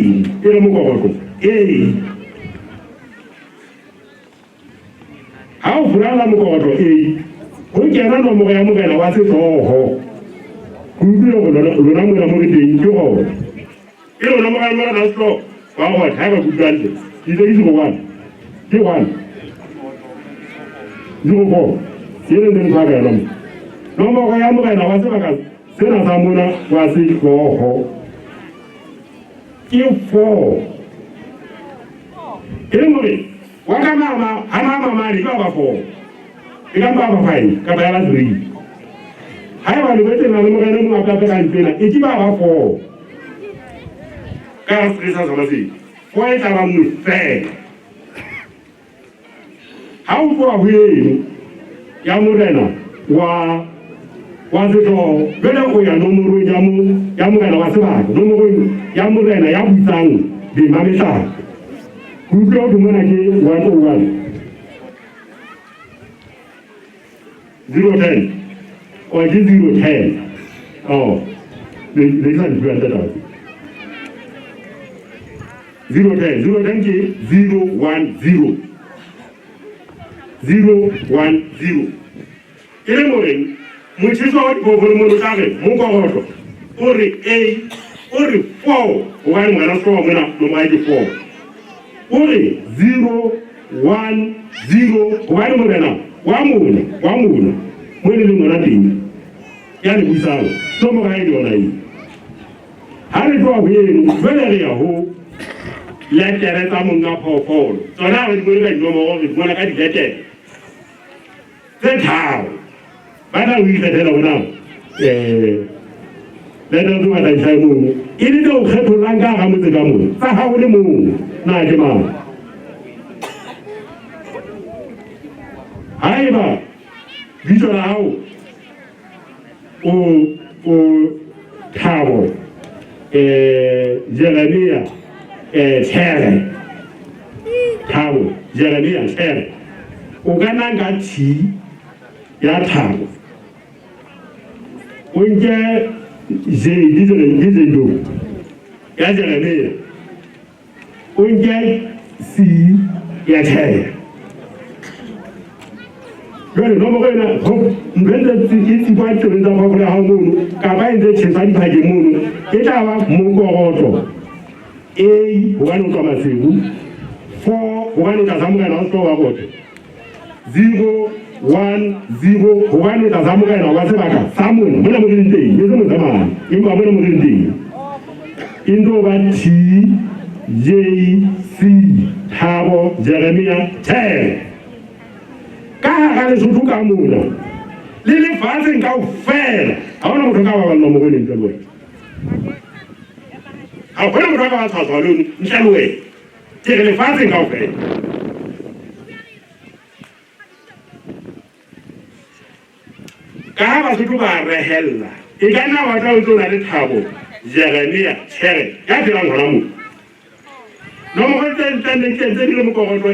Speaker 9: e le mokorotlo A. Ha o furalla mokorotlo A, ho kena nomoro ya morena wa sehlooho. Ke utlwile hore lona mona mo re teng ke gona. Ke lona morena morena wa sehlooho wa gona, ha eba ke utlwa hantle. Ke itse ke 01. Ke 1. 04. Ke le ntse ka yona mo. Nomoro ya morena wa sebaka sena sa mona wa sehlooho ke 4. E leng hore wa ka mama ha mama mane ke ba ba 4. E ka mpa ba 5 kapa ya ba 3. Haeba le boetse na le morena e mong a ka ka ntlo ena, e ke ba ba 4. Ka se sa sona se. 4 e tla ba nngwe fela. Ha o tloha ho eno ya morena wa wa sehlooho, jwale o ya nomorong ya mo ya morena wa sebaka, nomorong ya morena ya busang beng ba mehlape. Ke utlwa ho thwe mona ke 101. 010 or ke 010. Oh, le le sa di bua ntate taba tse. 010, 010 ke 010. 010. E le moreng motjheso wa diphoofolo mono tla re mokorotlo o re A o re 4 hobane morena sehlooho mona nomoro ke 4. O re 0 1 0 hobane morena wa mona wa mona mo le leng hona teng ya le busang nomoro e le yona e. Ha re tloha ho eno jwale re ya ho letere tsa monga phoofolo. Tsona ha re di bone ka dinomoro, re di bona ka diletere tse tharo. Ba tla o ikgethela hore na letere tse batla di hlahe mono e le tse o kgethollang ka hara motse ka mona tsa hao le mong na ke mang. Haeba bitso la hao o o Thabo Jeremia There, Thabo Jeremia There, o ka nna nka T ya Thabo, o nke J ke J ya Jeremia, o nke C ya There. Jwale nomoro ena ntho e ntse e tsikwa tsebeng tsa phoofolo ya hao mono kapa e ntse tjhesa diphakeng mono e tla ba mokorotlo A hobane o tswa Maseru, 4 hobane o tlasa morena wa sehlooho wa Rothe, 0 1 0 hobane o tlasa morena wa sebaka sa mona mona mo re leng teng, e se mose mane empa mona mo re leng teng e ntse ba T J C Thabo Jeremia 10. Ka hara Lesotho ka mona le lefatsheng kaofela ha hona motho a ka babang nomoro eno ntle le wena. Ha hona motho a ka ba tshwatshwa le ono ntle le wena. Ke re lefatsheng kaofela. Ka ha Basotho ba rehella, e ka nna wa tla o ntse o na le thabo. Jeremia Chere ya phelang hona moo. Nomoro tse ntle tse di le mokokotlo A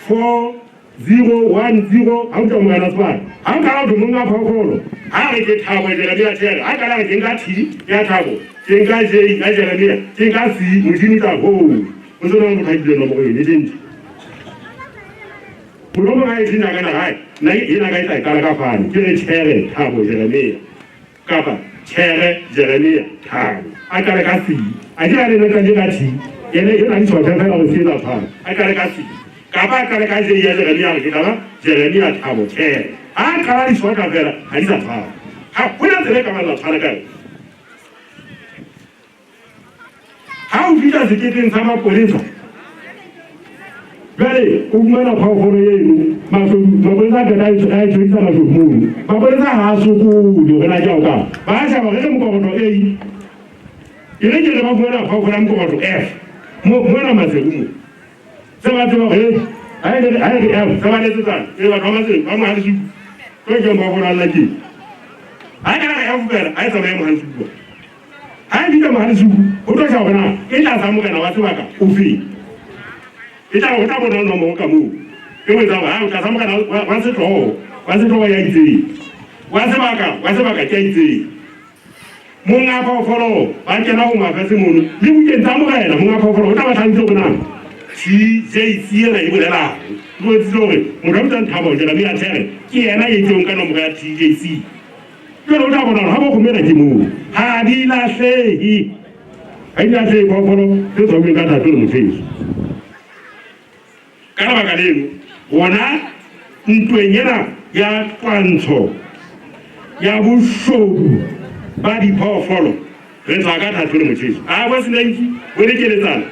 Speaker 9: 4 0 1 0 ha utlwa morena Sebaka. Ha o kala ho monga phoofolo, ha re ke Thabo Jeremia Chere, ha kala re ke nka T ya Thabo, ke nka J ya Jeremia, ke nka C Modimo tla hoo. O tsena motho a ile nomoro eno e teng. Mohlomong ha e tshenya ka naha, nna ena ka e tla qala ka fane, ke re Chere Thabo Jeremia kapa Chere Jeremia Thabo. A qale ka C. A ke a re ka ka T. Ene e na di tshwatha fela go se etsa tshwana. A qale ka C. Kapa a qale ka J ya Jeremia re ke tla ba Jeremia Thabo Chere. Ha a qala di tshwatha fela ha di sa tshwana. Ha hona tsela e ka bang la tshwana ka yona. Ha o fihla sekepeng sa mapolesa, jwale o fumana phoofolo eno, mashodu, mapolesa a qeta a e tshwerisa mashodu mono. Mapolesa ha a sokole hore na ke ao kang. Ba sheba hore re mokokotlo A, e re ke re ba fumana phoofolo ya mokokotlo F, mona Maseru mo. Se ba tseba hore ha e re F, se ba letsetsana, e batho ba Maseru, ba Mohalesuku, tlo keng phoofolo a lla keng. Ha e ka re F fela, ha e tsamaye Mohalesuku. Ha e fihla Mohalesuku, ho tlo hlaha hore na e tlasa morena wa sebaka ofe. E tla ho tla bona nomoro ka moo e o etsang hore ha o tlasa morena wa sehlooho, wa sehlooho ya itseng, wa sebaka, wa sebaka ke ya itseng. Monga phoofolo ba kena ho mafetse mono le bukeng tsa morena, monga phoofolo o tla ba hlalositse hore na TJC ena e bolelang. O bontshitse hore motho a bitswang Thabo Jeremia There ke yena e itseng ka nomoro ya TJC. Jwale o tla bona hore ha bo kgomo ena ke moo, ha di lahlehe. Ha di lahlehe phoofolo tse tshwauweng ka thato le motjheso. Ka lebaka leno, rona ntweng ena ya twantsho ya boshodu ba diphoofolo re tswa ka thato le motjheso. A bo senenki, bo lekeletsana.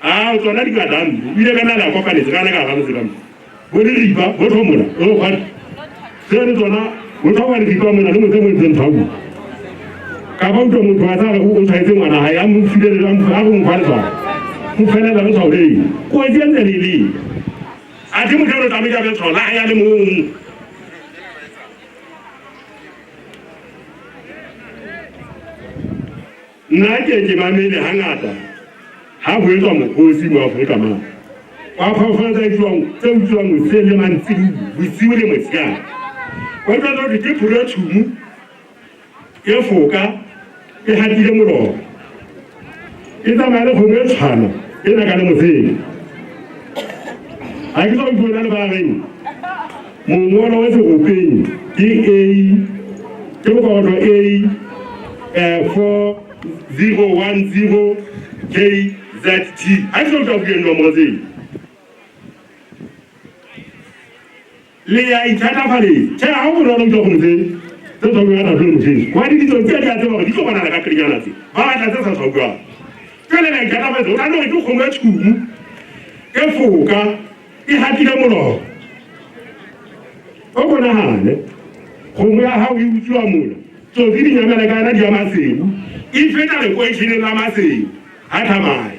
Speaker 9: A tsona di ka dambe. O ile ka na la kopanetse ka le ka hara motse ka mo. Bo le ripa, bo thomola, o kgwadi. Se le tsona, o tlhoka le ripa mona le motse mo ntseng tshwau. Ka ba utlwa motho a tsare o tshwaetse ngwana hae, a mo file le a mo mo fa letshwao. Mo felela letshwao leo. Kotsi e ntse le le. Athe motho eno tlamehile a be letshwao la hae a le mong. Nna ke ke mamele hangata ha ho etswa mokgosi mo Afrika mane. Wa phoofolo tse utlwang tse utlwang hoseng le mantsibuya, bosiu le motshehare. Wa utlwa tsa hore ke pholo ya tjhumu e foka e hatile molora. E tsamaya le kgomo e tshwana e na ka le mosele. Ha ke tlo utlwa le ba reng mongolo wa seropeng ke A ke mokokotlo A 4010 KZT. Ha ke tlo utlwa bueng nomoro tseo. Le ya ithatafaletse. Tjhe, ha ho bonolo utlwa kgomo tse tse tshwauwang ka thato le motjheso. Hobane ditsong tse di a tseba hore di tlo bonahala ka pelenyana tse. Ba batla tse sa tshwauwang. Jwale le ya ithatafaletse. O tla nno re ke kgomo ya tjhumu e foka e hatile molora. O ko nahane, kgomo ya hao e utswiwa mona, tsotsi di nyamela ka yona di ya Maseru, e feta lekweisheneng la Maseru, ha Thamae.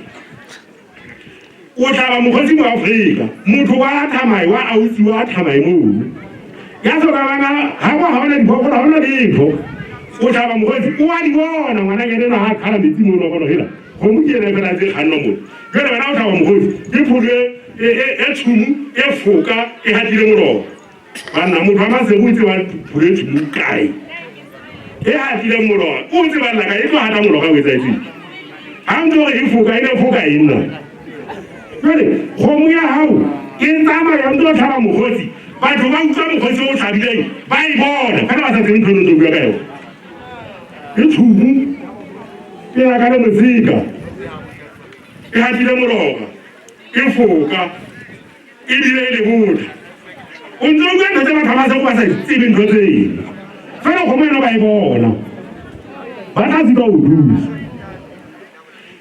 Speaker 9: O hlaba mokgosi mo Afrika, motho wa Thamae, wa ausi wa Thamae mono. Ya so ka bana, ha bo ha ona diphoofolo, ha ona letho. O hlaba mokgosi, o a di bona ngwananyana enwa ha qhala metsi mono, wa bona hela. Kgomo ke ena fela tse kgannwa mona. Jwale wena o hlaba mokgosi, ke pholo e tshumu, e foka, e hatile molora. Banna, motho wa Maseru o tseba pholo e tshumu kae? E hatileng molora, o tseba lla kae? E tlo hata molora o etsahetseng. Ha ntse hore e foka, e ne foka eng na? Jwale, kgomo ya hao e tsamaya ntse o hlaba mokgosi, batho ba utlwa mokgosi o hlabileng, ba e bona, fela ba sa tsebe ntho eno ntse o bua ka yona. E tshumu, e ya ka le moseka, e hatile molora, e foka, ebile e le botha. O ntse o bua ntho tse batho ba Maseru ba sa di tsebe ntho tseno. Fela kgomo eno ba e bona, ba tla sitwa ho thusa.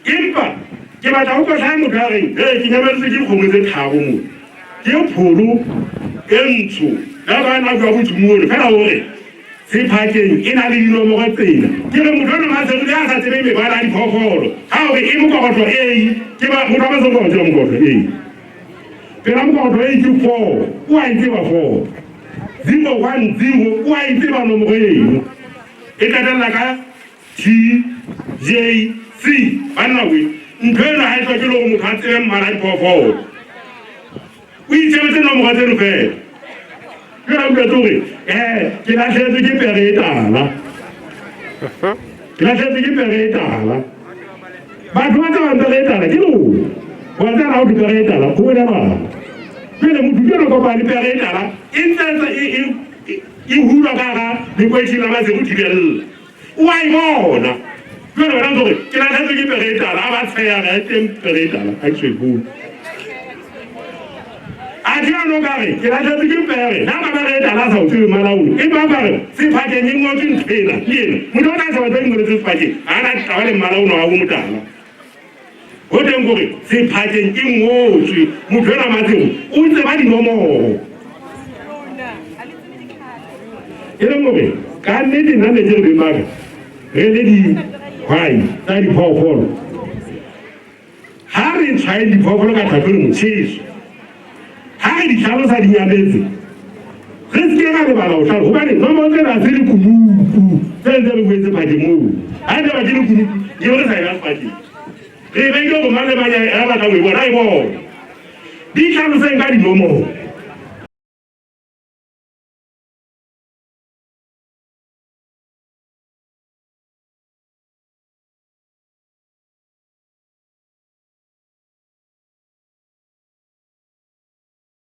Speaker 9: Empa ke batla ho kotlhaya motho a reng, ee, ke nyameletswe ke dikgomo tse tharo mona. Ke pholo e ntsho ya ba na bua bothumu ono fela hore sephakeng e na le dinomoro tsena. Ke re motho ono Maseru le a sa tsebe mebala ya diphoofolo, ha hore e mokokotlo A, ke ba motho wa Maseru ba tseba mokokotlo A. Pela mokokotlo A ke 4, o a e tseba 4. 0 1 0, o a e tseba nomoro eno. E qetella ka T
Speaker 13: J C. Banna we, ntho ena ha e hloke le hore motho a tsebe mmala diphoofolo. O itshebetse nomoro tseno fela. Ke yona utlwa hore ke lahlehetswe ke pere e tala. Ke lahlehetswe ke pere e tala. Batho ba tsebang pere e tala ke lona. Wa tseba ha ho thwe pere e tala, ho wena bana. Jwale motho ke yona kopane pere e tala e ntse e hulwa ka hara lekwetjhe la Maseru Thibella. O a e bona. Jwale wena ntse o re ke lahlehetswe ke pere e tala, a ba tsheha ha e teng pere e tala, ha ke so e bone. Athe a no ka re ke lahlehetswe ke pere, na ka pere e tala a sa o tsebe mmala ono. Empa a ka re sephakeng e ngotswe ntho ena le ena. Motho o tla sheba tse di ngoletswe sephakeng, ha a na taba le mmala ono wa bo motala. Ho teng kore sephakeng e ngotswe motho enwa Matsebo o tseba dinomoro. E leng hore ka nnete nna ne ke re beng baka re le dihwai tsa diphoofolo ha re tshwaeng diphoofolo ka tlhatlho le motjheso ha re di hlalosa di nyametse re se ke ra lebala ho hlalosa hobane nomoro tsena ha se lekunutu tse ntse re buetse phakeng moo ha e ba ke lekunutu ke re sa e ba sebakeng re beile hore mang le mang ya batlang ho e bona a e bone di hlaloseng ka dinomoro.